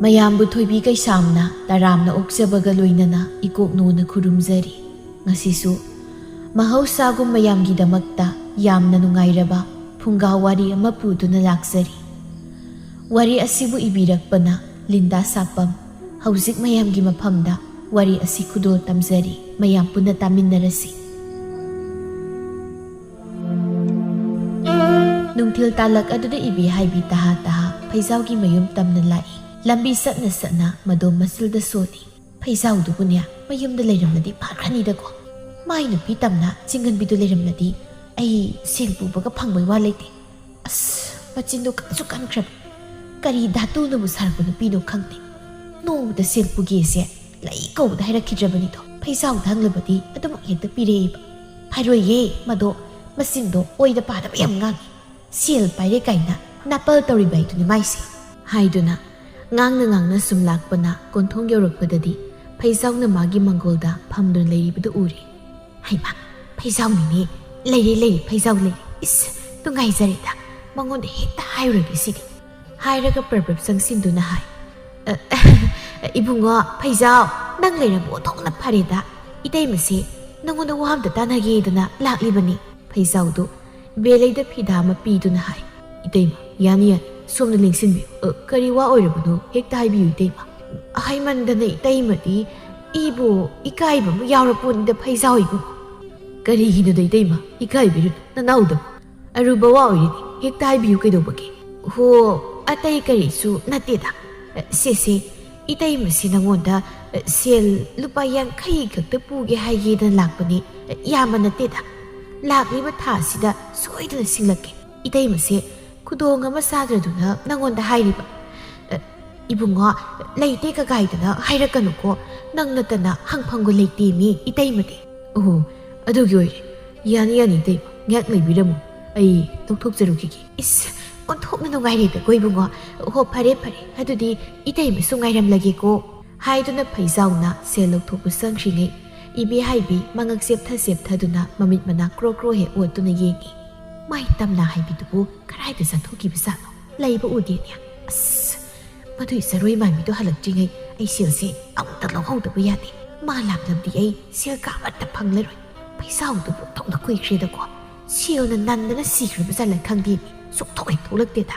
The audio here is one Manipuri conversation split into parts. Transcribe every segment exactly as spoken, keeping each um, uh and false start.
ꯃꯌꯥꯝꯕꯨ ꯊꯣꯏꯕꯤ ꯀꯩꯁꯥꯝꯅ ꯇꯔꯥꯝꯅ ꯑꯣꯛꯆꯕꯒ ꯂꯣꯏꯅꯅ ꯏꯀꯣꯛꯅꯣꯅ ꯈꯨꯔꯨꯝꯖꯔꯤ꯫ ꯉꯁꯤꯁꯨ ꯃꯍꯧꯁꯥꯒꯨꯝ ꯃꯌꯥꯝꯒꯤꯗꯃꯛꯇ ꯌꯥꯝꯅ ꯅꯨꯡꯉꯥꯏꯔꯕ ꯐꯨꯡꯒꯥ ꯋꯥꯔꯤ ꯑꯃ ꯄꯨꯗꯨꯅ ꯂꯥꯛꯆꯔꯤ꯫ ꯋꯥꯔꯤ ꯑꯁꯤꯕꯨ ꯏꯕꯤꯔꯛꯄꯅ ꯂꯤꯟꯗꯥ ꯁꯥꯄꯝ꯫ ꯍꯧꯖꯤꯛ ꯃꯌꯥꯝꯒꯤ ꯃꯐꯝꯗ ꯋꯥꯔꯤ ꯑꯁꯤ ꯈꯨꯗꯣꯜ ꯇꯝꯖꯔꯤ꯫ ꯃꯌꯥꯝ ꯄꯨꯟꯅ ꯇꯥꯃꯤꯟꯅꯔꯁꯤ꯫ ꯅꯨꯡꯊꯤꯜ ꯇꯥꯂꯛ ꯑꯗꯨꯗ ꯏꯕꯤ ꯍꯥꯏꯕꯤ ꯇꯍꯥ ꯇꯍꯥ ꯐꯩꯖꯥꯎꯒꯤ ꯃꯌꯨꯝ ꯇꯝꯅ ꯂꯥꯛꯏ꯫ ꯂꯝꯕꯤ ꯆꯠꯅ ꯆꯠꯅ ꯃꯗꯣꯝ ꯃꯁꯤꯜꯗ ꯁꯣꯜꯂꯤ꯫ ꯐꯩꯖꯥꯎꯗꯨꯕꯨꯅꯦ, ꯃꯌꯨꯝꯗ ꯂꯩꯔꯝꯂꯗꯤ ꯐꯈ꯭ꯔꯅꯤꯗꯀꯣ꯫ ꯃꯥꯏ ꯅꯨꯄꯤ ꯇꯝꯅ ꯆꯤꯡꯒꯟꯕꯤꯗꯨ ꯂꯩꯔꯝꯂꯗꯤ ꯑꯩ ꯁꯦꯜ ꯄꯨꯕꯒ ꯐꯪꯕꯩ ꯋꯥ ꯂꯩꯇꯦ꯫ ꯑꯁ, ꯃꯆꯤꯟꯗꯣ ꯀꯟꯁꯨ ꯀꯟꯈ꯭ꯔꯕ꯫ ꯀꯔꯤ ꯙꯥꯇꯨꯅꯕꯨ ꯁꯥꯔꯛꯄ ꯅꯨꯄꯤꯅꯣ ꯈꯪꯗꯦ꯫ ꯅꯣꯡꯃꯗ ꯁꯦꯜ ꯄꯨꯒꯦꯁꯦ ꯂꯩ ꯀꯧꯕꯗ ꯍꯥꯏꯔꯛꯈꯤꯗ꯭ꯔꯕꯅꯤꯗꯣ꯫ ꯐꯩꯖꯥꯎꯗ ꯍꯪꯂꯕꯗꯤ ꯑꯗꯨꯃꯛ ꯍꯦꯛꯇ ꯄꯤꯔꯛꯑꯦꯕ꯫ ꯍꯥꯏꯔꯣꯏꯌꯦ ꯃꯗꯣ, ꯃꯆꯤꯟꯗꯣ ꯑꯣꯏꯗ ꯄꯥꯗꯕ ꯌꯥꯝ ꯉꯥꯡꯉꯤ꯫ ꯁꯦꯜ ꯄꯥꯏꯔꯦ ꯀꯥꯏꯅ ꯅꯥꯄꯜ ꯇꯧꯔꯤꯕ ꯍꯥꯏꯗꯨꯅꯤ ꯃꯥꯏꯁꯦ꯫ ꯍꯥꯏꯗꯨꯅ ꯉꯥꯡꯅ ꯉꯥꯡꯅ ꯁꯨꯝ ꯂꯥꯛꯄꯅ ꯀꯣꯟꯊꯣꯡ ꯌꯧꯔꯛꯄꯗꯗꯤ ꯐꯩꯖꯥꯎꯅ ꯃꯥꯒꯤ ꯃꯪꯒꯣꯜꯗ ꯐꯝꯗꯨꯅ ꯂꯩꯔꯤꯕꯗꯨ ꯎꯔꯦ꯫ ꯍꯩꯃꯥ, ꯐꯩꯖꯥꯎꯅꯤꯅꯦ! ꯂꯩꯔꯦ, ꯂꯩꯔꯦ, ꯐꯩꯖꯥꯎ ꯂꯩꯔꯦ꯫ ꯏꯁ, ꯅꯨꯡꯉꯥꯏꯖꯔꯦꯗ꯫ ꯃꯉꯣꯟꯗ ꯍꯦꯛꯇ ꯍꯥꯏꯔꯨꯔꯒꯦ ꯁꯤꯗꯤ꯫ ꯍꯥꯏꯔꯒ ꯄ꯭ꯔꯞ ꯄ꯭ꯔꯞ ꯆꯪꯁꯤꯟꯗꯨꯅ ꯍꯥꯏ, "ꯑ, ꯏꯕꯨꯡꯉꯣ ꯐꯩꯖꯥꯎ, ꯅꯪ ꯂꯩꯔꯕ ꯑꯣꯟꯊꯣꯛꯅ ꯐꯔꯦꯗ꯫ ꯏꯇꯩꯃꯁꯦ ꯅꯪꯉꯣꯟꯗ ꯋꯥ ꯑꯝꯇ ꯇꯥꯟꯅꯒꯦꯗꯅ ꯂꯥꯛꯂꯤꯕꯅꯤ꯫" ꯐꯩꯖꯥꯎꯗꯨ ꯕꯦꯂꯩꯗ ꯐꯤꯗꯥ ꯑꯃ ꯄꯤꯗꯨꯅ ꯍꯥꯏ, "ꯏꯇꯩꯃ, ꯌꯥꯅꯤ ꯌꯥꯅꯤ, ꯁꯣꯝꯅ ꯂꯦꯡꯁꯤꯟꯕꯤꯌꯨ꯫ ꯑ, ꯀꯔꯤ ꯋꯥ ꯑꯣꯏꯔꯕꯅꯣ ꯍꯦꯛꯇ ꯍꯥꯏꯕꯤꯌꯨ ꯏꯇꯩꯃ꯫" ꯍꯥꯏꯃꯟꯗꯅ ꯏꯇꯩꯃꯗꯤ ꯏꯕꯨ ꯏꯀꯥꯏꯕ ꯑꯃ ꯌꯥꯎꯔꯄꯣꯠꯅꯤꯗ ꯐꯩꯖꯥꯎ ꯏꯕꯨꯡꯉꯣ꯫ "ꯀꯔꯤꯒꯤꯅꯣꯗ ꯏꯇꯩꯃ, ꯏꯀꯥꯏꯕꯤꯔꯨꯅꯨ, ꯅꯅꯥꯎꯗꯕꯨ ꯑꯔꯨꯕ ꯋꯥ ꯑꯣꯏꯔꯗꯤ ꯍꯦꯛꯇ ꯍꯥꯏꯕꯤꯌꯨ ꯀꯩꯗꯧꯕꯒꯦ?" "ꯍꯣ, ꯑꯇꯩ ꯀꯔꯤꯁꯨ ꯅꯠꯇꯦꯗ꯫ ꯁꯦ, ꯁꯦ, ꯏꯇꯩꯃꯁꯤ ꯅꯉꯣꯟꯗ ꯁꯦꯜ ꯂꯨꯄꯥ ꯌꯥꯡꯈꯩ ꯈꯛꯇ ꯄꯨꯒꯦ ꯍꯥꯏꯒꯦꯗꯅ ꯂꯥꯛꯄꯅꯤ, ꯌꯥꯝꯕ ꯅꯠꯇꯦꯗ꯫ ꯂꯥꯛꯂꯤꯕ ꯊꯥꯁꯤꯗ ꯁꯣꯏꯗꯅ ꯁꯤꯡꯂꯛꯀꯦ꯫ ꯏꯇꯩꯃꯁꯦ ꯈꯨꯗꯣꯡ ꯑꯃ ꯆꯥꯗ꯭ꯔꯗꯨꯅ ꯅꯉꯣꯟꯗ ꯍꯥꯏꯔꯤꯕ꯫ ꯑ, ꯏꯕꯨꯡꯉꯣ, ꯂꯩꯇꯦ ꯀꯀꯥꯏꯗꯅ ꯍꯥꯏꯔꯛꯀꯅꯨꯀꯣ꯫ ꯅꯪ ꯅꯠꯇꯅ ꯍꯪꯐꯝꯒ ꯂꯩꯇꯦ ꯃꯤ ꯏꯇꯩꯃꯗꯤ꯫" "ꯑꯣꯍꯣ, ꯑꯗꯨꯒꯤ ꯑꯣꯏꯔꯦ꯫ ꯌꯥꯅꯤ, ꯌꯥꯅꯤ ꯏꯇꯩꯃ, ꯉꯥꯏꯍꯥꯛ ꯂꯩꯕꯤꯔꯝꯃꯨ꯫ ꯑꯩ ꯂꯧꯊꯣꯛꯆꯔꯨꯈꯤꯒꯦ꯫" "ꯏꯁ, ꯑꯣꯟꯊꯣꯛꯅ ꯅꯨꯡꯉꯥꯏꯔꯦꯗꯀꯣ ꯏꯕꯨꯡꯉꯣ꯫ ꯍꯣ, ꯐꯔꯦ, ꯐꯔꯦ, ꯑꯗꯨꯗꯤ ꯏꯇꯩꯃꯁꯨ ꯉꯥꯏꯔꯝꯂꯒꯦꯀꯣ꯫" ꯍꯥꯏꯗꯨꯅ ꯐꯩꯖꯥꯎꯅ ꯁꯦꯜ ꯂꯧꯊꯣꯛꯄ ꯆꯪꯈ꯭ꯔꯤꯉꯩ, ꯏꯕꯦ ꯍꯥꯏꯕꯤ ꯃꯉꯛ ꯆꯦꯞꯊ ꯆꯦꯞꯊꯗꯨꯅ ꯃꯃꯤꯠ ꯃꯅꯥ ꯀ꯭ꯔꯣ ꯀ꯭ꯔꯣ ꯍꯦꯛ ꯑꯣꯠꯇꯨꯅ ꯌꯦꯡꯉꯤ꯫ "ꯃꯥꯏ ꯇꯝꯅ ꯍꯥꯏꯕꯤꯗꯨꯕꯨ ꯀꯗꯥꯏꯗ ꯆꯠꯊꯣꯛꯈꯤꯕꯖꯥꯠꯅꯣ? ꯂꯩꯕ ꯎꯗꯦꯅꯦ꯫ ꯑꯁ, "ꯃꯗꯨꯏ ꯆꯔꯣꯏ ꯃꯥꯟꯕꯤꯗꯣ ꯍꯜꯂꯛꯇ꯭ꯔꯤꯉꯩ ꯑꯩ ꯁꯦꯜꯁꯦ ꯑꯃꯨꯛꯇ ꯂꯧꯍꯧꯗꯕ ꯌꯥꯗꯦ꯫ ꯃꯥ ꯂꯥꯛꯂꯕꯗꯤ ꯑꯩ ꯁꯦꯜ ꯀꯥ ꯑꯃꯠꯇ ꯐꯪꯂꯔꯣꯏ꯫ ꯄꯩꯁꯥꯗꯨꯕꯨ ꯊꯧꯅ ꯀꯨꯏꯈ꯭ꯔꯦꯗꯀꯣ꯫ ꯁꯦꯜꯅ ꯅꯟꯗꯅ ꯁꯤꯈ꯭ꯔꯕ ꯖꯥꯠꯂ ꯈꯪꯗꯦ, ꯁꯨꯛꯊꯣꯛ ꯍꯦꯛ ꯊꯣꯛꯂꯛꯇꯦꯗ"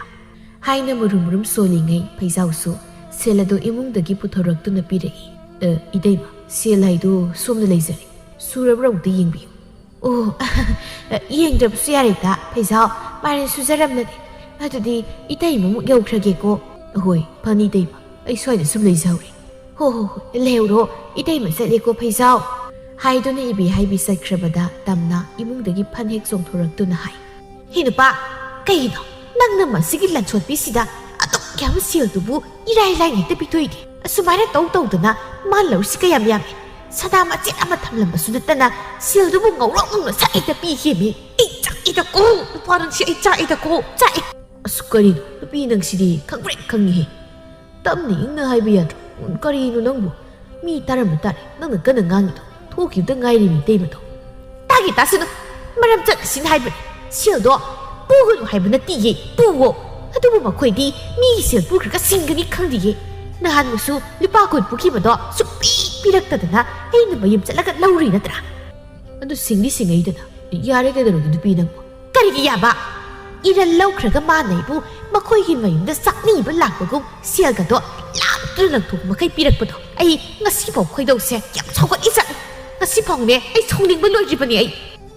ꯍꯥꯏꯅ ꯃꯨꯔꯨꯝ ꯃꯨꯔꯨꯝ ꯁꯣꯜꯂꯤꯉꯩ ꯐꯩꯖꯥꯎꯁꯨ ꯁꯦꯜ ꯑꯗꯨ ꯏꯃꯨꯡꯗꯒꯤ ꯄꯨꯊꯣꯔꯛꯇꯨꯅ ꯄꯤꯔꯛꯏ꯫ "ꯑ, ꯏꯇꯩꯃ, ꯁꯦꯜ ꯍꯥꯏꯗꯨ ꯁꯣꯝꯅ ꯂꯩꯖꯔꯦ꯫ ꯁꯨꯔꯕ꯭ꯔꯥ ꯑꯃꯨꯛꯇ ꯌꯦꯡꯕꯤꯌꯨ"꯫ "ꯑꯣ, ꯌꯦꯡꯗ꯭ꯔꯕꯁꯨ ꯌꯥꯔꯦꯗ, ꯐꯩꯖꯥꯎ꯫ ꯃꯥꯏꯔꯦꯟ ꯁꯨꯖꯔꯝꯂꯒꯦ꯫ ꯑꯗꯨꯗꯤ ꯏꯇꯩꯃ ꯑꯃꯨꯛ ꯌꯧꯈ꯭ꯔꯒꯦꯀꯣ"꯫ "ꯑꯍꯣꯏ, ꯐꯅꯤ ꯏꯇꯩꯃ, ꯑꯩ ꯁ꯭ꯋꯥꯏꯗ ꯁꯨꯝ ꯂꯩꯖꯍꯧꯔꯦ"꯫ "ꯍꯣ ꯍꯣ ꯍꯣꯏ, ꯂꯩꯍꯧꯔꯣ, ꯏꯇꯩꯃ ꯆꯠꯂꯦꯀꯣ ꯐꯩꯖꯥꯎ" ꯍꯥꯏꯗꯨꯅ ꯏꯕꯤ ꯍꯥꯏꯕꯤ ꯆꯠꯈ꯭ꯔꯕꯗ ꯇꯝꯅ ꯏꯃꯨꯡꯗꯒꯤ ꯐꯟ ꯍꯦꯛ ꯆꯣꯡꯊꯣꯔꯛꯇꯨꯅ ꯍꯥꯏ꯫ "ꯍꯦ ꯅꯨꯄꯥ, ꯀꯩꯅꯣ ꯅꯪꯅ ꯃꯁꯤꯒꯤ ꯂꯟꯁꯣꯠꯄꯤꯁꯤꯗ ꯑꯗꯨꯛ ꯌꯥꯝꯕ ꯁꯦꯜꯗꯨꯕꯨ ꯏꯔꯥꯏ ꯂꯥꯏꯅ ꯍꯦꯛꯇ ꯄꯤꯊꯣꯛꯏꯗꯤ? ꯑꯁꯨꯃꯥꯏꯅ ꯇꯧ ꯇꯧꯗꯅ ꯃꯥ ꯂꯧꯔꯤꯁꯤ ꯀꯌꯥꯝ ꯌꯥꯝꯃꯤ? ꯁꯅꯥ ꯃꯆꯦꯠ ꯑꯃ ꯊꯝꯂꯝꯕꯁꯨ ꯅꯠꯇꯅ ꯁꯦꯜꯗꯨꯕꯨ ꯉꯧꯔꯣꯛ ꯉꯧꯅ ꯁꯠ ꯍꯦꯛꯇ ꯄꯤꯈꯤꯃꯤ꯫ ꯑꯩ ꯆꯥꯛꯏꯗꯀꯣ, ꯅꯨꯄꯥ ꯅꯪꯁꯤ ꯑꯩ ꯆꯥꯛꯏꯗꯀꯣ, ꯆꯥꯛꯏ"꯫ "ꯑꯁ, ꯀꯔꯤꯅꯣ ꯅꯨꯄꯤ ꯅꯪꯁꯤꯗꯤ ꯈꯪꯄ꯭ꯔꯦꯛ ꯈꯪꯉꯤꯍꯦ꯫ ꯇꯞꯅ ꯏꯪꯅ ꯍꯥꯏꯕ ꯌꯥꯗ꯭ꯔꯣ? ꯀꯔꯤꯅꯣ ꯅꯪꯕꯨ? ꯃꯤ ꯇꯥꯔꯝꯕ ꯇꯥꯔꯦ ꯅꯪꯅ ꯀꯟꯅ ꯉꯥꯡꯉꯤꯗꯣ꯫ ꯊꯣꯛꯈꯤꯕꯗ ꯉꯥꯏꯔꯤꯕ ꯏꯇꯩꯃꯗꯣ"꯫ "ꯇꯥꯒꯦ ꯇꯥꯁꯅꯨ, ꯃꯔꯝ ꯆꯠꯅ ꯁꯤꯅ ꯍꯥꯏꯕꯅꯤ꯫ ꯁꯦꯜꯗꯣ ꯄꯨꯒꯅꯨ ꯍꯥꯏꯕ ꯅꯠꯇꯤꯌꯦ, ꯄꯨꯋꯣ꯫ ꯑꯗꯨꯕꯨ ꯃꯈꯣꯏꯗꯤ ꯃꯤꯒꯤ ꯁꯦꯜ ꯄꯨꯈ꯭ꯔꯒ ꯁꯤꯡꯒꯅꯤ ꯈꯪꯗꯤꯌꯦ꯫ ꯅꯍꯥꯟꯃꯨꯛꯁꯨ ꯂꯨꯄꯥ ꯀꯨꯟ ꯄꯨꯈꯤꯕꯗꯣ ꯁꯨꯛꯄꯤ ꯄꯤꯔꯛꯇꯗꯅ ꯑꯩꯅ ꯃꯌꯨꯝ ꯆꯠꯂꯒ ꯂꯧꯔꯨꯏ ꯅꯠꯇ꯭ꯔꯥ?" "ꯑꯗꯨ ꯁꯤꯡꯗꯤ ꯁꯤꯡꯉꯛꯏꯗꯅ꯫ ꯌꯥꯔꯦ, ꯀꯩꯗꯧꯔꯒꯦ ꯅꯨꯄꯤ ꯅꯪꯕꯨ?" "ꯀꯔꯤꯒꯤ ꯌꯥꯕ? ꯏꯔꯜ ꯂꯧꯈ꯭ꯔꯒ ꯃꯥꯅ ꯑꯩꯕꯨ ꯃꯈꯣꯏꯒꯤ ꯃꯌꯨꯝꯗ ꯆꯥꯛꯅꯤꯕ ꯂꯥꯛꯄꯒꯨꯝ ꯁꯦꯜꯒꯗꯣ ꯂꯥꯞꯇꯨꯅ ꯂꯪꯊꯣꯛ ꯃꯈꯩ ꯄꯤꯔꯛꯄꯗꯣ ꯑꯩ ꯉꯁꯤꯐꯥꯎ ꯈꯣꯏꯗꯧꯁꯦ ꯌꯥꯝ ꯁꯥꯎꯒꯠꯂꯤꯖꯥꯠꯅꯤ꯫ ꯉꯁꯤꯐꯥꯎꯅꯦ ꯑꯩ ꯁꯥꯎꯅꯤꯡꯕ ꯂꯣꯏꯗ꯭ꯔꯤꯕꯅꯤ ꯑꯩ"꯫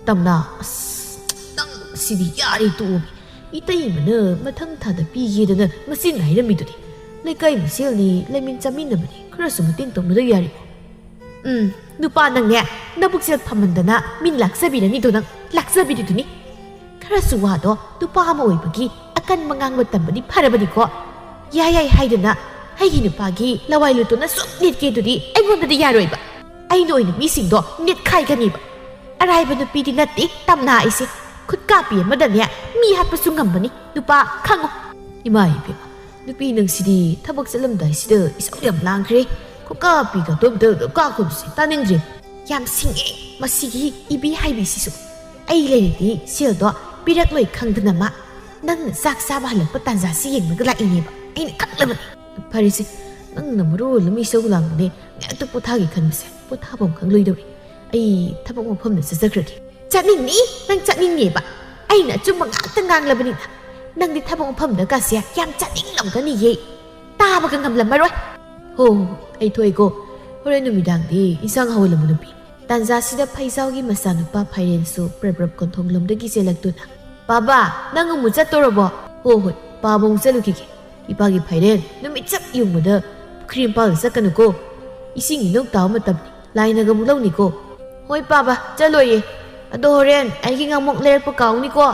"ꯇꯝꯅ, ꯑꯁ, ꯅꯪ ꯁꯤꯗꯤ ꯌꯥꯔꯦ ꯇꯣꯛꯑꯣ꯫ ꯏꯇꯩꯃꯅ ꯃꯊꯪ ꯊꯥꯗ ꯄꯤꯒꯦꯗꯅ ꯃꯆꯤꯟ ꯍꯥꯏꯔꯝꯃꯤꯗꯨꯗꯤ꯫ ꯂꯩꯀꯥꯏ ꯃꯁꯦꯜꯅꯤ, ꯂꯩꯃꯤꯟ ꯆꯥꯃꯤꯟꯅꯕꯅꯤ, ꯈꯔꯁꯨ ꯃꯇꯦꯡ ꯇꯧꯅꯗ ꯌꯥꯔꯦ"꯫ "ꯎꯝ, ꯅꯨꯄꯥ ꯅꯪꯅꯦ, ꯅꯕꯨꯛꯆꯦꯜ ꯐꯃꯟꯗꯅ ꯃꯤꯅ ꯂꯥꯛꯆꯕꯤꯔꯅꯤꯗꯣ ꯅꯪ, ꯂꯥꯛꯆꯕꯤꯔꯤꯗꯨꯅꯤ꯫ ꯈꯔꯁꯨ ꯋꯥꯗꯣ ꯅꯨꯄꯥ ꯑꯃ ꯑꯣꯏꯕꯒꯤ ꯑꯀꯟꯕ ꯉꯥꯡꯕ ꯇꯝꯕꯗꯤ ꯐꯔꯕꯅꯤꯀꯣ꯫ ꯌꯥꯏ ꯌꯥꯏ ꯍꯥꯏꯗꯨꯅ ꯑꯩꯒꯤ ꯅꯨꯄꯥꯒꯤ ꯂꯋꯥꯏ ꯂꯨꯇꯣꯟꯅ ꯁꯨꯝ ꯅꯦꯠꯀꯦ ꯑꯗꯨꯗꯤ ꯑꯩꯉꯣꯟꯗꯗꯤ ꯌꯥꯔꯣꯏꯕ꯫ ꯑꯩꯅ ꯑꯣꯏꯅ ꯃꯤꯁꯤꯡꯗꯣ ꯅꯦꯠꯈꯥꯏꯒꯅꯤꯕ꯫ ꯑꯔꯥꯏꯕ ꯅꯨꯄꯤꯗꯤ ꯅꯠꯇꯦ ꯇꯝꯅ ꯑꯩꯁꯦ꯫ ꯈꯨꯠꯀꯥꯄꯤ ꯑꯃꯗꯅꯦ ꯃꯤ ꯍꯥꯠꯄꯁꯨ ꯉꯝꯕꯅꯤ, ꯅꯨꯄꯥ ꯈꯪꯉꯨ"꯫ ꯏꯃꯥ ꯏꯕꯦꯝꯃ, ꯅꯨꯄꯤ ꯅꯪꯁꯤꯗꯤ ꯊꯕꯛ ꯆꯠꯂꯝꯗꯥꯏꯁꯤꯗ ꯏꯁꯧ ꯌꯥꯝ ꯂꯥꯡꯈ꯭ꯔꯦ꯫ ꯈꯨꯀꯥ ꯄꯤꯒ ꯇꯣꯝꯗ ꯀꯥ ꯈꯨꯝꯁꯦ ꯇꯥꯅꯤꯡꯗ꯭ꯔꯦ꯫ ꯌꯥꯝ ꯁꯤꯡꯉꯦ ꯃꯁꯤꯒꯤ ꯏꯕꯤ ꯍꯥꯏꯕꯤꯁꯤꯁꯨ꯫ ꯑꯩ ꯂꯩꯔꯗꯤ ꯁꯦꯜꯗꯣ ꯄꯤꯔꯛꯂꯣꯏ ꯈꯪꯗꯅ ꯃꯥ ꯅꯪꯅ ꯆꯥꯛ ꯆꯥꯕ ꯍꯜꯂꯛꯄ ꯇꯥꯟꯖꯥꯁꯤ ꯌꯦꯡꯂꯒ ꯂꯥꯛꯏꯅꯦꯕ꯫ ꯑꯩꯅ ꯈꯪꯂꯕꯅꯤ꯫ ꯐꯔꯦꯁꯦ, ꯅꯪꯅ ꯃꯔꯣꯜ ꯑꯃ ꯏꯁꯧ ꯂꯥꯡꯕꯅꯦ꯫ ꯉꯥꯏꯍꯥꯛꯇ ꯄꯣꯊꯥꯒꯦ ꯈꯟꯕꯁꯦ ꯄꯣꯊꯥꯐꯝ ꯈꯪꯂꯣꯏꯗꯧꯔꯦ꯫ ꯑꯩ ꯊꯕꯛ ꯃꯐꯝꯗ ꯆꯠꯆꯈ꯭ꯔꯒꯦ꯫ ꯆꯠꯅꯤꯡꯅꯤ? ꯅꯪ ꯆꯠꯅꯤꯡꯉꯦꯕ? ꯑꯩꯅ ꯑꯆꯨꯝꯕ ꯉꯥꯛꯇ ꯉꯥꯡꯂꯕꯅꯤꯅ꯫ ꯅꯪꯗꯤ ꯊꯕꯛ ꯃꯐꯝꯗ ꯀꯥꯁꯦ ꯌꯥꯝ ꯆꯠꯅꯤꯡꯂꯝꯒꯅꯤꯌꯦ꯫ ꯇꯥꯕꯒ ꯉꯝꯂꯝꯃꯔꯣꯏ꯫ ꯍꯣ ꯍꯣ, ꯑꯩ ꯊꯣꯛꯑꯦꯀꯣ꯫ ꯍꯣꯔꯦꯟ ꯅꯨꯃꯤꯗꯥꯡꯗꯤ ꯏꯟꯁꯥꯡ ꯍꯥꯎꯍꯜꯂꯝꯃꯨ ꯅꯨꯄꯤ꯫ ꯇꯥꯟꯖꯥꯁꯤꯗ ꯐꯩꯖꯥꯎꯒꯤ ꯃꯆꯥꯅꯨꯄꯥ ꯐꯥꯏꯔꯦꯟꯁꯨ ꯄ꯭ꯔꯞ ꯄ꯭ꯔꯞ ꯀꯣꯟꯊꯣꯡꯂꯣꯝꯗꯒꯤ ꯆꯦꯜꯂꯛꯇꯨꯅ, "ꯄꯥꯕ, ꯅꯪ ꯑꯃꯨꯛ ꯆꯠꯇꯣꯔꯕꯣ?" "ꯍꯣ ꯍꯣꯏ, ꯄꯥꯕ ꯑꯃꯨꯛ ꯆꯠꯂꯨꯈꯤꯒꯦ꯫ ꯏꯄꯥꯒꯤ ꯐꯥꯏꯔꯦꯟ ꯅꯨꯃꯤꯠ ꯆꯞ ꯌꯨꯡꯕꯗ ꯄꯨꯈ꯭ꯔꯤ ꯃꯄꯥꯜꯗ ꯆꯠꯀꯅꯨꯀꯣ꯫ ꯏꯁꯤꯡ ꯏꯅꯧ ꯇꯥꯕ ꯃꯇꯝꯅꯤ, ꯂꯥꯏꯅꯒ ꯑꯃꯨꯛ ꯂꯧꯅꯤꯀꯣ꯫" "ꯍꯣꯏ ꯄꯥꯕ, ꯆꯠꯂꯣꯏꯌꯦ꯫ ꯑꯗꯣ ꯍꯣꯔꯦꯟ ꯑꯩꯒꯤ ꯉꯥꯃꯣꯛ ꯂꯩꯔꯛꯄ ꯀꯥꯎꯅꯤꯀꯣ꯫"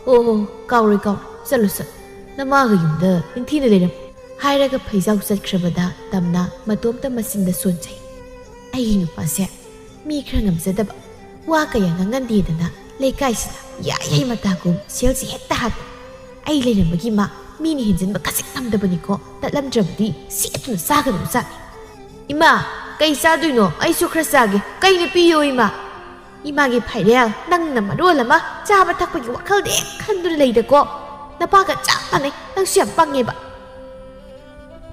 "ꯍꯣ ꯍꯣ, ꯀꯥꯎꯔꯣꯏ ꯀꯥꯎꯔꯣꯏ, ꯆꯠꯂꯨ ꯆꯠꯂꯨ꯫ ꯅꯃꯥꯒ ꯌꯨꯝꯗ ꯅꯤꯡꯊꯤꯅ ꯂꯩꯔꯝꯃꯨ꯫" ꯍꯥꯏꯔꯒ ꯐꯩꯖꯥꯎ ꯆꯠꯈ꯭ꯔꯕꯗ ꯇꯝꯅ ꯃꯇꯣꯝꯇ ꯃꯆꯤꯟꯗ ꯁꯣꯟꯖꯩ꯫ "ꯑꯩꯒꯤ ꯅꯨꯄꯥꯁꯦ ꯃꯤ ꯈꯔ ꯉꯝꯖꯗꯕ, ꯋꯥ ꯀꯌꯥ ꯉꯥꯡꯒꯟꯗꯦꯗꯅ ꯂꯩꯀꯥꯏꯁꯤꯗ ꯌꯥꯏ ꯌꯥꯏ ꯃꯇꯥꯒꯨꯝ ꯁꯦꯜꯁꯤ ꯍꯦꯛꯇ ꯍꯥꯞꯄꯤ꯫ ꯑꯩ ꯂꯩꯔꯝꯕꯒꯤ ꯃꯥ ꯃꯤꯅ ꯍꯦꯟꯖꯤꯟꯕ ꯈꯖꯤꯛ ꯉꯝꯗꯕꯅꯤꯀꯣ, ꯅꯠꯂꯝꯗ꯭ꯔꯕꯗꯤ ꯁꯦꯠꯇꯨꯅ ꯆꯥꯒꯗꯕ ꯖꯥꯠꯅꯤ꯫" "ꯏꯃꯥ, ꯀꯩ ꯆꯥꯗꯣꯏꯅꯣ? ꯑꯩꯁꯨ ꯈꯔ ꯆꯥꯒꯦ꯫ ꯀꯩꯅ ꯄꯤꯌꯣ ꯏꯃꯥ?" "ꯏꯃꯥꯒꯤ ꯐꯥꯏꯔꯦꯜ, ꯅꯪꯅ ꯃꯔꯣꯜ ꯑꯃ ꯆꯥꯕ ꯊꯛꯄꯒꯤ ꯋꯥꯈꯜꯗ ꯍꯦꯛ ꯈꯟꯗꯨꯅ ꯂꯩꯗꯀꯣ꯫ ꯅꯄꯥꯒ ꯆꯞ ꯃꯥꯟꯅꯩ, ꯅꯪꯁꯨ ꯌꯥꯝ ꯄꯪꯉꯦꯕ꯫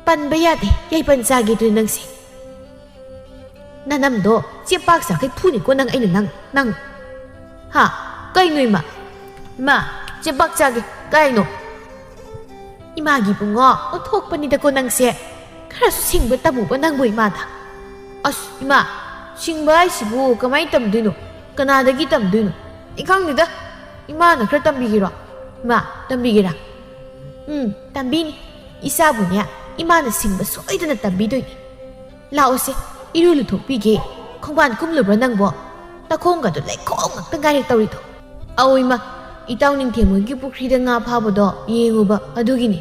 ꯄꯟꯕ ꯌꯥꯗꯦ, ꯌꯥꯏꯄꯟ ꯆꯥꯒꯦꯗꯨꯅ ꯅꯪꯁꯦ꯫ ꯅꯅꯝꯗꯣ ꯆꯦꯝꯄꯥꯛ ꯆꯥꯈꯩ ꯐꯨꯅꯤꯀꯣ ꯅꯪ, ꯑꯩꯅ ꯅꯪ, ꯅꯪ꯫ ꯍꯥ? ꯀꯩꯅꯣ ꯏꯃꯥ? ꯏꯃꯥ, ꯆꯦꯝꯄꯥꯛ ꯆꯥꯒꯦ꯫ ꯀꯩꯅꯣ?" "ꯏꯃꯥꯒꯤ ꯏꯕꯨꯡꯉꯣ, ꯑꯣꯟꯊꯣꯛꯄꯅꯤꯗꯀꯣ ꯅꯪꯁꯦ꯫ ꯈꯔꯁꯨ ꯁꯤꯡꯕ ꯇꯝꯃꯨꯕ ꯅꯪꯕꯨ ꯏꯃꯥꯗ꯫" "ꯑꯁ ꯏꯃꯥ, ꯁꯤꯡꯕ ꯍꯥꯏꯁꯤꯕꯨ ꯀꯃꯥꯏꯅ ꯇꯝꯗꯣꯏꯅꯣ? ꯀꯅꯥꯗꯒꯤ ꯇꯝꯗꯣꯏꯅꯣ? ꯑꯩ ꯈꯪꯗꯦꯗ꯫ ꯏꯃꯥꯅ ꯈꯔ ꯇꯝꯕꯤꯒꯦꯔꯣ? ꯏꯃꯥ, ꯇꯝꯕꯤꯒꯦꯔꯥ?" "ꯎꯝ, ꯇꯝꯕꯤꯅꯤ꯫ ꯏꯆꯥꯕꯨꯅꯦ, ꯏꯃꯥꯅ ꯁꯤꯡꯕ ꯁꯣꯏꯗꯅ ꯇꯝꯕꯤꯗꯣꯏꯅꯤ꯫ ꯂꯥꯛꯑꯣꯁꯦ, ꯏꯔꯨ ꯂꯨꯊꯣꯛꯄꯤꯒꯦ꯫ ꯈꯣꯡꯕꯥꯟ ꯀꯨꯝꯂꯨꯕ꯭ꯔꯥ ꯅꯪꯕꯣ? ꯅꯈꯣꯡꯒꯗꯣ ꯂꯩꯈꯣꯝ ꯉꯥꯛꯇ ꯉꯥꯏꯔꯦ ꯇꯧꯔꯤꯗꯣ꯫" "ꯑꯧ ꯏꯃꯥ, ꯏꯇꯥꯎ ꯅꯤꯡꯊꯦꯝ ꯍꯣꯏꯒꯤ ꯄꯨꯈ꯭ꯔꯤꯗ ꯉꯥ ꯐꯥꯕꯗꯣ ꯌꯦꯡꯉꯨꯕ ꯑꯗꯨꯒꯤꯅꯤ꯫"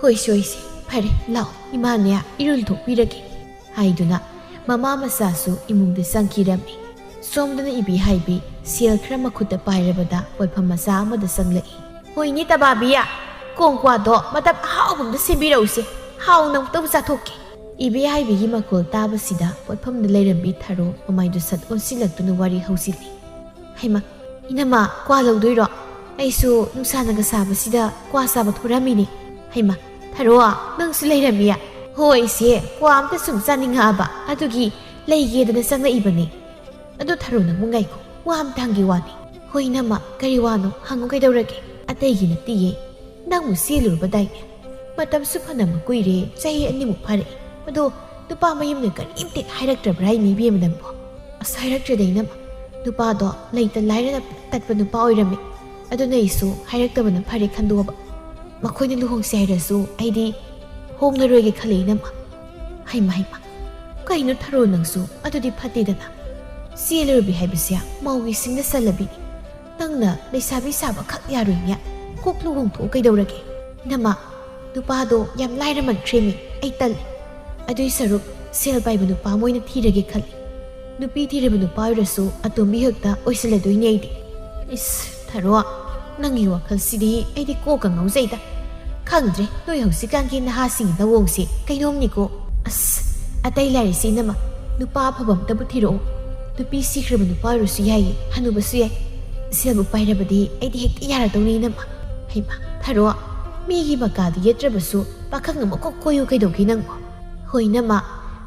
"ꯍꯣꯏꯁꯦ, ꯍꯣꯏꯁꯦ, ꯐꯔꯦ, ꯂꯥꯛꯑꯣ, ꯏꯃꯥꯅꯦ ꯏꯔꯨ ꯂꯨꯊꯣꯛꯄꯤꯔꯒꯦ" ꯍꯥꯏꯗꯨꯅ ꯃꯃꯥ ꯃꯆꯥꯁꯨ ꯏꯃꯨꯡꯗ ꯆꯪꯈꯤꯔꯝꯃꯤ꯫ ꯁꯣꯝꯗꯅ ꯏꯕꯦꯍꯥꯏꯕꯤ ꯁꯦꯜ ꯈꯔ ꯃꯈꯨꯠꯇ ꯄꯥꯏꯔꯕꯗ ꯄꯣꯠꯐꯝ ꯃꯆꯥ ꯑꯃꯗ ꯆꯪꯂꯛꯏ꯫ "ꯍꯣꯏꯅꯦ ꯇꯕꯥꯕꯤ, ꯀꯣꯡꯀ꯭ꯋꯥꯗꯣ ꯃꯇꯝ ꯑꯍꯥꯎꯕ ꯑꯃꯗ ꯁꯦꯝꯕꯤꯔꯛꯎꯁꯦ, ꯍꯥꯎꯅ ꯑꯃꯨꯛꯇꯕꯨ ꯆꯥꯊꯣꯛꯀꯦ꯫" ꯏꯕꯦꯍꯥꯏꯕꯤꯒꯤ ꯃꯈꯣꯜ ꯇꯥꯕꯁꯤꯗ ꯄꯣꯠꯐꯝꯗ ꯂꯩꯔꯝꯕꯤ ꯊꯔꯣ ꯃꯃꯥꯏꯗꯨ ꯁꯠ ꯑꯣꯟꯁꯤꯜꯂꯛꯇꯨꯅ ꯋꯥꯔꯤ ꯍꯧꯖꯤꯜꯂꯤ꯫ "ꯍꯩꯃꯥ, ꯏꯅꯝꯃ, ꯀ꯭ꯋꯥ ꯂꯧꯗꯣꯏꯔꯣ? ꯑꯩꯁꯨ ꯅꯨꯡꯁꯥꯅꯒ ꯁꯥꯕꯁꯤꯗ ꯀ꯭ꯋꯥ ꯆꯥꯕ ꯊꯣꯔꯛꯑꯝꯃꯤꯅꯦ꯫ ꯍꯩꯃꯥ, ꯊꯔꯣ, ꯅꯪꯁꯨ ꯂꯩꯔꯝꯃꯤ? ꯍꯣꯏ, ꯏꯆꯦ, ꯀ꯭ꯋꯥ ꯑꯝꯇ ꯁꯨꯝ ꯆꯥꯅꯤꯡꯉꯛꯑꯕ, ꯑꯗꯨꯒꯤ ꯂꯩꯒꯦꯗꯅ ꯆꯪꯉꯛꯏꯕꯅꯤ꯫ ꯑꯗꯨ ꯊꯔꯣ, ꯅꯪꯕꯨ ꯉꯥꯏꯈꯣ, ꯋꯥ ꯑꯝꯇ ꯍꯪꯒꯦ ꯋꯥꯅꯤ꯫ ꯍꯣꯏ, ꯏꯅꯝꯃ, ꯀꯔꯤ ꯋꯥꯅꯣ? ꯍꯪꯉꯨ, ꯀꯩꯗꯧꯔꯒꯦ? ꯑꯇꯩꯒꯤ ꯅꯠꯇꯤꯌꯦ, ꯅꯪꯕꯨ ꯆꯦꯜꯂꯨꯔꯕꯗꯥꯏꯅꯦ? ꯃꯇꯝꯁꯨ ꯐꯅꯃꯛ ꯀꯨꯏꯔꯦ, ꯆꯍꯤ ꯑꯅꯤꯃꯨꯛ ꯐꯥꯔꯛꯑꯦ꯫ ꯑꯗꯣ ꯅꯨꯄꯥ ꯃꯌꯨꯝꯅ ꯀꯔꯤꯝꯇ ꯍꯥꯏꯔꯛꯇ꯭ꯔꯕ꯭ꯔꯥ ꯍꯥꯏꯅꯤ, ꯏꯕꯦꯝꯃ, ꯅꯪꯕꯣ? ꯑꯁ, ꯍꯥꯏꯔꯛꯇ꯭ꯔꯦꯗ, ꯏꯅꯝꯃ꯫ ꯅꯨꯄꯥꯗꯣ ꯂꯩꯇ ꯂꯥꯏꯔꯅ ꯇꯠꯄ ꯅꯨꯄꯥ ꯑꯣꯏꯔꯝꯃꯦ꯫ ꯑꯗꯨꯅ ꯑꯩꯁꯨ ꯍꯥꯏꯔꯛꯇꯕꯅ ꯐꯔꯦ ꯈꯟꯗꯣꯛꯑꯕ꯫ ꯃꯈꯣꯏꯅ ꯂꯨꯍꯣꯡꯁꯦ ꯍꯥꯏꯔꯁꯨ ꯑꯩꯗꯤ ꯍꯣꯡꯂꯔꯣꯏꯒꯦ ꯈꯜꯂꯦ, ꯏꯅꯝꯃ꯫ ꯍꯩꯃ, ꯍꯩꯃ, ꯀꯩꯅꯣ ꯊꯔꯣ, ꯅꯪꯁꯨ? ꯑꯗꯨꯗꯤ ꯐꯠꯇꯦꯗꯅ꯫ ꯆꯦꯜꯂꯨꯔꯕꯤ ꯍꯥꯏꯕꯁꯦ ꯃꯧꯒꯤ ꯁꯤꯡꯅ ꯆꯜꯂꯕꯤꯅꯤ꯫ ꯅꯪꯅ ꯂꯩꯁꯥꯕꯤ ꯁꯥꯕ ꯈꯛ ꯌꯥꯔꯣꯏꯅꯦ꯫ ꯀꯣꯛ ꯂꯨꯍꯣꯡꯊꯣꯛꯎ, ꯀꯩꯗꯧꯔꯒꯦ? ꯏꯅꯝꯃ, ꯅꯨꯄꯥꯗꯣ ꯌꯥꯝ ꯂꯥꯏꯔꯃꯟꯈ꯭ꯔꯦꯃꯤ, ꯑꯩ ꯇꯜꯂꯦ꯫ ꯑꯗꯨꯏ ꯁꯔꯨꯛ ꯁꯦꯜ ꯄꯥꯏꯕ ꯅꯨꯄꯥ ꯑꯃ ꯑꯣꯏꯅ ꯊꯤꯔꯒꯦ ꯈꯜꯂꯤ꯫ ꯅꯨꯄꯤ ꯊꯤꯔꯕ ꯅꯨꯄꯥ ꯑꯣꯏꯔꯁꯨ ꯑꯇꯣꯝꯕꯤ ꯈꯛꯇ ꯑꯣꯏꯁꯤꯜꯂꯗꯣꯏꯅꯦ ꯑꯩꯗꯤ꯫ ꯏꯁ, ꯊꯔꯣ, ꯅꯪꯒꯤ ꯋꯥꯈꯜꯁꯤꯗꯤ ꯑꯩꯗꯤ ꯀꯣꯛꯀ ꯉꯥꯎꯖꯩꯗ꯫ ꯈꯪꯗ꯭ꯔꯦ, ꯅꯣꯏ ꯍꯧꯖꯤꯛꯀꯥꯟꯒꯤ ꯅꯍꯥꯁꯤꯡꯒꯤ ꯅꯋꯣꯡꯁꯦ ꯀꯩꯅꯣꯝꯅꯤꯀꯣ꯫ ꯑꯁ, ꯑꯇꯩ ꯂꯥꯏꯔꯤꯁꯦ, ꯏꯅꯝꯃ, ꯅꯨꯄꯥ ꯑꯐꯕ ꯑꯝꯇꯕꯨ ꯊꯤꯔꯛꯑꯣ꯫ ꯅꯨꯄꯤ ꯁꯤꯈ꯭ꯔꯕ ꯅꯨꯄꯥ ꯑꯣꯏꯔꯁꯨ ꯌꯥꯏꯌꯦ, ꯍꯅꯨꯕꯁꯨ ꯌꯥꯏ꯫ ꯁꯦꯜꯕꯨ ꯄꯥꯏꯔꯕꯗꯤ ꯑꯩꯗꯤ ꯍꯦꯛꯇ ꯌꯥꯔꯗꯧꯅꯤ, ꯏꯅꯝꯃ꯫ ꯍꯩꯃ, ꯊꯔꯣ, ꯃꯤꯒꯤ ꯃꯀꯥꯗ ꯌꯦꯠꯇ꯭ꯔꯕꯁꯨ ꯄꯥꯈꯪ ꯑꯃ ꯀꯣꯛ ꯀꯣꯏꯌꯨ ꯀꯩꯗꯧꯒꯦ ꯅꯪꯕꯣ? ꯍꯣꯏ, ꯏꯅꯝꯃ,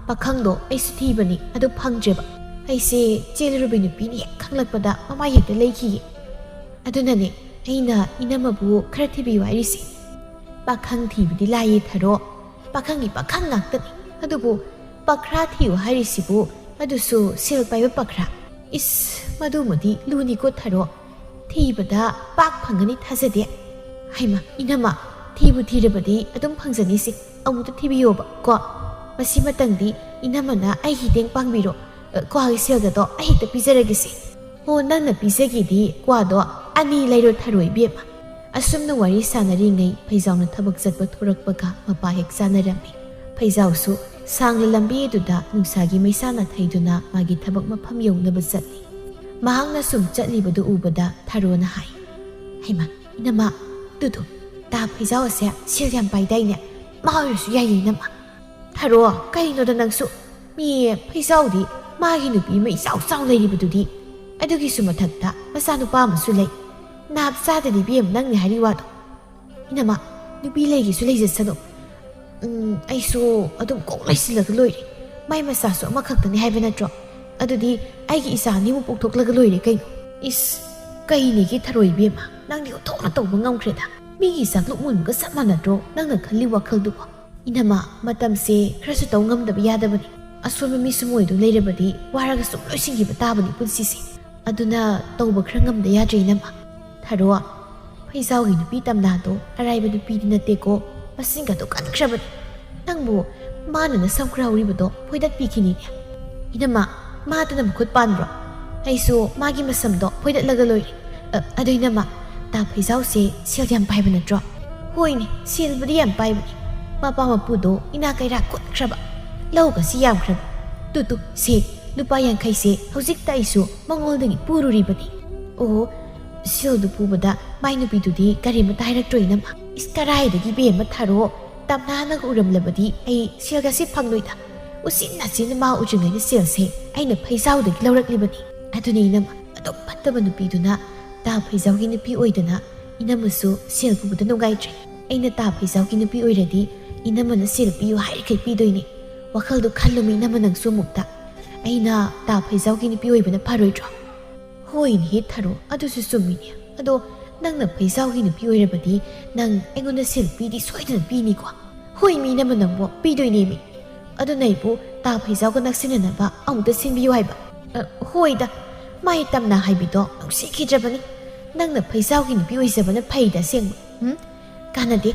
ꯄꯥꯈꯪꯗꯣ ꯑꯩꯁꯨ ꯊꯤꯕꯅꯤ, ꯑꯗꯨ ꯐꯪꯗ꯭ꯔꯦꯕ꯫ ꯑꯩꯁꯦ ꯆꯦꯜꯂꯨꯔꯕꯤ ꯅꯨꯄꯤꯅꯤ ꯍꯦꯛ ꯈꯪꯂꯛꯄꯗ ꯃꯃꯥꯏ ꯍꯦꯛꯇ ꯂꯩꯈꯤꯌꯦ꯫ ꯑꯗꯨꯅꯅꯦ ꯑꯩꯅ ꯏꯅꯝꯃꯕꯨ ꯈꯔ ꯊꯤꯕꯤꯌꯨ ꯍꯥꯏꯔꯤꯁꯦ꯫ ꯄꯥꯈꯪ ꯊꯤꯕꯗꯤ ꯂꯥꯏꯌꯦ, ꯊꯔꯣ, ꯄꯥꯈꯪꯒꯤ ꯄꯥꯈꯪ ꯉꯥꯛꯇꯅꯤ꯫ ꯑꯗꯨꯕꯨ ꯄꯈ꯭ꯔꯥ ꯊꯤꯌꯨ ꯍꯥꯏꯔꯤꯁꯤꯕꯨ, ꯑꯗꯨꯁꯨ ꯁꯦꯜ ꯄꯥꯏꯕ ꯄꯈ꯭ꯔꯥ? ꯏꯁ, ꯃꯗꯨꯃꯗꯤ ꯂꯨꯅꯤꯀꯣ, ꯊꯔꯣ꯫ ꯊꯤꯕꯗ ꯄꯥꯛ ꯐꯪꯒꯅꯤ ꯊꯥꯖꯗꯦ꯫ ꯍꯩꯃ, ꯏꯅꯝꯃ, ꯊꯤꯕꯨ ꯊꯤꯔꯕꯗꯤ ꯑꯗꯨꯝ ꯐꯪꯖꯅꯤꯁꯦ꯫ ꯑꯃꯨꯛꯇ ꯊꯤꯕꯤꯌꯣꯕ ꯀꯣ꯫ ꯃꯁꯤꯃꯇꯪꯗꯤ ꯏꯅꯝꯃꯅ ꯑꯩꯒꯤ ꯃꯇꯦꯡ ꯄꯥꯡꯕꯤꯔꯣ꯫ ꯑ, ꯀ꯭ꯋꯥꯒꯤ ꯁꯦꯜꯒꯗꯣ ꯑꯩ ꯍꯦꯛꯇ ꯄꯤꯖꯔꯒꯦꯁꯦ꯫ ꯍꯣ, ꯅꯪꯅ ꯄꯤꯖꯒꯦꯗꯤ ꯀ꯭ꯋꯥꯗꯣ ꯑꯅꯤ ꯂꯩꯔꯣ, ꯊꯔꯣ ꯏꯕꯦꯝꯃ꯫ ꯑꯁꯨꯝꯅ ꯋꯥꯔꯤ ꯁꯥꯟꯅꯔꯤꯉꯩ ꯐꯩꯖꯥꯎꯅ ꯊꯕꯛ ꯆꯠꯄ ꯊꯣꯔꯛꯄꯒ ꯃꯄꯥ ꯍꯦꯛ ꯆꯥꯅꯔꯝꯃꯤ꯫ ꯐꯩꯖꯥꯎꯁꯨ ꯁꯥꯡꯂ ꯂꯝꯕꯤ ꯑꯗꯨꯗ ꯅꯨꯡꯁꯥꯒꯤ ꯃꯩꯁꯥꯅ ꯊꯩꯗꯨꯅ ꯃꯥꯒꯤ ꯊꯕꯛ ꯃꯐꯝ ꯌꯧꯅꯕ ꯆꯠꯂꯤ꯫ ꯃꯍꯥꯛꯅ ꯁꯨꯝ ꯆꯠꯂꯤꯕꯗꯨ ꯎꯕꯗ ꯊꯔꯣꯅ ꯍꯥꯏ, "ꯍꯩꯃꯥ, ꯏꯅꯝꯃ, ꯇꯨꯗꯨ, ꯇꯥ ꯐꯩꯖꯥꯎ ꯑꯁꯦ ꯁꯦꯜ ꯌꯥꯝ ꯄꯥꯏꯗꯥꯏꯅꯦ? ꯃꯥ ꯑꯣꯏꯔꯁꯨ ꯌꯥꯏꯌꯦ, ꯏꯅꯝꯃ꯫" "ꯊꯔꯣ, ꯀꯩꯅꯣꯗ ꯅꯪꯁꯨ? ꯃꯤ ꯐꯩꯖꯥꯎꯗꯤ ꯃꯥꯒꯤ ꯅꯨꯄꯤ ꯑꯃ ꯏꯆꯥꯎ ꯆꯥꯎ ꯂꯩꯔꯤꯕꯗꯨꯗꯤ꯫ ꯑꯗꯨꯒꯤꯁꯨ ꯃꯊꯛꯇ ꯃꯆꯥꯅꯨꯄꯥ ꯑꯃꯁꯨ ꯂꯩ꯫ ꯅꯥꯞ ꯆꯥꯗꯗꯤ, ꯏꯕꯦꯝ, ꯅꯪꯅ ꯍꯥꯏꯔꯤ ꯋꯥꯗꯣ꯫ ꯏꯅꯝꯃ, ꯅꯨꯄꯤ ꯂꯩꯒꯦꯁꯨ ꯂꯩꯖꯁꯅꯨ꯫ ꯎꯝ, ꯑꯩꯁꯨ ꯑꯗꯨꯝ ꯀꯣꯛ ꯂꯩꯁꯤꯜꯂꯒ ꯂꯣꯏꯔꯦ꯫ ꯃꯥꯏ ꯃꯆꯥꯁꯨ ꯑꯃꯈꯛꯇꯅꯤ ꯍꯥꯏꯕ ꯅꯠꯇ꯭ꯔꯣ? ꯑꯗꯨꯗꯤ ꯑꯩꯒꯤ ꯏꯆꯥ ꯑꯅꯤꯃꯨꯛ ꯄꯣꯛꯊꯣꯛꯂꯒ ꯂꯣꯏꯔꯦ ꯀꯩꯅꯣ꯫ ꯏꯁ, ꯀꯩꯅꯦꯒꯤ ꯊꯔꯣꯏ ꯏꯕꯦꯝꯃ, ꯅꯪꯗꯤ ꯑꯣꯟꯊꯣꯛꯅ ꯇꯧꯕ ꯉꯝꯈ꯭ꯔꯦꯗ꯫ ꯃꯤꯒꯤ ꯆꯥꯛꯂꯨꯛ ꯃꯨꯟꯕꯒ ꯆꯞ ꯃꯥꯟꯅꯗ꯭ꯔꯣ ꯅꯪꯅ ꯈꯜꯂꯤ ꯋꯥꯈꯜꯗꯨꯕꯣ? ꯏꯅꯝꯃ, ꯃꯇꯝꯁꯦ ꯈꯔꯁꯨ ꯇꯧ ꯉꯝꯗꯕ ꯌꯥꯗꯕꯅꯤ꯫ ꯑꯁꯣꯟꯕ ꯃꯤꯁꯨ ꯃꯣꯏꯗꯨ ꯂꯩꯔꯕꯗꯤ ꯋꯥꯔꯒ ꯁꯨꯝ ꯂꯣꯏꯁꯤꯟꯈꯤꯕ ꯇꯥꯕꯅꯤ ꯄꯨꯟꯁꯤꯁꯦ꯫ ꯑꯗꯨꯅ ꯇꯧꯕ ꯈꯔ ꯉꯝꯗ ꯌꯥꯗ꯭ꯔꯦ ꯏꯅꯝꯃ꯫ ꯊꯔꯣ, ꯐꯩꯖꯥꯎꯒꯤ ꯅꯨꯄꯤ ꯇꯝꯅꯥꯗꯣ ꯑꯔꯥꯏꯕ ꯅꯨꯄꯤꯗꯤ ꯅꯠꯇꯦꯀꯣ, ꯃꯁꯤꯡꯒꯗꯣ ꯀꯟꯈ꯭ꯔꯕꯅꯤ꯫ ꯅꯪꯕꯨ ꯃꯥꯅ ꯅꯁꯝ ꯈꯔ ꯍꯧꯔꯤꯕꯗꯣ ꯐꯣꯏꯗꯠꯄꯤꯈꯤꯅꯤꯅꯦ꯫ ꯏꯅꯝꯃ, ꯃꯥꯗꯅ ꯃꯈꯨꯠ ꯄꯥꯟꯕ꯭ꯔꯣ? ꯑꯩꯁꯨ ꯃꯥꯒꯤ ꯃꯁꯝꯗꯣ ꯐꯣꯏꯗꯠꯂꯒ ꯂꯣꯏꯔꯦ꯫ ꯑ, ꯑꯗꯣ ꯏꯅꯝꯃ, ꯇꯥ ꯐꯩꯖꯥꯎꯁꯦ ꯁꯦꯜ ꯌꯥꯝ ꯄꯥꯏꯕ ꯅꯠꯇ꯭ꯔꯣ? ꯍꯣꯏꯅꯦ, ꯁꯦꯜꯕꯨꯗꯤ ꯌꯥꯝ ꯄꯥꯏꯕꯅꯤ꯫ ꯃꯄꯥ ꯃꯄꯨꯗꯣ ꯏꯅꯥ ꯀꯩꯔꯥꯛ ꯈꯨꯠꯈ꯭ꯔꯕ, ꯂꯧꯒꯁꯤ ꯌꯥꯝꯈ꯭ꯔꯕ꯫ ꯇꯨ ꯇꯨ, ꯁꯦ, ꯂꯨꯄꯥ ꯌꯥꯡꯈꯩꯁꯦ ꯍꯧꯖꯤꯛꯇ ꯑꯩꯁꯨ ꯃꯉꯣꯟꯗꯒꯤ ꯄꯨꯔꯨꯔꯤꯕꯅꯤ꯫ ꯑꯣ, ꯁꯦꯜꯗꯨ ꯄꯨꯕꯗ ꯃꯥꯏ ꯅꯨꯄꯤꯗꯨꯗꯤ ꯀꯔꯤꯃꯇ ꯍꯥꯏꯔꯛꯇ꯭ꯔꯣ ꯏꯅꯝꯃ? ꯏꯁ, ꯀꯔꯥꯏꯗꯒꯤ ꯏꯕꯦꯝꯃ ꯊꯔꯣ, ꯇꯝꯅꯥꯅꯒ ꯎꯔꯝꯂꯕꯗꯤ ꯑꯩ ꯁꯦꯜꯒꯁꯦ ꯐꯪꯂꯣꯏꯗ꯫ ꯎꯆꯤꯟ ꯅꯥꯆꯤꯟꯅ ꯃꯥ ꯎꯗ꯭ꯔꯤꯉꯩꯗ ꯁꯦꯜꯁꯦ ꯑꯩꯅ ꯐꯩꯖꯥꯎꯗꯒꯤ ꯂꯧꯔꯛꯂꯤꯕꯅꯤ꯫ ꯑꯗꯨꯅꯤ ꯏꯅꯝꯃ, ꯑꯗꯨꯝ ꯐꯠꯇꯕ ꯅꯨꯄꯤꯗꯨꯅ ꯇꯥ ꯐꯩꯖꯥꯎꯒꯤ ꯅꯨꯄꯤ ꯑꯣꯏꯗꯅ ꯏꯅꯝꯃꯁꯨ ꯁꯦꯜ ꯄꯨꯕꯗ ꯅꯨꯡꯉꯥꯏꯇ꯭ꯔꯦ꯫ ꯑꯩꯅ ꯇꯥ ꯐꯩꯖꯥꯎꯒꯤ ꯅꯨꯄꯤ ꯑꯣꯏꯔꯗꯤ ꯏꯅꯝꯃꯅ ꯁꯦꯜ ꯄꯤꯌꯨ ꯍꯥꯏꯔꯤꯈꯩ ꯄꯤꯗꯣꯏꯅꯤ꯫ ꯋꯥꯈꯜꯗꯣ ꯈꯜꯂꯨꯃꯤ ꯏꯅꯝꯃ ꯅꯪꯁꯨ ꯑꯃꯨꯛꯇ꯫ ꯑꯩꯅ ꯇꯥ ꯐꯩꯖꯥꯎꯒꯤ ꯅꯨꯄꯤ ꯑꯣꯏꯕꯅ ꯐꯔꯣꯏꯗ꯭ꯔꯣ? ꯍꯣꯏꯅꯦꯍꯦ ꯊꯔꯣ, ꯑꯗꯨꯁꯨ ꯆꯨꯝꯃꯤꯅꯦ꯫ ꯑꯗꯣ ꯅꯪꯅ ꯐꯩꯖꯥꯎꯒꯤ ꯅꯨꯄꯤ ꯑꯣꯏꯔꯕꯗꯤ ꯅꯪ ꯑꯩꯉꯣꯟꯗ ꯁꯦꯜ ꯄꯤꯗꯤ ꯁꯣꯏꯗꯅ ꯄꯤꯅꯤꯀꯣ? ꯍꯣꯏ ꯃꯤ ꯏꯅꯝꯃ ꯅꯪꯕꯨ ꯄꯤꯗꯣꯏꯅꯦꯃꯤ꯫ ꯑꯗꯨ ꯅꯩꯕꯨ ꯇꯥ ꯐꯩꯖꯥꯎꯒ ꯅꯛꯁꯤꯟꯅꯅꯕ ꯑꯃꯨꯛꯇ ꯁꯤꯟꯕꯤꯌꯨ ꯍꯥꯏꯕ꯫ ꯑ, ꯍꯣꯏꯗ, ꯃꯥꯏ ꯇꯝꯅ ꯍꯥꯏꯕꯤꯗꯣ ꯅꯨꯡꯁꯤꯈꯤꯗ꯭ꯔꯕꯅꯤ꯫ ꯅꯪꯅ ꯐꯩꯖꯥꯎꯒꯤ ꯅꯨꯄꯤ ꯑꯣꯏꯖꯕꯅ ꯐꯩꯗ ꯑꯁꯦꯡꯕ꯫ ꯎꯝ? ꯀꯥꯟꯅꯗꯦ꯫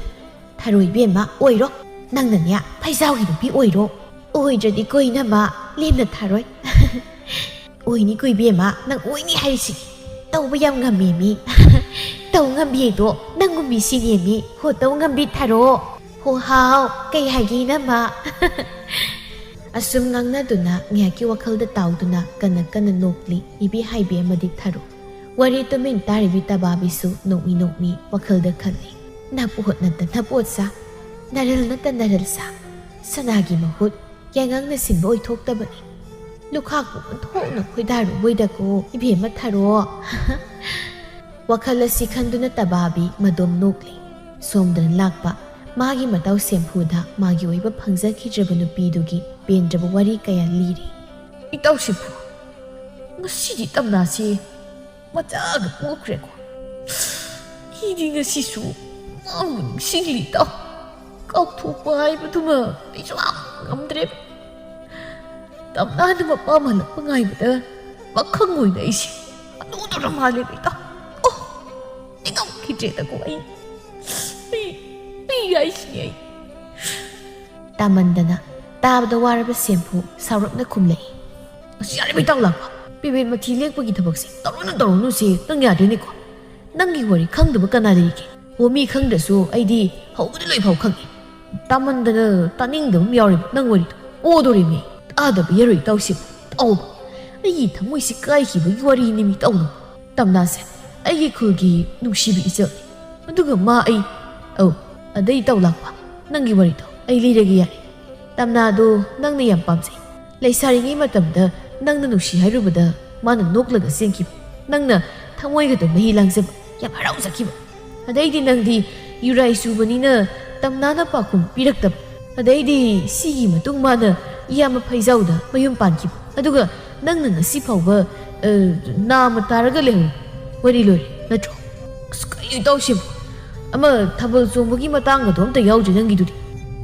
ꯊꯔꯣꯏ ꯏꯕꯦꯝꯃ ꯑꯣꯏꯔꯣ꯫ ꯅꯪꯅꯅꯦ ꯐꯩꯖꯥꯎꯒꯤ ꯅꯨꯄꯤ ꯑꯣꯏꯔꯣ꯫ ꯑꯣꯏꯗ꯭ꯔꯗꯤ ꯀꯣ ꯏꯅꯝꯃ ꯂꯦꯝꯅ ꯊꯥꯔꯣꯏ꯫ ꯑꯣꯏꯅꯤ ꯀꯣ ꯏꯕꯦꯝꯃ, ꯅꯪ ꯑꯣꯏꯅꯤ ꯍꯥꯏꯔꯤꯁꯤ꯫ ꯇꯧꯕ ꯌꯥꯝ ꯉꯝꯃꯦ ꯃꯤ꯫ ꯇꯧ ꯉꯝꯕꯤꯗꯣ ꯅꯪꯒꯨꯝꯕꯤ ꯁꯤꯅꯦ ꯃꯤ꯫ ꯍꯣ, ꯇꯧ ꯉꯝꯕꯤ ꯊꯔꯣ꯫ ꯍꯣ ꯍꯥꯎ, ꯀꯩ ꯍꯥꯏꯒꯦ ꯏꯅꯝꯃ? ꯑꯁꯨꯝ ꯉꯥꯡꯅꯗꯨꯅ ꯉꯥꯏꯍꯥꯛꯀꯤ ꯋꯥꯈꯜꯗ ꯇꯥꯎꯗꯨꯅ ꯀꯟꯅ ꯀꯟꯅ ꯅꯣꯛꯂꯤ ꯏꯕꯤ ꯍꯥꯏꯕꯤ ꯑꯃꯗꯤ ꯊꯔꯣ꯫ ꯋꯥꯔꯤ ꯇꯨꯃꯤꯟ ꯇꯥꯔꯤꯕꯤ ꯇꯕꯥꯕꯤꯁꯨ ꯅꯣꯛꯃꯤ ꯅꯣꯛꯃꯤ ꯋꯥꯈꯜꯗ ꯈꯜꯂꯤ꯫ ꯅꯄꯣꯠ ꯅꯠꯇ ꯅꯄꯣꯠ ꯁꯥ, ꯅꯔꯜ ꯅꯠꯇ ꯅꯔꯜ ꯁꯥ, ꯁꯅꯥꯒꯤ ꯃꯍꯨꯠ ꯌꯥꯏꯉꯪꯅ ꯁꯤꯟꯕ ꯑꯣꯏꯊꯣꯛꯇꯕꯅꯤ꯫ ꯂꯨꯈꯥꯛꯄꯨ ꯑꯣꯟꯊꯣꯛꯅ ꯈꯣꯏꯗꯥꯔꯨꯕꯣꯏꯗꯀꯣ ꯏꯕꯦꯝꯃ ꯊꯔꯣ꯫ ꯋꯥꯈꯜ ꯑꯁꯤ ꯈꯟꯗꯨꯅ ꯇꯕꯥꯕꯤ ꯃꯗꯣꯝ ꯅꯣꯛꯂꯤ꯫ ꯁꯣꯝꯗꯅ ꯂꯥꯛꯄ ꯃꯥꯒꯤ ꯃꯇꯥꯎ ꯁꯦꯝꯐꯨꯗ ꯃꯥꯒꯤ ꯑꯣꯏꯕ ꯐꯪꯖꯈꯤꯗ꯭ꯔꯕ ꯅꯨꯄꯤꯗꯨꯒꯤ ꯄꯦꯟꯗ꯭ꯔꯕ ꯋꯥꯔꯤ ꯀꯌꯥ ꯂꯤꯔꯤ꯫ "ꯏꯇꯥꯎ ꯁꯦꯝꯐꯨ, ꯉꯁꯤꯗꯤ ꯇꯝꯅꯥꯁꯤ ꯃꯆꯥꯒ ꯄꯣꯛꯈ꯭ꯔꯦꯀꯣ꯫ ꯑꯩꯗꯤ ꯉꯁꯤꯁꯨ ꯃꯥꯕꯨ ꯅꯤꯡꯁꯤꯡꯂꯤ ꯏꯇꯥꯎ꯫ ꯀꯥꯎꯊꯣꯛꯄ ꯍꯥꯏꯕꯗꯨꯃ ꯑꯩꯁꯨ ꯉꯝꯗ꯭ꯔꯦ꯫ ꯇꯝꯅꯥꯅ ꯃꯄꯥ ꯃꯥꯜꯂꯛꯄ ꯉꯥꯏꯕꯗ ꯄꯥꯈꯪ ꯑꯣꯏꯅ ꯑꯩꯁꯦ ꯑꯗꯨꯗꯨꯅ ꯃꯥꯜꯂꯦ ꯏꯇꯥꯎ꯫ ꯑꯣ, ꯅꯤꯡꯉꯝꯈꯤꯗ꯭ꯔꯦꯗꯀꯣ ꯑꯩ꯫ ꯑꯩ, ꯑꯩ ꯍꯥꯏꯁꯤꯅꯤ ꯑꯩ꯫" ꯇꯥꯃꯟꯗꯅ ꯇꯥꯕꯗ ꯋꯥꯔꯕ ꯁꯦꯝꯐꯨ ꯁꯥꯎꯔꯞꯅ ꯈꯨꯝꯂꯛꯏ꯫ "ꯑꯁ, ꯌꯥꯔꯦ ꯏꯇꯥꯎ ꯂꯥꯛꯄ꯫ ꯄꯦꯕꯦꯠ ꯃꯊꯤ ꯂꯦꯛꯄꯒꯤ ꯊꯕꯛꯁꯦ ꯇꯧꯔꯨꯅꯨ, ꯇꯧꯔꯨꯅꯨꯁꯦ ꯅꯪ ꯌꯥꯗꯦꯅꯦꯀꯣ꯫ ꯅꯪꯒꯤ ꯋꯥꯔꯤ ꯈꯪꯗꯕ ꯀꯅꯥ ꯂꯩꯔꯤꯒꯦ? ꯑꯣ, ꯃꯤ ꯈꯪꯗ꯭ꯔꯁꯨ ꯑꯩꯗꯤ ꯍꯧꯕꯗꯤ ꯂꯣꯏꯐꯥꯎ ꯈꯪꯉꯤ꯫ ꯇꯥꯃꯟꯗꯅ ꯇꯥꯅꯤꯡꯗꯕ ꯑꯃ ꯌꯥꯎꯔꯦꯕ ꯅꯪ ꯋꯥꯔꯤꯗꯣ꯫ ꯑꯣꯗꯣꯔꯤꯃꯤ, ꯇꯥꯗꯕ ꯌꯥꯔꯣꯏ ꯏꯇꯥꯎꯁꯤꯕꯨ꯫ ꯇꯥꯎꯕ, ꯑꯩꯒꯤ ꯊꯃꯣꯏꯁꯤ ꯀꯥꯏꯈꯤꯕꯒꯤ ꯋꯥꯔꯤꯅꯤ ꯃꯤ ꯇꯥꯎꯅ꯫ ꯇꯝꯅꯥꯁꯦ ꯑꯩꯒꯤ ꯈꯨꯜꯒꯤ ꯅꯨꯡꯁꯤꯕ ꯏꯆꯜꯅꯤ꯫ ꯑꯗꯨꯒ ꯃꯥ ꯑꯩ, ꯑꯧ, ꯑꯗꯩ ꯏꯇꯥꯎ ꯂꯥꯛꯄ, ꯅꯪꯒꯤ ꯋꯥꯔꯤꯗꯣ ꯑꯩ ꯂꯤꯔꯒꯦ ꯌꯥꯔꯦ꯫ ꯇꯝꯅꯥꯗꯣ ꯅꯪꯅ ꯌꯥꯝ ꯄꯥꯝꯖꯩ꯫ ꯂꯩꯁꯥꯔꯤꯉꯩ ꯃꯇꯝꯗ ꯅꯪꯅ ꯅꯨꯡꯁꯤ ꯍꯥꯏꯔꯨꯕꯗ ꯃꯥꯅ ꯅꯣꯛꯂꯒ ꯆꯦꯟꯈꯤꯕ꯫ ꯅꯪꯅ ꯊꯃꯣꯏꯒꯗꯣ ꯃꯍꯤ ꯂꯥꯡꯖꯕ, ꯌꯥꯝ ꯍꯔꯥꯎꯖꯈꯤꯕ꯫ ꯑꯗꯩꯗꯤ ꯅꯪꯗꯤ ꯌꯨꯔꯥꯏ ꯆꯨꯕꯅꯤꯅ ꯇꯝꯅꯥꯅ ꯄꯥꯎꯈꯨꯝ ꯄꯤꯔꯛꯇꯕ꯫ ꯑꯗꯩꯗꯤ ꯁꯤꯒꯤ ꯃꯇꯨꯡ ꯃꯥꯅ ꯏꯌꯥꯝꯕ ꯐꯩꯖꯥꯎꯗ ꯃꯌꯨꯝ ꯄꯥꯟꯈꯤꯕ꯫ ꯑꯗꯨꯒ ꯅꯪꯅ ꯉꯁꯤ ꯐꯥꯎꯕ, ꯑ, ꯅꯥꯃ ꯇꯥꯔꯒ ꯂꯩꯍꯧꯔꯤ꯫ ꯋꯥꯔꯤ ꯂꯣꯏꯔꯦ, ꯅꯠꯇ꯭ꯔꯣ?" "ꯑꯁ, ꯀꯩꯅꯣ ꯏꯇꯥꯎꯁꯤꯕꯨ? ꯑꯃ ꯊꯥꯕꯜ ꯆꯣꯡꯕꯒꯤ ꯃꯇꯥꯡꯒꯗꯣ ꯑꯝꯇ ꯌꯥꯎꯗ꯭ꯔꯤ ꯅꯪꯒꯤꯗꯨꯗꯤ꯫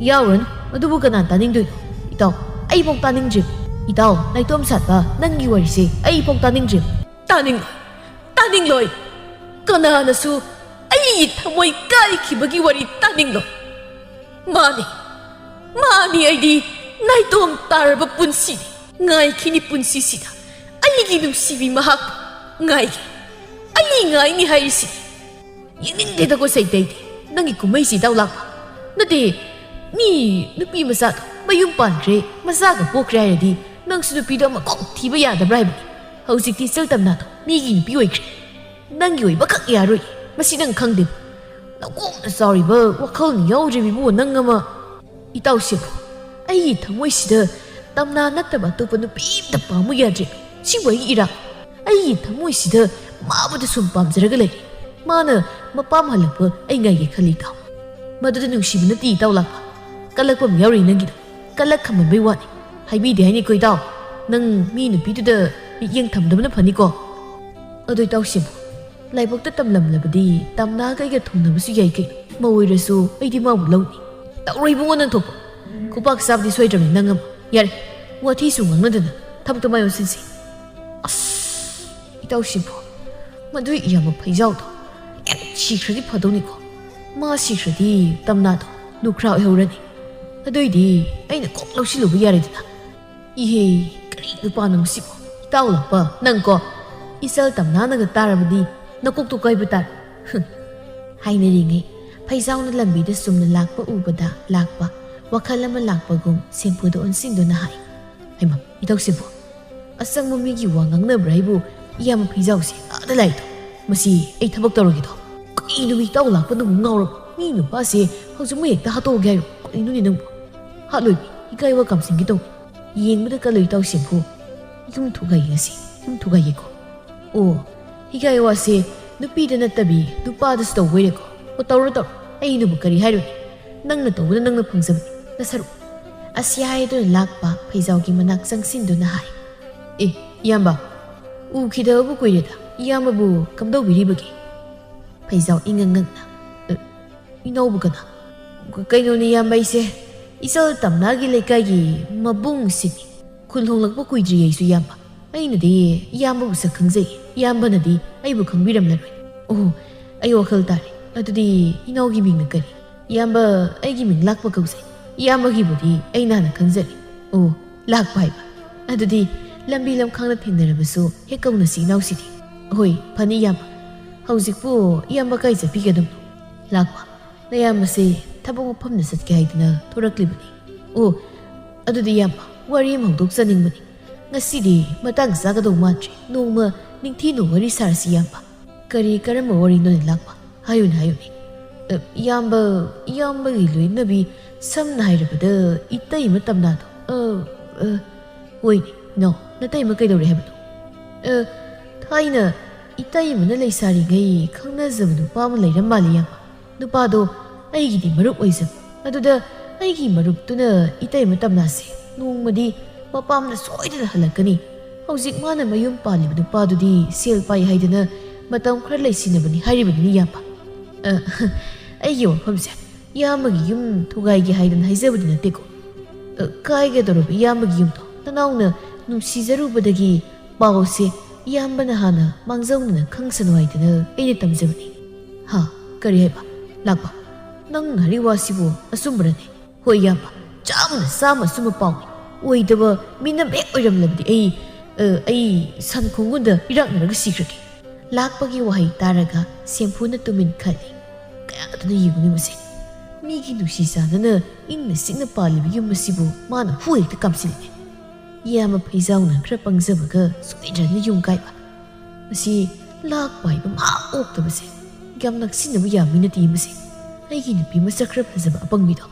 ꯌꯥꯎꯔꯅꯨ, ꯑꯗꯨꯕꯨ ꯀꯅꯥ ꯇꯥꯅꯤꯡꯗꯣꯏꯅꯣ? ꯏꯇꯥꯎ, ꯑꯩꯐꯥꯎ ꯇꯥꯅꯤꯡꯗ꯭ꯔꯤ꯫ ꯏꯇꯥꯎ, ꯅꯥꯏꯇꯣꯝ ꯁꯥꯠꯄ, ꯅꯪꯒꯤ ꯋꯥꯔꯤꯁꯦ ꯑꯩꯐꯥꯎ ꯇꯥꯅꯤꯡꯗ꯭ꯔꯤ꯫" "ꯇꯥꯅꯤꯡꯂꯣꯏ, ꯇꯥꯅꯤꯡꯂꯣꯏ꯫ ꯀꯅꯥꯅꯁꯨ ꯑꯩꯒꯤ ꯊꯃꯣꯏ ꯀꯥꯏꯈꯤꯕꯒꯤ ꯋꯥꯔꯤ ꯇꯥꯅꯤꯡꯂꯣꯏ꯫ ꯃꯥꯅꯤ, ꯃꯥꯅꯤ, ꯑꯩꯗꯤ ꯅꯥꯏꯇꯣꯝ ꯇꯥꯔꯕ ꯄꯨꯟꯁꯤꯅꯤ꯫ ꯉꯥꯏꯈꯤꯅꯤ ꯄꯨꯟꯁꯤꯁꯤꯗ ꯑꯩꯒꯤ ꯅꯨꯡꯁꯤꯕꯤ ꯃꯍꯥꯛ ꯉꯥꯏꯒꯦ꯫ ꯑꯩ ꯉꯥꯏꯅꯤ ꯍꯥꯏꯔꯤꯁꯤ꯫ ꯌꯦꯡꯅꯤꯡꯗꯦꯗꯀꯣ ꯁꯩꯇꯩꯗꯤ, ꯅꯪꯒꯤ ꯀꯨꯝꯍꯩꯁꯤ ꯏꯇꯥꯎ ꯂꯥꯛꯄ꯫ ꯅꯠꯇꯦ, ꯃꯤ ꯅꯨꯄꯤ ꯃꯆꯥꯗꯣ ꯃꯌꯨꯝ ꯄꯥꯟꯈ꯭ꯔꯦ, ꯃꯆꯥꯒ ꯄꯣꯛꯈ꯭ꯔꯦ ꯍꯥꯏꯔꯗꯤ ꯅꯪꯁꯨ ꯅꯨꯄꯤꯗꯣ ꯑꯃ ꯀꯣꯛ ꯊꯤꯕ ꯌꯥꯗꯕ꯭ꯔꯥ ꯍꯥꯏꯕꯅꯤ꯫ ꯍꯧꯖꯤꯛꯇꯤ ꯏꯆꯜ ꯇꯝꯅꯥꯗꯣ ꯃꯤꯒꯤ ꯅꯨꯄꯤ ꯑꯣꯏꯈ꯭ꯔꯦ꯫ ꯅꯪꯒꯤ ꯑꯣꯏꯕꯈꯛ ꯌꯥꯔꯣꯏ, ꯃꯁꯤ ꯅꯪ ꯈꯪꯗꯦ꯫ ꯅꯀꯣꯛꯅ ꯆꯥꯎꯔꯤꯕ ꯋꯥꯈꯜꯅ ꯌꯥꯎꯗ꯭ꯔꯤꯕ ꯏꯕꯨꯡꯉꯣ ꯅꯪ ꯑꯃ꯫ ꯏꯇꯥꯎꯁꯤꯕꯨ, ꯑꯩꯒꯤ ꯊꯃꯣꯏꯁꯤꯗ ꯇꯝꯅꯥ ꯅꯠꯇꯕ ꯑꯇꯣꯞꯄ ꯅꯨꯄꯤ ꯑꯝꯇ ꯄꯥꯝꯃꯨ ꯌꯥꯗ꯭ꯔꯦ꯫ ꯁꯤꯕꯨ ꯑꯩꯒꯤ ꯏꯔꯥ꯫ ꯑꯩꯒꯤ ꯊꯃꯣꯏꯁꯤꯗ ꯃꯥꯕꯨꯗ ꯁꯨꯝ ꯄꯥꯝꯖꯔꯒ ꯂꯩ꯫ ꯃꯥꯅ ꯃꯄꯥꯝ ꯍꯜꯂꯛꯄ ꯑꯩ ꯉꯥꯏꯒꯦ ꯈꯜꯂꯤ, ꯏꯇꯥꯎ꯫ ꯃꯗꯨꯗ ꯅꯨꯡꯁꯤꯕ ꯅꯠꯇꯦ, ꯏꯇꯥꯎ ꯂꯥꯛꯄ꯫ ꯀꯜꯂꯛꯄ ꯑꯃ ꯌꯥꯎꯔꯤ ꯅꯪꯒꯤꯗꯣ꯫ ꯀꯜꯂꯛ ꯈꯝꯕꯟꯕꯩ ꯋꯥꯅꯤ꯫ ꯍꯥꯏꯕꯤꯗꯦ ꯍꯥꯏꯅꯤꯀꯣ, ꯏꯇꯥꯎ꯫ ꯅꯪ ꯃꯤ ꯅꯨꯄꯤꯗꯨꯗ ꯃꯤꯠꯌꯦꯡ ꯊꯝꯗꯕꯅ ꯐꯅꯤꯀꯣ꯫ ꯑꯗꯣ ꯏꯇꯥꯎ ꯁꯦꯝꯕꯨ, ꯂꯥꯏꯕꯛꯇ ꯇꯝꯂꯝꯂꯕꯗꯤ ꯇꯝꯅꯥꯒ ꯑꯩꯒ ꯊꯨꯡꯅꯕꯁꯨ ꯌꯥꯏ ꯀꯩꯅꯣ꯫ ꯃꯧ ꯑꯣꯏꯔꯁꯨ ꯑꯩꯗꯤ ꯃꯥꯕꯨ ꯂꯧꯅꯤ꯫ ꯇꯧꯔꯣ ꯏꯕꯨꯡꯉꯣ ꯅꯪ ꯊꯣꯛꯄ꯫ ꯈꯨꯄꯥꯛ ꯆꯥꯕꯗꯤ ꯁꯣꯏꯗ꯭ꯔꯕꯅꯤ ꯅꯪ ꯑꯃ꯫ ꯌꯥꯔꯦ, ꯋꯥꯊꯤꯁꯨ ꯉꯥꯡꯅꯗꯅ ꯊꯕꯛꯇ ꯃꯥꯏ ꯑꯣꯟꯁꯤꯟꯁꯤ꯫ ꯑꯁ, ꯏꯇꯥꯎ ꯁꯦꯝꯕꯨ, ꯃꯗꯨꯏ ꯏꯌꯥꯝꯕ ꯐꯩꯖꯥꯎꯗꯣ ꯍꯦꯛ ꯁꯤꯈ꯭ꯔꯗꯤ ꯐꯗꯧꯅꯤꯀꯣ꯫ ꯃꯥ ꯁꯤꯈ꯭ꯔꯗꯤ ꯇꯝꯅꯥꯗꯣ ꯂꯨꯈ꯭ꯔꯥ ꯑꯣꯏꯍꯧꯔꯅꯤ꯫ ꯑꯗꯨꯏꯗꯤ ꯑꯩꯅ ꯀꯣꯛ ꯂꯧꯁꯤꯜꯂꯨꯕ ꯌꯥꯔꯦꯗꯅ꯫ ꯏꯍꯦ, ꯀꯔꯤ ꯅꯨꯄꯥꯅꯣ ꯃꯁꯤꯕꯣ? ꯏꯇꯥꯎ ꯂꯥꯛꯄ, ꯅꯪꯀꯣ, ꯏꯆꯜ ꯇꯝꯅꯥꯅꯒ ꯇꯥꯔꯕꯗꯤ ꯅꯀꯣꯛꯇꯣ ꯀꯥꯏꯕ ꯇꯥꯔꯦ꯫ ꯍꯨꯝ꯫ ꯍꯥꯏꯅꯔꯤꯉꯩ ꯐꯩꯖꯥꯎꯅ ꯂꯝꯕꯤꯗ ꯆꯨꯝꯅ ꯂꯥꯛꯄ ꯎꯕꯗ ꯂꯥꯛꯄ ꯋꯥꯈꯜ ꯑꯃ ꯂꯥꯛꯄꯒꯨꯝ ꯁꯦꯝꯐꯨꯗ ꯑꯣꯟꯁꯤꯟꯗꯨꯅ ꯍꯥꯏ, "ꯍꯩꯃꯥ, ꯏꯇꯥꯎꯁꯤꯕꯨ ꯑꯆꯪꯕ ꯃꯤꯒꯤ ꯋꯥ ꯉꯥꯡꯅꯕ꯭ꯔꯥ ꯍꯥꯏꯕꯨ? ꯏꯌꯥꯝꯕ ꯐꯩꯖꯥꯎꯁꯦ ꯑꯥꯗ ꯂꯥꯛꯏꯗꯣ꯫ ꯃꯁꯤ ꯑꯩ ꯊꯕꯛ ꯇꯧꯔꯒꯦꯗꯣ꯫ ꯀꯩꯅꯣ ꯏꯇꯥꯎ ꯂꯥꯛꯄꯅꯕꯨ ꯉꯥꯎꯔꯕ? ꯃꯤ ꯅꯨꯄꯥꯁꯦ ꯍꯧꯖꯤꯛꯃꯛ ꯍꯦꯛꯇ ꯍꯥꯠꯇꯣꯛꯑꯒꯦ ꯍꯥꯏꯔꯣ? ꯀꯩꯅꯣꯅꯦ ꯅꯪꯕꯨ? ꯍꯥꯠꯂꯣꯏ, ꯏꯀꯥꯏ ꯋꯥ ꯀꯝꯁꯤꯡꯒꯦ ꯇꯧ꯫ ꯌꯦꯡꯕꯗ ꯀꯜꯂꯣꯏ ꯏꯇꯥꯎ ꯁꯦꯝꯐꯨ꯫ ꯌꯨꯝ ꯊꯨꯒꯥꯏꯒꯦ ꯉꯁꯤ, ꯌꯨꯝ ꯊꯨꯒꯥꯏꯒꯦꯀꯣ꯫ ꯑꯣ, ꯍꯤꯒꯥꯏ ꯋꯥꯁꯦ ꯅꯨꯄꯤꯗ ꯅꯠꯇꯕꯤ ꯅꯨꯄꯥꯗꯁꯨ ꯇꯧꯕꯣꯏꯔꯦꯀꯣ꯫ ꯑꯣ, ꯇꯧꯔꯣ ꯇꯧꯔꯣ, ꯑꯩꯅꯕꯨ ꯀꯔꯤ ꯍꯥꯏꯔꯨꯅꯤ? ꯅꯪꯅ ꯇꯧꯕꯅ ꯅꯪꯅ ꯐꯪꯖꯕꯅꯤ, ꯅꯁꯔꯨꯛ꯫" ꯑꯁꯤ ꯍꯥꯏꯗꯨꯅ ꯂꯥꯛꯄ ꯐꯩꯖꯥꯎꯒꯤ ꯃꯅꯥꯛ ꯆꯪꯁꯤꯟꯗꯨꯅ ꯍꯥꯏ, "ꯑꯦ, ꯏꯌꯥꯝꯕ, ꯎꯈꯤꯗꯕꯕꯨ ꯀꯨꯏꯔꯦꯗ, ꯏꯌꯥꯝꯕꯕꯨ ꯀꯝꯗꯧꯕꯤꯔꯤꯕꯒꯦ?" ꯐꯩꯖꯥꯎ ꯏꯉꯛ ꯉꯛꯅ, "ꯑ, ꯏꯅꯥꯎꯕꯨ ꯀꯅꯥ?" "ꯀ-, ꯀꯩꯅꯣꯅꯦ ꯏꯌꯥꯝꯕ, ꯑꯩꯁꯦ ꯏꯆꯜ ꯇꯝꯅꯥꯒꯤ ꯂꯩꯀꯥꯏꯒꯤ ꯃꯕꯨꯡꯁꯤꯅꯤ꯫ ꯈꯨꯜ ꯍꯣꯡꯂꯛꯄ ꯀꯨꯏꯗ꯭ꯔꯤ ꯑꯩꯁꯨ ꯏꯌꯥꯝꯕ꯫ ꯑꯩꯅꯗꯤ ꯏꯌꯥꯝꯕꯕꯨ ꯁꯛ ꯈꯪꯖꯩ, ꯏꯌꯥꯝꯕꯅꯗꯤ ꯑꯩꯕꯨ ꯈꯪꯕꯤꯔꯝꯂꯔꯣꯏ꯫ ꯑꯣ, ꯑꯩ ꯋꯥꯈꯜ ꯇꯥꯔꯦ꯫ ꯑꯗꯨꯗꯤ ꯏꯅꯥꯎꯒꯤ ꯃꯤꯡꯅ ꯀꯔꯤ?" "ꯏꯌꯥꯝꯕ, ꯑꯩꯒꯤ ꯃꯤꯡ ꯂꯥꯛꯄ ꯀꯧꯖꯩ꯫ ꯏꯌꯥꯝꯕꯒꯤꯕꯨꯗꯤ ꯑꯩꯅ ꯍꯥꯟꯅ ꯈꯪꯖꯔꯦ꯫" "ꯑꯣ, ꯂꯥꯛꯄ ꯍꯥꯏꯕ꯫ ꯑꯗꯨꯗꯤ ꯂꯝꯕꯤ ꯂꯝꯈꯥꯡꯗ ꯊꯦꯡꯅꯔꯕꯁꯨ ꯍꯦꯛ ꯀꯧꯅꯁꯤ ꯏꯅꯥꯎꯁꯤꯗꯤ꯫" "ꯍꯣꯏ, ꯐꯅꯤ ꯏꯌꯥꯝꯕ꯫ ꯍꯧꯖꯤꯛꯄꯨ ꯏꯌꯥꯝꯕ ꯀꯥꯏ ꯆꯠꯄꯤꯒꯗꯕꯅꯣ?" "ꯂꯥꯛꯄ, ꯅꯌꯥꯝꯕꯁꯦ ꯊꯕꯛ ꯃꯐꯝꯗ ꯆꯠꯀꯦ ꯍꯥꯏꯗꯨꯅ ꯊꯣꯔꯛꯂꯤꯕꯅꯤ꯫" "ꯑꯣ, ꯑꯗꯨꯗꯤ ꯏꯌꯥꯝꯕ, ꯋꯥꯔꯤ ꯑꯃ ꯍꯧꯗꯣꯛꯆꯅꯤꯡꯕꯅꯤ꯫ ꯉꯁꯤꯗꯤ ꯃꯇꯥꯡ ꯆꯥꯒꯗꯧ ꯃꯥꯟꯗ꯭ꯔꯦ꯫ ꯅꯣꯡꯃ ꯅꯤꯡꯊꯤꯅ ꯋꯥꯔꯤ ꯁꯥꯔꯁꯤ ꯏꯌꯥꯝꯕ꯫" "ꯀꯔꯤ ꯀꯔꯝꯕ ꯋꯥꯔꯤꯅꯣꯅꯦ ꯂꯥꯛꯄ? ꯍꯥꯏꯌꯨꯅꯦ, ꯍꯥꯏꯌꯨꯅꯦ꯫" "ꯑ, ꯏꯌꯥꯝꯕ, ꯏꯌꯥꯝꯕꯒꯤ ꯂꯣꯏꯅꯕꯤ, ꯁꯝꯅ ꯍꯥꯏꯔꯕꯗ ꯏꯇꯩꯃ ꯇꯝꯅꯥꯗꯣ꯫" "ꯑ, ꯑ, ꯍꯣꯏꯅꯦ, ꯏꯅꯥꯎ, ꯅꯇꯩꯃ ꯀꯩꯗꯧꯔꯦ ꯍꯥꯏꯕꯅꯣ?" "ꯑ, ꯊꯥꯏꯅ "ꯏꯇꯩꯃꯅ ꯂꯩꯁꯥꯔꯤꯉꯩ ꯈꯪꯅꯖꯕ ꯅꯨꯄꯥ ꯑꯃ ꯂꯩꯔꯝ ꯃꯥꯜꯂꯤ, ꯏꯌꯥꯝꯕ꯫ ꯅꯨꯄꯥꯗꯣ ꯑꯩꯒꯤꯗꯤ ꯃꯔꯨꯞ ꯑꯣꯏꯖꯕ꯫ ꯑꯗꯨꯗ ꯑꯩꯒꯤ ꯃꯔꯨꯞꯇꯨꯅ ꯏꯇꯩꯃ ꯇꯝꯅꯥꯁꯦ ꯅꯣꯡꯃꯗꯤ ꯃꯄꯥꯝꯗ ꯁꯣꯏꯗꯅ ꯍꯜꯂꯛꯀꯅꯤ꯫ ꯍꯧꯖꯤꯛ ꯃꯥꯅ ꯃꯌꯨꯝ ꯄꯥꯜꯂꯤꯕ ꯅꯨꯄꯥꯗꯨꯗꯤ ꯁꯦꯜ ꯄꯥꯏ ꯍꯥꯏꯗꯅ ꯃꯇꯝ ꯈꯔ ꯂꯩꯁꯤꯟꯅꯕꯅꯤ ꯍꯥꯏꯔꯤꯕꯅꯤꯅꯦ, ꯏꯌꯥꯝꯕ꯫ ꯑ, ꯑꯩꯒꯤ ꯋꯥꯐꯝꯁꯦ ꯏꯌꯥꯝꯕꯒꯤ ꯌꯨꯝ ꯊꯨꯒꯥꯏꯒꯦ ꯍꯥꯏꯗꯅ ꯍꯥꯏꯖꯕꯗꯤ ꯅꯠꯇꯦꯀꯣ꯫ ꯑ, ꯀꯥꯏꯒꯗꯧꯔꯕ ꯏꯌꯥꯝꯕꯒꯤ ꯌꯨꯝꯗꯣ ꯅꯅꯥꯎꯅ ꯅꯨꯡꯁꯤꯖꯔꯨꯕꯗꯒꯤ ꯄꯥꯎꯁꯦ ꯏꯌꯥꯝꯕꯅ ꯍꯥꯟꯅ ꯃꯥꯡꯖꯧꯅꯅ ꯈꯪꯁꯅꯨ ꯍꯥꯏꯗꯅ ꯑꯩꯅ ꯇꯝꯖꯕꯅꯤ꯫" "ꯍꯥ? ꯀꯔꯤ ꯍꯥꯏꯕ? ꯂꯥꯛꯄ, ꯅꯪ ꯍꯥꯏꯔꯤ ꯋꯥꯁꯤꯕꯨ ꯑꯆꯨꯝꯕꯔꯅꯦ?" "ꯍꯣꯏ ꯏꯌꯥꯝꯕ, ꯆꯥꯝꯃꯅ ꯆꯥꯝꯃ ꯑꯆꯨꯝꯕ ꯄꯥꯎꯅꯤ꯫ ꯑꯣꯏꯗꯕ ꯃꯤꯅꯝ ꯍꯦꯛ ꯑꯣꯏꯔꯝꯂꯕꯗꯤ ꯑꯩ, ꯑ, ꯑꯩ ꯁꯟ ꯈꯣꯡꯒꯨꯟꯗ ꯏꯔꯥꯛꯅꯔꯒ ꯁꯤꯈ꯭ꯔꯒꯦ꯫" ꯂꯥꯛꯄꯒꯤ ꯋꯥꯍꯩ ꯇꯥꯔꯒ ꯁꯦꯝꯐꯨꯅ ꯇꯨꯃꯤꯟ ꯈꯜꯂꯤ꯫ ꯀꯌꯥꯗꯅ ꯌꯦꯡꯉꯨꯅꯤ ꯃꯁꯦ꯫ ꯃꯤꯒꯤ ꯅꯨꯡꯁꯤ ꯆꯥꯟꯅꯅ ꯏꯪꯅ ꯆꯤꯛꯅ ꯄꯥꯜꯂꯤꯕ ꯌꯨꯝ ꯑꯁꯤꯕꯨ ꯃꯥꯅ ꯍꯨ ꯍꯦꯛꯇ ꯀꯥꯝꯁꯤꯜꯂꯤꯅꯦ꯫ ꯏꯌꯥꯝꯕ ꯐꯩꯖꯥꯎꯅ ꯈꯔ ꯄꯪꯖꯕꯒ ꯁꯣꯏꯗ꯭ꯔꯅ ꯌꯨꯝ ꯀꯥꯏꯕ꯫ ꯃꯁꯤ ꯂꯥꯛꯄ ꯍꯥꯏꯕ ꯃꯍꯥꯛ ꯑꯣꯛꯇꯕꯁꯦ꯫ ꯌꯥꯝ ꯅꯛꯁꯤꯟꯅꯕ ꯌꯥꯕ ꯃꯤ ꯅꯠꯇꯦ ꯃꯁꯦ꯫ ꯑꯩꯒꯤ ꯅꯨꯄꯤ ꯃꯁꯛ ꯈꯔ ꯐꯖꯕ ꯑꯄꯪꯕꯤꯗꯣ꯫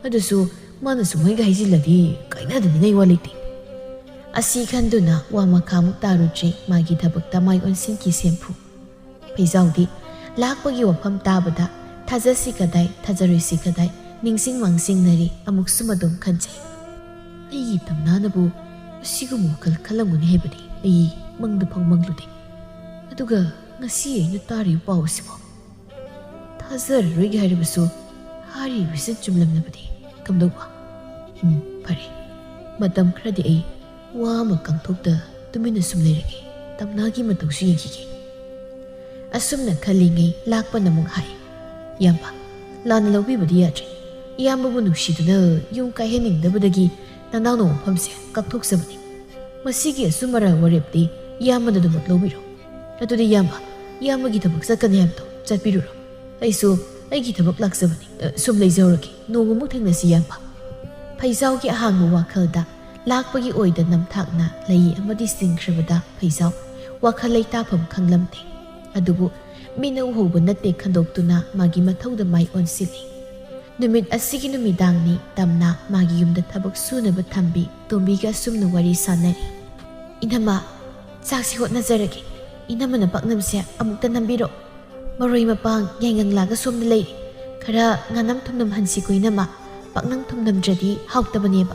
ꯑꯗꯨꯁꯨ ꯃꯥꯅ ꯁꯨꯃꯥꯏꯒ ꯍꯥꯏꯖꯤꯜꯂꯗꯤ ꯀꯥꯏꯅꯗꯅꯤꯡꯉꯥꯏ ꯋꯥ ꯂꯩꯇꯦ꯫ ꯑꯁꯤ ꯈꯟꯗꯨꯅ ꯋꯥ ꯃꯈꯥꯃꯨꯛ ꯇꯥꯔꯨꯗ꯭ꯔꯤ, ꯃꯥꯒꯤ ꯊꯕꯛꯇ ꯃꯥꯏ ꯑꯣꯟꯁꯤꯟꯈꯤ ꯁꯦꯝꯐꯨ꯫ ꯐꯩꯖꯥꯎꯗꯤ ꯂꯥꯛꯄꯒꯤ ꯋꯥꯐꯝ ꯇꯥꯕꯗ ꯊꯥꯖꯁꯤ ꯀꯗꯥꯏ, ꯊꯥꯖꯔꯣꯏꯁꯤ ꯀꯗꯥꯏ, ꯅꯤꯡꯁꯤꯡ ꯃꯥꯡꯁꯤꯡꯅꯔꯤ꯫ ꯑꯃꯨꯛꯁꯨ ꯃꯗꯨꯝ ꯈꯟꯖꯩ꯫ ꯑꯩꯒꯤ ꯇꯝꯅꯥꯅꯕꯨ ꯑꯁꯤꯒꯨꯝꯕ ꯋꯥꯈꯜ ꯈꯜꯂꯝꯒꯅꯤ ꯍꯥꯏꯕꯗꯤ ꯑꯩ ꯃꯪꯗ ꯐꯥꯎ ꯃꯪꯂꯨꯗꯦ꯫ ꯑꯗꯨꯒ ꯉꯁꯤ ꯑꯩꯅ ꯇꯥꯔꯤꯕ ꯄꯥꯎ ꯑꯁꯤꯕꯨ ꯊꯥꯖꯔꯔꯣꯏꯒꯦ ꯍꯥꯏꯔꯕꯁꯨ ꯍꯥꯏꯔꯤꯕꯁꯤ ꯆꯨꯝꯂꯝꯂꯕꯗꯤ ꯀꯝꯗꯧꯕ? ꯎꯝ, ꯐꯔꯦ꯫ ꯃꯇꯝ ꯈꯔꯗꯤ ꯑꯩ ꯋꯥ ꯑꯃ ꯀꯪꯊꯣꯛꯇ ꯇꯨꯃꯤꯟꯅ ꯁꯨꯝ ꯂꯩꯔꯒꯦ꯫ ꯇꯝꯅꯥꯒꯤ ꯃꯇꯧꯁꯨ ꯌꯦꯡꯈꯤꯒꯦ꯫ ꯑꯁꯨꯝꯅ ꯈꯜꯂꯤꯉꯩ ꯂꯥꯛꯄꯅ ꯑꯃꯨꯛ ꯍꯥꯏ, "ꯏꯌꯥꯝꯕ, ꯂꯥꯟꯅ ꯂꯧꯕꯤꯕꯗꯤ ꯌꯥꯗ꯭ꯔꯦ꯫ ꯏꯌꯥꯝꯕꯕꯨ ꯅꯨꯡꯁꯤꯗꯨꯅ ꯌꯨꯝ ꯀꯥꯏꯍꯟꯅꯤꯡꯗꯕꯗꯒꯤ ꯅꯅꯥꯎꯅ ꯋꯥꯐꯝꯁꯦ ꯀꯛꯊꯣꯛꯆꯕꯅꯤ꯫ ꯃꯁꯤꯒꯤ ꯑꯆꯨꯝ ꯑꯔꯥꯟ ꯋꯥꯔꯦꯞꯇꯤ ꯏꯌꯥꯝꯕꯅ ꯑꯗꯨꯃꯛ ꯂꯧꯕꯤꯔꯣ꯫ ꯑꯗꯨꯗꯤ ꯏꯌꯥꯝꯕ, ꯏꯌꯥꯝꯕꯒꯤ ꯊꯕꯛ ꯆꯠꯀꯅꯤ ꯍꯥꯏꯕꯗꯣ ꯆꯠꯄꯤꯔꯨꯔꯣ꯫ ꯑꯩꯁꯨ ꯑꯩꯒꯤ ꯊꯕꯛ ꯂꯥꯛꯆꯕꯅꯤ꯫ ꯑ, ꯁꯨꯝ ꯂꯩꯖꯍꯧꯔꯒꯦ꯫ ꯅꯣꯡꯃꯃꯨꯛ ꯊꯦꯡꯅꯁꯤ ꯏꯌꯥꯝꯕ꯫" ꯐꯩꯖꯥꯎꯒꯤ ꯑꯍꯥꯡꯕ ꯋꯥꯈꯜꯗ ꯂꯥꯛꯄꯒꯤ ꯑꯣꯏꯗ ꯅꯝꯊꯥꯛꯅ ꯂꯩ ꯑꯃꯗꯤ ꯆꯤꯡꯈ꯭ꯔꯕꯗ ꯐꯩꯖꯥꯎ ꯋꯥꯈꯜ ꯂꯩꯇꯥꯐꯝ ꯈꯪꯂꯝꯗꯦ꯫ ꯑꯗꯨꯕꯨ ꯃꯤꯠꯅ ꯎꯍꯧꯕ ꯅꯠꯇꯦ ꯈꯟꯗꯣꯛꯇꯨꯅ ꯃꯥꯒꯤ ꯃꯊꯧꯗ ꯃꯥꯏ ꯑꯣꯟꯁꯤꯜꯂꯤ꯫ ꯅꯨꯃꯤꯠ ꯑꯁꯤꯒꯤ ꯅꯨꯃꯤꯗꯥꯡꯅꯤ꯫ ꯇꯝꯅ ꯃꯥꯒꯤ ꯌꯨꯝꯗ ꯊꯕꯛ ꯁꯨꯅꯕ ꯊꯝꯕꯤ ꯇꯣꯝꯕꯤꯒ ꯑꯁꯨꯝꯅ ꯋꯥꯔꯤ ꯁꯥꯟꯅꯔꯤ꯫ "ꯏꯅꯝꯃ, ꯆꯥꯛꯁꯤ ꯍꯣꯠꯅꯖꯔꯒꯦ꯫ "ꯏꯅꯝꯃꯅ ꯄꯥꯛꯅꯝꯁꯦ ꯑꯃꯨꯛꯇ ꯅꯝꯕꯤꯔꯛꯑꯣ꯫ ꯃꯔꯣꯏ ꯃꯄꯥꯡ, ꯌꯥꯏꯉꯪꯂꯥꯒ ꯁꯣꯝꯗ ꯂꯩꯔꯦ꯫ ꯈꯔ ꯉꯥꯅꯝ ꯊꯨꯝꯅꯝ ꯍꯟꯁꯤꯀꯣ ꯏꯅꯝꯃ꯫ ꯄꯥꯛꯅꯝ ꯊꯨꯝꯅꯝꯗ꯭ꯔꯗꯤ ꯍꯥꯎꯇꯕꯅꯦꯕ"꯫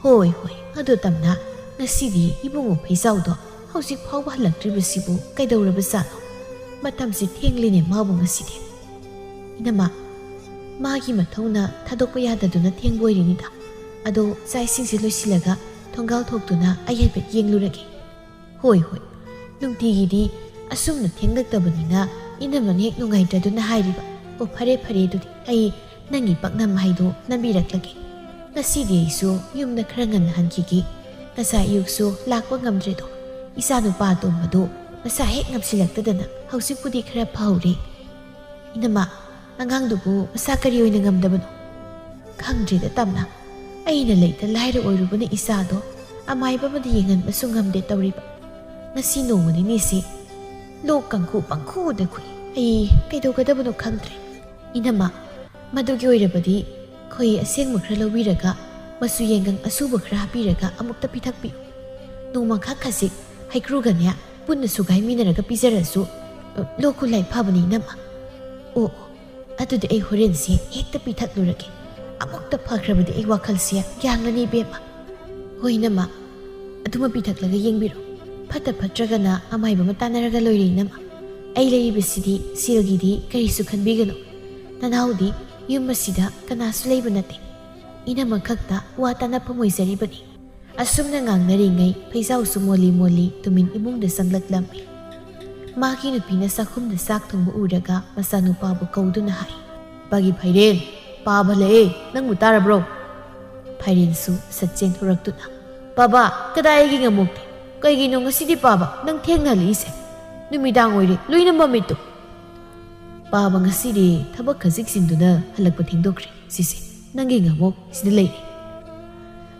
"ꯍꯣꯏ, ꯍꯣꯏ, ꯑꯗꯣ ꯇꯝꯅ, ꯉꯁꯤꯗꯤ ꯏꯕꯨꯡꯉꯣ ꯐꯩꯖꯥꯎꯗꯣ ꯍꯧꯖꯤꯛ ꯐꯥꯎꯕ ꯍꯜꯂꯛꯇ꯭ꯔꯤꯕꯁꯤꯕꯨ ꯀꯩꯗꯧꯔꯕꯖꯥꯠꯅꯣ? ꯃꯇꯝꯁꯤ ꯊꯦꯡꯂꯤꯅꯦ ꯃꯥꯕꯨ ꯉꯁꯤꯗꯤ"꯫ "ꯏꯅꯝꯃ, ꯃꯥꯒꯤ ꯃꯊꯧꯅ ꯊꯥꯗꯣꯛꯄ ꯌꯥꯗꯗꯨꯅ ꯊꯦꯡꯕ ꯑꯣꯏꯔꯤꯅꯤꯗ꯫ ꯑꯗꯣ ꯆꯥꯛ ꯏꯁꯤꯡꯁꯦ ꯂꯣꯏꯁꯤꯜꯂꯒ ꯊꯣꯡꯒꯥꯜ ꯊꯣꯛꯇꯨꯅ ꯑꯩ ꯍꯥꯏꯐꯦꯠ ꯌꯦꯡꯂꯨꯔꯒꯦ"꯫ "ꯍꯣꯏ, ꯍꯣꯏ, ꯅꯨꯡꯇꯤꯒꯤꯗꯤ ꯑꯁꯨꯝꯅ ꯊꯦꯡꯂꯛꯇꯕꯅꯤꯅ ꯏꯅꯝꯃꯅ ꯍꯦꯛ ꯅꯨꯡꯉꯥꯏꯇ꯭ꯔꯗꯨꯅ ꯍꯥꯏꯔꯤꯕ꯫ ꯑꯣ, ꯐꯔꯦ, ꯐꯔꯦ, ꯑꯗꯨꯗꯤ ꯑꯩ ꯅꯪꯒꯤ ꯄꯥꯛꯅꯝ ꯍꯥꯏꯗꯣ ꯅꯝꯕꯤꯔꯛꯂꯒꯦ꯫ ꯉꯁꯤꯗꯤ ꯑꯩꯁꯨ ꯌꯨꯝꯗ ꯈꯔ ꯉꯟꯅ ꯍꯟꯈꯤꯒꯦ꯫ ꯉꯁꯥꯏ ꯑꯌꯨꯛꯁꯨ ꯂꯥꯛꯄ ꯉꯝꯗ꯭ꯔꯦꯗꯣ꯫ ꯏꯆꯥꯅꯨꯄꯥ ꯑꯇꯣꯝꯕꯗꯣ ꯃꯁꯥ ꯍꯦꯛ ꯉꯝꯁꯤꯜꯂꯛꯇꯗꯅ ꯍꯧꯖꯤꯛꯄꯨꯗꯤ ꯈꯔ ꯐꯍꯧꯔꯦ"꯫ "ꯏꯅꯝꯃ, ꯑꯉꯥꯡꯗꯨꯕꯨ ꯃꯁꯥ ꯀꯔꯤ ꯑꯣꯏꯅ ꯉꯝꯗꯕꯅꯣ?" "ꯈꯪꯗ꯭ꯔꯦꯗ ꯇꯝꯅ, ꯑꯩꯅ ꯂꯩꯇ ꯂꯥꯏꯔ ꯑꯣꯏꯔꯨꯕꯅ ꯏꯆꯥꯗꯣ ꯑꯃꯥꯏꯕ ꯑꯃꯗ ꯌꯦꯡꯍꯟꯕꯁꯨ ꯉꯝꯗꯦ ꯇꯧꯔꯤꯕ꯫ ꯉꯁꯤ ꯅꯣꯡꯃ ꯅꯤꯅꯤꯁꯤ ꯂꯣꯛ ꯀꯥꯡꯈꯨ ꯄꯪꯈꯨꯗ ꯈꯨꯏ꯫ ꯑꯩ ꯀꯩꯗꯧꯒꯗꯕꯅꯣ ꯈꯪꯗ꯭ꯔꯦ"꯫ "ꯏꯅꯝꯃ, ꯃꯗꯨꯒꯤ ꯑꯣꯏꯔꯕꯗꯤ ꯈꯣꯏꯍꯤ ꯑꯁꯦꯡꯕ ꯈꯔ ꯂꯧꯕꯤꯔꯒ ꯃꯆꯨ ꯌꯦꯡꯒꯪ ꯑꯁꯨꯕ ꯈꯔ ꯍꯥꯞꯄꯤꯔꯒ ꯑꯃꯨꯛꯇ ꯄꯤꯊꯛꯄꯤꯌꯨ꯫ ꯅꯣꯡꯃꯈꯛ ꯈꯖꯤꯛ ꯍꯩꯀ꯭ꯔꯨꯒꯅꯦ ꯄꯨꯟꯅ ꯁꯨꯒꯥꯏꯃꯤꯟꯅꯔꯒ ꯄꯤꯖꯔꯁꯨ, ꯑ, ꯂꯣꯛ ꯈꯨ ꯂꯥꯏ ꯐꯕꯅꯤ ꯏꯅꯝꯃ"꯫ "ꯑꯣ, ꯑꯣ, ꯑꯗꯨꯗꯤ ꯑꯩ ꯍꯣꯔꯦꯟꯁꯦ ꯍꯦꯛꯇ ꯄꯤꯊꯛꯂꯨꯔꯒꯦ꯫ ꯑꯃꯨꯛꯇ ꯐꯈ꯭ꯔꯕꯗꯤ ꯑꯩ ꯋꯥꯈꯜꯁꯦ ꯌꯥꯡꯂꯅꯤ ꯏꯕꯦꯝꯃ"꯫ "ꯍꯣꯏ ꯏꯅꯝꯃ, ꯑꯗꯨꯃ ꯄꯤꯊꯛꯂꯒ ꯌꯦꯡꯕꯤꯔꯣ꯫ ꯐꯠꯇ ꯐꯠꯇ꯭ꯔꯒꯅ ꯑꯃꯥꯏꯕ ꯑꯃ ꯇꯥꯟꯅꯔꯒ ꯂꯣꯏꯔꯦ ꯏꯅꯝꯃ꯫ ꯑꯩ ꯂꯩꯔꯤꯕꯁꯤꯗꯤ ꯁꯦꯜꯒꯤꯗꯤ ꯀꯔꯤꯁꯨ ꯈꯟꯕꯤꯒꯅꯨ꯫ ꯅꯅꯥꯎꯗꯤ ꯌꯨꯝ ꯑꯁꯤꯗ ꯀꯅꯥꯁꯨ ꯂꯩꯕ ꯅꯠꯇꯦ꯫ ꯏꯅꯝꯃ ꯈꯛꯇ ꯋꯥ ꯇꯥꯅꯐꯝ ꯑꯣꯏꯖꯔꯤꯕꯅꯤ"꯫ ꯑꯁꯨꯝꯅ ꯉꯥꯡꯅꯔꯤꯉꯩ ꯐꯩꯖꯥꯎꯁꯨ ꯃꯣꯜꯂꯤ ꯃꯣꯜꯂꯤ ꯇꯨꯃꯤꯟ ꯏꯃꯨꯡꯗ ꯆꯪꯂꯛꯂꯝꯃꯤ꯫ ꯃꯥꯒꯤ ꯅꯨꯄꯤꯅ ꯆꯥꯛꯈꯨꯝꯗ ꯆꯥꯛ ꯊꯣꯡꯕ ꯎꯔꯒ ꯃꯆꯥꯅꯨꯄꯥꯕꯨ ꯀꯧꯗꯨꯅ ꯍꯥꯏ, "ꯄꯥꯒꯤ ꯐꯥꯏꯔꯦꯟ, ꯄꯥꯕ ꯍꯜꯂꯛꯑꯦ, ꯅꯪꯕꯨ ꯇꯥꯔꯕ꯭ꯔꯣ?" ꯐꯥꯏꯔꯦꯟꯁꯨ ꯁꯠ ꯆꯦꯟꯊꯣꯔꯛꯇꯨꯅ, "ꯄꯥꯕ, ꯀꯗꯥꯏꯒꯤ ꯉꯝꯃꯣꯛꯇꯦ? ꯀꯩꯒꯤꯅꯣ ꯉꯁꯤꯗꯤ ꯄꯥꯕ ꯅꯪ ꯊꯦꯡꯅ ꯍꯜꯂꯛꯏꯁꯦ? ꯅꯨꯃꯤꯗꯥꯡ ꯑꯣꯏꯔꯦ, ꯂꯣꯏꯅ ꯃꯝꯃꯤꯗꯣ"꯫ "ꯄꯥꯕ ꯉꯁꯤꯗꯤ ꯊꯕꯛ ꯈꯖꯤꯛ ꯆꯤꯟꯗꯨꯅ ꯍꯜꯂꯛꯄ ꯊꯦꯡꯗꯣꯛꯈ꯭ꯔꯦ꯫ ꯁꯤꯁꯦ, ꯅꯪꯒꯤ ꯉꯝꯃꯣꯛ ꯁꯤꯗ ꯂꯩꯔꯦ"꯫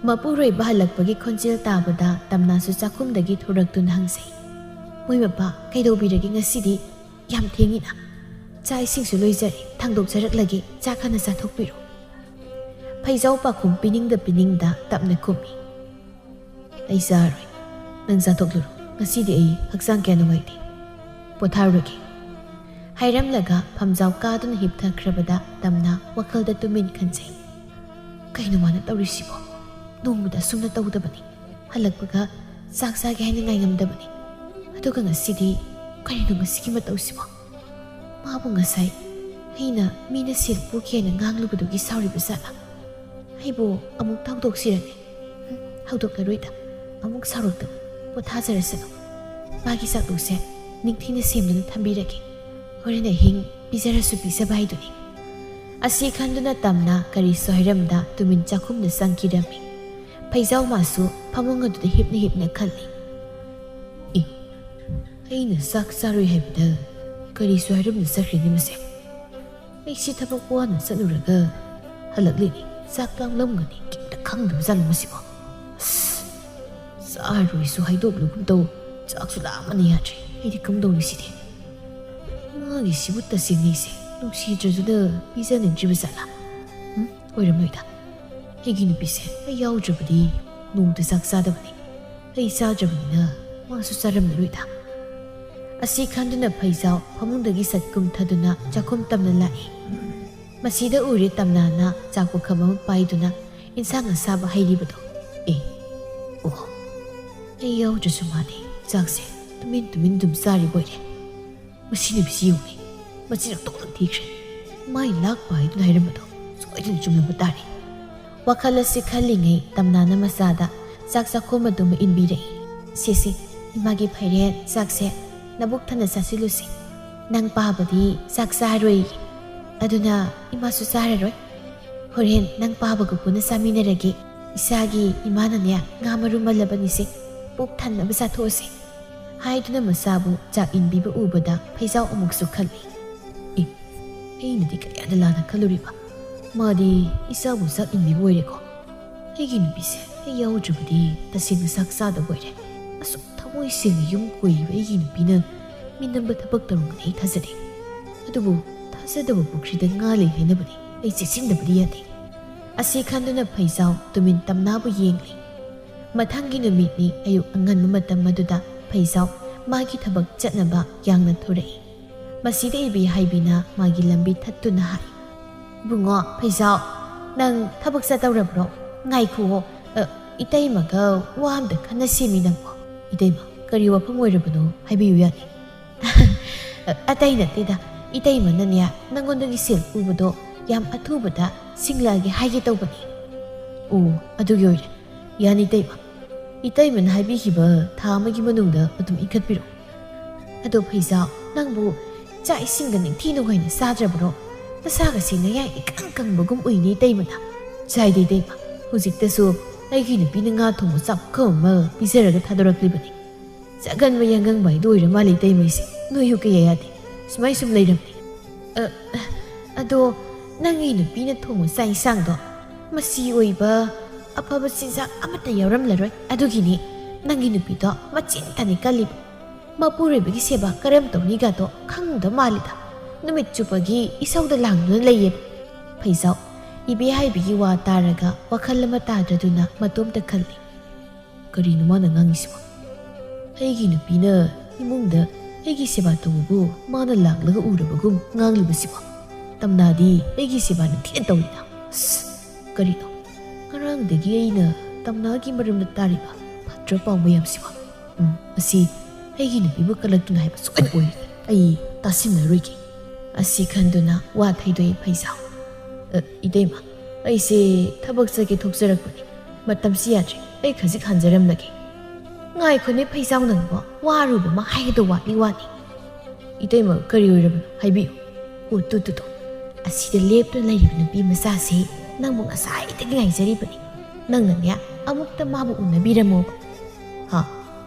ꯃꯄꯨꯔꯣꯏꯕ ꯍꯜꯂꯛꯄꯒꯤ ꯈꯣꯟꯖꯦꯜ ꯇꯥꯕꯗ ꯇꯝꯅꯥꯁꯨ ꯆꯥꯛꯈꯨꯝꯗꯒꯤ ꯊꯣꯔꯛꯇꯨꯅ ꯍꯪꯖꯩ, "ꯃꯣꯏ ꯃꯄꯥ, ꯀꯩꯗꯧꯕꯤꯔꯒꯦ ꯉꯁꯤꯗꯤ? ꯌꯥꯝ ꯊꯦꯡꯉꯤꯅ꯫ ꯆꯥꯛ ꯏꯁꯤꯡꯁꯨ ꯂꯣꯏꯖꯔꯦ, ꯊꯥꯡꯗꯣꯛꯆꯔꯛꯂꯒꯦ, ꯆꯥꯛ ꯍꯥꯟꯅ ꯆꯥꯊꯣꯛꯄꯤꯔꯣ"꯫ ꯐꯩꯖꯥꯎ ꯄꯥꯈꯨꯝ ꯄꯤꯅꯤꯡꯗ ꯄꯤꯅꯤꯡꯗ ꯇꯞꯅ ꯈꯨꯝꯃꯤ, "ꯑꯩ ꯆꯥꯔꯣꯏ, ꯅꯪ ꯆꯥꯊꯣꯛꯂꯨꯔꯣ"꯫ "ꯉꯁꯤꯗꯤ ꯑꯩ ꯍꯛꯆꯥꯡ ꯀꯌꯥ ꯅꯨꯡꯉꯥꯏꯇꯦ, ꯄꯣꯊꯥꯔꯨꯔꯒꯦ" ꯍꯥꯏꯔꯝꯂꯒ ꯐꯝꯖꯥꯎ ꯀꯥꯗꯨꯅ ꯍꯤꯞꯊꯈ꯭ꯔꯕꯗ ꯇꯝꯅ ꯋꯥꯈꯜꯗ ꯇꯨꯃꯤꯟ ꯈꯟꯖꯩ꯫ "ꯀꯩꯅꯣ ꯃꯥꯅ ꯇꯧꯔꯤꯁꯤꯕꯣ? ꯅꯣꯡꯃꯗ ꯑꯁꯨꯝꯅ ꯇꯧꯗꯕꯅꯤ꯫ ꯍꯜꯂꯛꯄꯒ ꯆꯥꯛ ꯆꯥꯒꯦ ꯍꯥꯏꯅ ꯉꯥꯏꯉꯝꯗꯕꯅꯤ꯫ ꯑꯗꯨꯒ ꯉꯁꯤꯗꯤ ꯀꯔꯤꯅꯣ ꯉꯁꯤꯒꯤ ꯃꯇꯧꯁꯤꯕꯣ? ꯃꯥꯕꯨ ꯉꯁꯥꯏ ꯑꯩꯅ ꯃꯤꯅ ꯁꯦꯜ ꯄꯨꯈꯤꯅ ꯉꯥꯡꯂꯨꯕꯗꯨꯒꯤ ꯁꯥꯎꯔꯤꯕ ꯖꯥꯠꯂꯥ? ꯑꯩꯕꯨ ꯑꯃꯨꯛ ꯊꯧꯗꯣꯛꯁꯤꯔꯅꯦ? ꯍꯨꯝ, ꯍꯧꯗꯣꯛꯂꯔꯣꯏꯗ꯫ ꯑꯃꯨꯛ ꯁꯥꯎꯔꯛꯇꯅ ꯄꯣꯊꯥꯖꯔꯁꯅꯨ꯫ ꯃꯥꯒꯤ ꯆꯥꯛꯂꯨꯛꯁꯦ ꯅꯤꯡꯊꯤꯅ ꯁꯦꯝꯗꯨꯅ ꯊꯝꯕꯤꯔꯒꯦ꯫ ꯍꯣꯔꯦꯟ ꯑꯍꯤꯡ ꯄꯤꯖꯔꯁꯨ ꯄꯤꯖꯕ ꯍꯥꯏꯗꯨꯅꯤ" ꯑꯁꯤ ꯈꯟꯗꯨꯅ ꯇꯝꯅ ꯀꯔꯤꯁꯨ ꯍꯥꯏꯔꯝꯗ ꯇꯨꯃꯤꯟ ꯆꯥꯛꯈꯨꯝꯗ ꯆꯪꯈꯤꯔꯝꯃꯤ꯫ ꯐꯩꯖꯥꯎ ꯃꯥꯁꯨ ꯐꯃꯨꯡ ꯑꯗꯨꯗ ꯍꯤꯞꯅ ꯍꯤꯞꯅ ꯈꯜꯂꯤ꯫ "ꯑꯦ, ꯑꯩꯅ ꯆꯥꯛ ꯆꯥꯔꯣꯏ ꯍꯥꯏꯕꯗ ꯀꯔꯤꯁꯨ ꯍꯥꯏꯔꯝꯗ ꯆꯠꯈ꯭ꯔꯦꯅꯦ ꯃꯁꯦ꯫ ꯑꯩꯁꯤ ꯊꯕꯛ ꯋꯥꯅ ꯆꯠꯂꯨꯔꯒ ꯍꯜꯂꯛꯂꯤꯅꯤ꯫ ꯆꯥꯛ ꯂꯥꯝꯂꯝꯒꯅꯤ꯫ ꯀꯩꯝꯇ ꯈꯪꯗꯕ ꯖꯥꯠꯂꯣ ꯃꯁꯤꯕꯣ? ꯑꯁ, ꯆꯥꯔꯣꯏꯁꯨ ꯍꯥꯏꯗꯣꯛꯂꯒꯨꯝ ꯇꯧ꯫ ꯆꯥꯛꯁꯨ ꯂꯥꯝꯕꯅ ꯌꯥꯗ꯭ꯔꯦ꯫ ꯑꯩꯗꯤ ꯀꯝꯗꯧꯅꯤ ꯁꯤꯗꯤ? ꯃꯥꯒꯤꯁꯤꯕꯨ ꯇꯁꯦꯡꯅ ꯑꯩꯁꯦ ꯅꯨꯡꯁꯤꯗ꯭ꯔꯗꯨꯅ ꯄꯤꯖꯅꯤꯡꯗ꯭ꯔꯤꯕ ꯖꯥꯠꯂꯥ? ꯎꯝ, ꯑꯣꯏꯔꯝꯂꯣꯏꯗ꯫ ꯑꯩꯒꯤ ꯅꯨꯄꯤꯁꯦ ꯑꯩ ꯌꯥꯎꯗ꯭ꯔꯕꯗꯤ ꯅꯣꯡꯃꯇ ꯆꯥꯛ ꯆꯥꯗꯕꯅꯤ꯫ ꯑꯩ ꯆꯥꯗ꯭ꯔꯕꯅꯤꯅ ꯃꯥꯁꯨ ꯆꯥꯔꯝꯂꯔꯣꯏꯗ" ꯑꯁꯤ ꯈꯟꯗꯨꯅ ꯐꯩꯖꯥꯎ ꯐꯃꯨꯡꯗꯒꯤ ꯁꯠ ꯀꯨꯝꯊꯗꯨꯅ ꯆꯥꯛꯈꯨꯝ ꯇꯝꯅ ꯂꯥꯛꯏ꯫ ꯃꯁꯤꯗ ꯎꯔꯦ ꯇꯝꯅꯥꯅ ꯆꯥꯛ ꯄꯨꯈꯝ ꯑꯃ ꯄꯥꯏꯗꯨꯅ ꯏꯟꯁꯥꯡ ꯑꯁꯥꯕ ꯍꯩꯔꯤꯕꯗꯣ꯫ "ꯑꯦ, ꯑꯣ, ꯑꯩ ꯌꯥꯎꯗ꯭ꯔꯁꯨ ꯃꯥꯗꯤ ꯆꯥꯛꯁꯦ ꯇꯨꯃꯤꯟ ꯇꯨꯃꯤꯟ ꯑꯗꯨꯝ ꯆꯥꯔꯤꯕ ꯑꯣꯏꯔꯦ꯫ ꯃꯁꯤ ꯅꯨꯄꯤꯁꯤ ꯌꯦꯡꯉꯨꯅꯦ, ꯃꯆꯤꯟ ꯑꯣꯟꯊꯣꯛꯅ ꯊꯤꯈ꯭ꯔꯦ꯫ ꯃꯥꯏ ꯂꯥꯛꯄ ꯍꯥꯏꯗꯨꯅ ꯍꯥꯏꯔꯝꯕꯗꯣ ꯁꯣꯏꯗꯅ ꯆꯨꯝꯂꯝꯕ ꯇꯥꯔꯦ" ꯋꯥꯈꯜ ꯑꯁꯤ ꯈꯜꯂꯤꯉꯩ ꯇꯝꯅꯥꯅ ꯃꯆꯥꯗ ꯆꯥꯛ ꯆꯥꯛꯈꯣꯝ ꯑꯗꯨꯃ ꯏꯟꯕꯤꯔꯛꯏ꯫ "ꯁꯦ ꯁꯦ, ꯏꯃꯥꯒꯤ ꯐꯩꯔꯦꯟ ꯆꯥꯛꯁꯦ ꯅꯕꯨꯛ ꯊꯟꯅ ꯆꯥꯁꯤꯜꯂꯨꯁꯤ꯫ ꯅꯪ ꯄꯥꯕꯗꯤ ꯆꯥꯛ ꯆꯥꯔꯣꯏ꯫ ꯑꯗꯨꯅ ꯏꯃꯥꯁꯨ ꯆꯥꯔꯔꯣꯏ꯫ ꯍꯣꯔꯦꯟ ꯅꯪ ꯄꯥꯕꯒ ꯄꯨꯟꯅ ꯆꯥꯃꯤꯟꯅꯔꯒꯦ꯫ ꯏꯆꯥꯒꯤ ꯏꯃꯥꯅꯅꯦ ꯉꯥ ꯃꯔꯨꯝ ꯃꯜꯂꯕꯅꯤꯁꯦ꯫ ꯄꯨꯛ ꯊꯟꯅꯕ ꯆꯥꯊꯣꯛꯑꯁꯤ" ꯍꯥꯏꯗꯨꯅ ꯃꯆꯥꯕꯨ ꯆꯥꯛ ꯏꯟꯕꯤꯕ ꯎꯕꯗ ꯐꯩꯖꯥꯎ ꯑꯃꯨꯛꯁꯨ ꯈꯜꯂꯤ꯫ "ꯑꯦ, ꯑꯩꯅꯗꯤ ꯀꯌꯥꯗ ꯂꯥꯟꯅ ꯈꯜꯂꯨꯔꯤꯕ? ꯃꯥꯗꯤ ꯏꯆꯥꯕꯨ ꯆꯥꯛ ꯏꯟꯕꯤꯕ ꯑꯣꯏꯔꯦꯀꯣ꯫ ꯑꯩꯒꯤ ꯅꯨꯄꯤꯁꯦ ꯑꯩ ꯌꯥꯎꯗ꯭ꯔꯕꯗꯤ ꯇꯁꯦꯡꯅ ꯆꯥꯛ ꯆꯥꯗꯕ ꯑꯣꯏꯔꯦ꯫ ꯑꯁꯨꯛ ꯊꯃꯣꯏ ꯁꯦꯡꯅ ꯌꯨꯝ ꯀꯣꯏꯔꯤꯕ ꯑꯩꯒꯤ ꯅꯨꯄꯤꯅ ꯃꯤꯅꯝꯕ ꯊꯕꯛ ꯇꯧꯔꯝꯒꯅꯤ ꯑꯩ ꯊꯥꯖꯗꯦ꯫ ꯑꯗꯨꯕꯨ ꯊꯥꯖꯗꯕ ꯄꯨꯈ꯭ꯔꯤꯗ ꯉꯥ ꯂꯩ ꯍꯥꯏꯅꯕꯅꯤ꯫ ꯑꯩ ꯆꯦꯛꯁꯤꯟꯗꯕꯗꯤ ꯌꯥꯗꯦ" ꯑꯁꯤ ꯈꯟꯗꯨꯅ ꯐꯩꯖꯥꯎ ꯇꯨꯃꯤꯟ ꯇꯝꯅꯥꯕꯨ ꯌꯦꯡꯂꯤ꯫ ꯃꯊꯪꯒꯤ ꯅꯨꯃꯤꯠꯅꯤ꯫ ꯑꯌꯨꯛ ꯑꯉꯟꯕ ꯃꯇꯝ ꯑꯗꯨꯗ ꯐꯩꯖꯥꯎ ꯃꯥꯒꯤ ꯊꯕꯛ ꯆꯠꯅꯕ ꯌꯥꯡꯅ ꯊꯣꯔꯛꯏ꯫ ꯃꯁꯤꯗ ꯏꯕꯦ ꯍꯥꯏꯕꯤꯅ ꯃꯥꯒꯤ ꯂꯝꯕꯤ ꯊꯠꯇꯨꯅ ꯍꯥꯏ, "ꯏꯕꯨꯡꯉꯣ ꯐꯩꯖꯥꯎ, ꯅꯪ ꯊꯕꯛ ꯆꯠꯇꯧꯔꯕ꯭ꯔꯣ? ꯉꯥꯏꯈꯨꯑꯣ, ꯑ, ꯏꯇꯩꯃꯒ ꯋꯥ ꯑꯝꯇ ꯈꯟꯅꯁꯤꯃꯤ ꯅꯪꯕꯣ꯫ ꯏꯇꯩꯃ, ꯀꯔꯤ ꯋꯥꯐꯝ ꯑꯣꯏꯔꯕꯅꯣ ꯍꯥꯏꯕꯤꯌꯨ ꯌꯥꯅꯤ?" "ꯑ, ꯑꯇꯩ ꯅꯠꯇꯦꯗ, ꯏꯇꯩꯃꯅꯅꯦ ꯅꯪꯉꯣꯟꯗꯒꯤ ꯁꯦꯜ ꯄꯨꯕꯗꯣ ꯌꯥꯝ ꯑꯊꯨꯕꯗ ꯁꯤꯡꯂꯛꯑꯒꯦ ꯍꯥꯏꯒꯦ ꯇꯧꯕꯅꯤ꯫" "ꯑꯣ, ꯑꯗꯨꯒꯤ ꯑꯣꯏꯔꯦ꯫ ꯌꯥꯅꯤ ꯏꯇꯩꯃ꯫ ꯏꯇꯩꯃꯅ ꯍꯥꯏꯕꯤꯈꯤꯕ ꯊꯥ ꯑꯃꯒꯤ ꯃꯅꯨꯡꯗ ꯑꯗꯨꯝ ꯏꯟꯈꯠꯄꯤꯔꯛꯑꯣ꯫ ꯑꯗꯣ ꯐꯩꯖꯥꯎ, ꯅꯪꯕꯨ ꯆꯥꯛ ꯏꯁꯤꯡꯒ ꯅꯤꯡꯊꯤ ꯅꯨꯡꯉꯥꯏꯅ ꯆꯥꯗ꯭ꯔꯕ꯭ꯔꯣ? ꯅꯁꯥꯒꯁꯦ ꯅꯌꯥ ꯏꯀꯪ ꯀꯪꯕꯒꯨꯝ ꯎꯏꯅꯦ ꯏꯇꯩꯃꯅ꯫" "ꯆꯥꯏꯗꯦ ꯏꯇꯩꯃ, ꯍꯧꯖꯤꯛꯇꯁꯨ ꯑꯩꯒꯤ ꯅꯨꯄꯤꯅ ꯉꯥ ꯊꯣꯡꯕ ꯆꯥꯛꯈꯨꯝ ꯑꯃ ꯄꯤꯖꯔꯒ ꯊꯥꯗꯣꯔꯛꯂꯤꯕꯅꯤ꯫ ꯆꯒꯟꯕ ꯌꯥꯡꯒꯪꯕ ꯍꯥꯏꯗꯣ ꯑꯣꯏꯔ ꯃꯥꯜꯂꯦ ꯏꯇꯩꯃꯩꯁꯦ꯫ ꯅꯣꯏꯌꯨ ꯀꯌꯥ ꯌꯥꯗꯦ꯫ ꯁꯨꯃꯥꯏ ꯁꯨꯝ ꯂꯩꯔꯝꯅꯤ꯫" "ꯑ, ꯑꯗꯣ ꯅꯪꯒꯤ ꯅꯨꯄꯤꯅ ꯊꯣꯡꯕ ꯆꯥꯛ ꯏꯟꯁꯥꯡꯗꯣ ꯃꯆꯤ ꯑꯣꯏꯕ ꯑꯐꯕ ꯆꯤꯟꯖꯥꯛ ꯑꯃꯠꯇ ꯌꯥꯎꯔꯝꯂꯔꯣꯏ꯫ ꯑꯗꯨꯒꯤꯅꯤ ꯅꯪꯒꯤ ꯅꯨꯄꯤꯗꯣ ꯃꯆꯤꯟ ꯇꯅꯤ ꯀꯜꯂꯤꯕ꯫ ꯃꯄꯨꯔꯣꯏꯕꯒꯤ ꯁꯦꯕꯥ ꯀꯔꯝ ꯇꯧꯅꯤꯒꯗꯣ ꯈꯪꯗ ꯃꯥꯜꯂꯤꯗ꯫ ꯅꯨꯃꯤꯠ ꯆꯨꯞꯄꯒꯤ ꯏꯁꯧꯗ ꯂꯥꯡꯗꯨꯅ ꯂꯩꯌꯦꯕ꯫" ꯐꯩꯖꯥꯎ ꯏꯕꯦ ꯍꯥꯏꯕꯤꯒꯤ ꯋꯥ ꯇꯥꯔꯒ ꯋꯥꯈꯜ ꯑꯃ ꯇꯥꯗ꯭ꯔꯗꯨꯅ ꯃꯇꯣꯝꯇ ꯈꯜꯂꯤ, "ꯀꯔꯤꯅꯣ ꯃꯥꯅ ꯉꯥꯡꯉꯤꯁꯤꯕꯣ? ꯑꯩꯒꯤ ꯅꯨꯄꯤꯅ ꯏꯃꯨꯡꯗ ꯑꯩꯒꯤ ꯁꯦꯕꯥ ꯇꯧꯕꯕꯨ ꯃꯥꯅ ꯂꯥꯛꯂꯒ ꯎꯔꯕꯒꯨꯝ ꯉꯥꯡꯂꯤꯕꯁꯤꯕꯣ? ꯇꯝꯅꯥꯗꯤ ꯑꯩꯒꯤ ꯁꯦꯕꯥ ꯅꯤꯡꯊꯤꯅ ꯇꯧꯏꯗ꯫ ꯑꯁ, ꯀꯔꯤꯅꯣ? ꯉꯔꯥꯡꯗꯒꯤ ꯑꯩꯅ ꯇꯝꯅꯥꯒꯤ ꯃꯔꯝꯗ ꯇꯥꯔꯤꯕ ꯐꯠꯇ꯭ꯔ ꯄꯥꯎ ꯃꯌꯥꯝꯁꯤꯕꯣ? ꯎꯝ, ꯑꯁꯤ ꯑꯩꯒꯤ ꯅꯨꯄꯤꯕꯨ ꯀꯂꯛꯇꯨꯅ ꯍꯥꯏꯕ ꯁꯣꯏꯅ ꯑꯣꯏꯔꯦ꯫ ꯑꯩ ꯇꯥꯁꯤꯟꯅꯔꯣꯏꯒꯦ꯫" ꯑꯁꯤ ꯈꯟꯗꯨꯅ ꯋꯥ ꯊꯩꯗꯣꯛꯏ ꯐꯩꯖꯥꯎ꯫ "ꯑ, ꯏꯇꯩꯃ, ꯑꯩꯁꯦ ꯊꯕꯛ ꯆꯠꯀꯦ ꯊꯣꯛꯆꯔꯛꯄꯅꯤ꯫ ꯃꯇꯝꯁꯤ ꯌꯥꯗ꯭ꯔꯦ꯫ ꯑꯩ ꯈꯖꯤꯛ ꯍꯟꯖꯔꯝꯂꯒꯦ꯫" "ꯉꯥꯏꯈꯣꯅꯦ ꯐꯩꯖꯥꯎ ꯅꯪꯕꯣ, ꯋꯥꯔꯨꯕ ꯑꯃ ꯍꯥꯏꯒꯗꯧ ꯋꯥꯠꯂꯤ ꯋꯥꯅꯤ꯫" "ꯏꯇꯩꯃ, ꯀꯔꯤ ꯑꯣꯏꯔꯕꯅꯣ? ꯍꯥꯏꯕꯤꯌꯨ꯫" "ꯑꯣ, ꯇꯨ, ꯇꯨ, ꯇꯨ꯫ ꯑꯁꯤꯗ ꯂꯦꯞꯇꯨꯅ ꯂꯩꯔꯤꯕ ꯅꯨꯄꯤ ꯃꯆꯥꯁꯤ ꯅꯪꯕꯨ ꯉꯁꯥꯏꯗꯒꯤ ꯉꯥꯏꯖꯔꯤꯕꯅꯤ꯫ ꯅꯪꯅꯅꯦ ꯑꯃꯨꯛꯇ ꯃꯥꯕꯨ ꯎꯅꯕꯤꯔꯝꯃꯣꯕ꯫" "ꯍꯥ?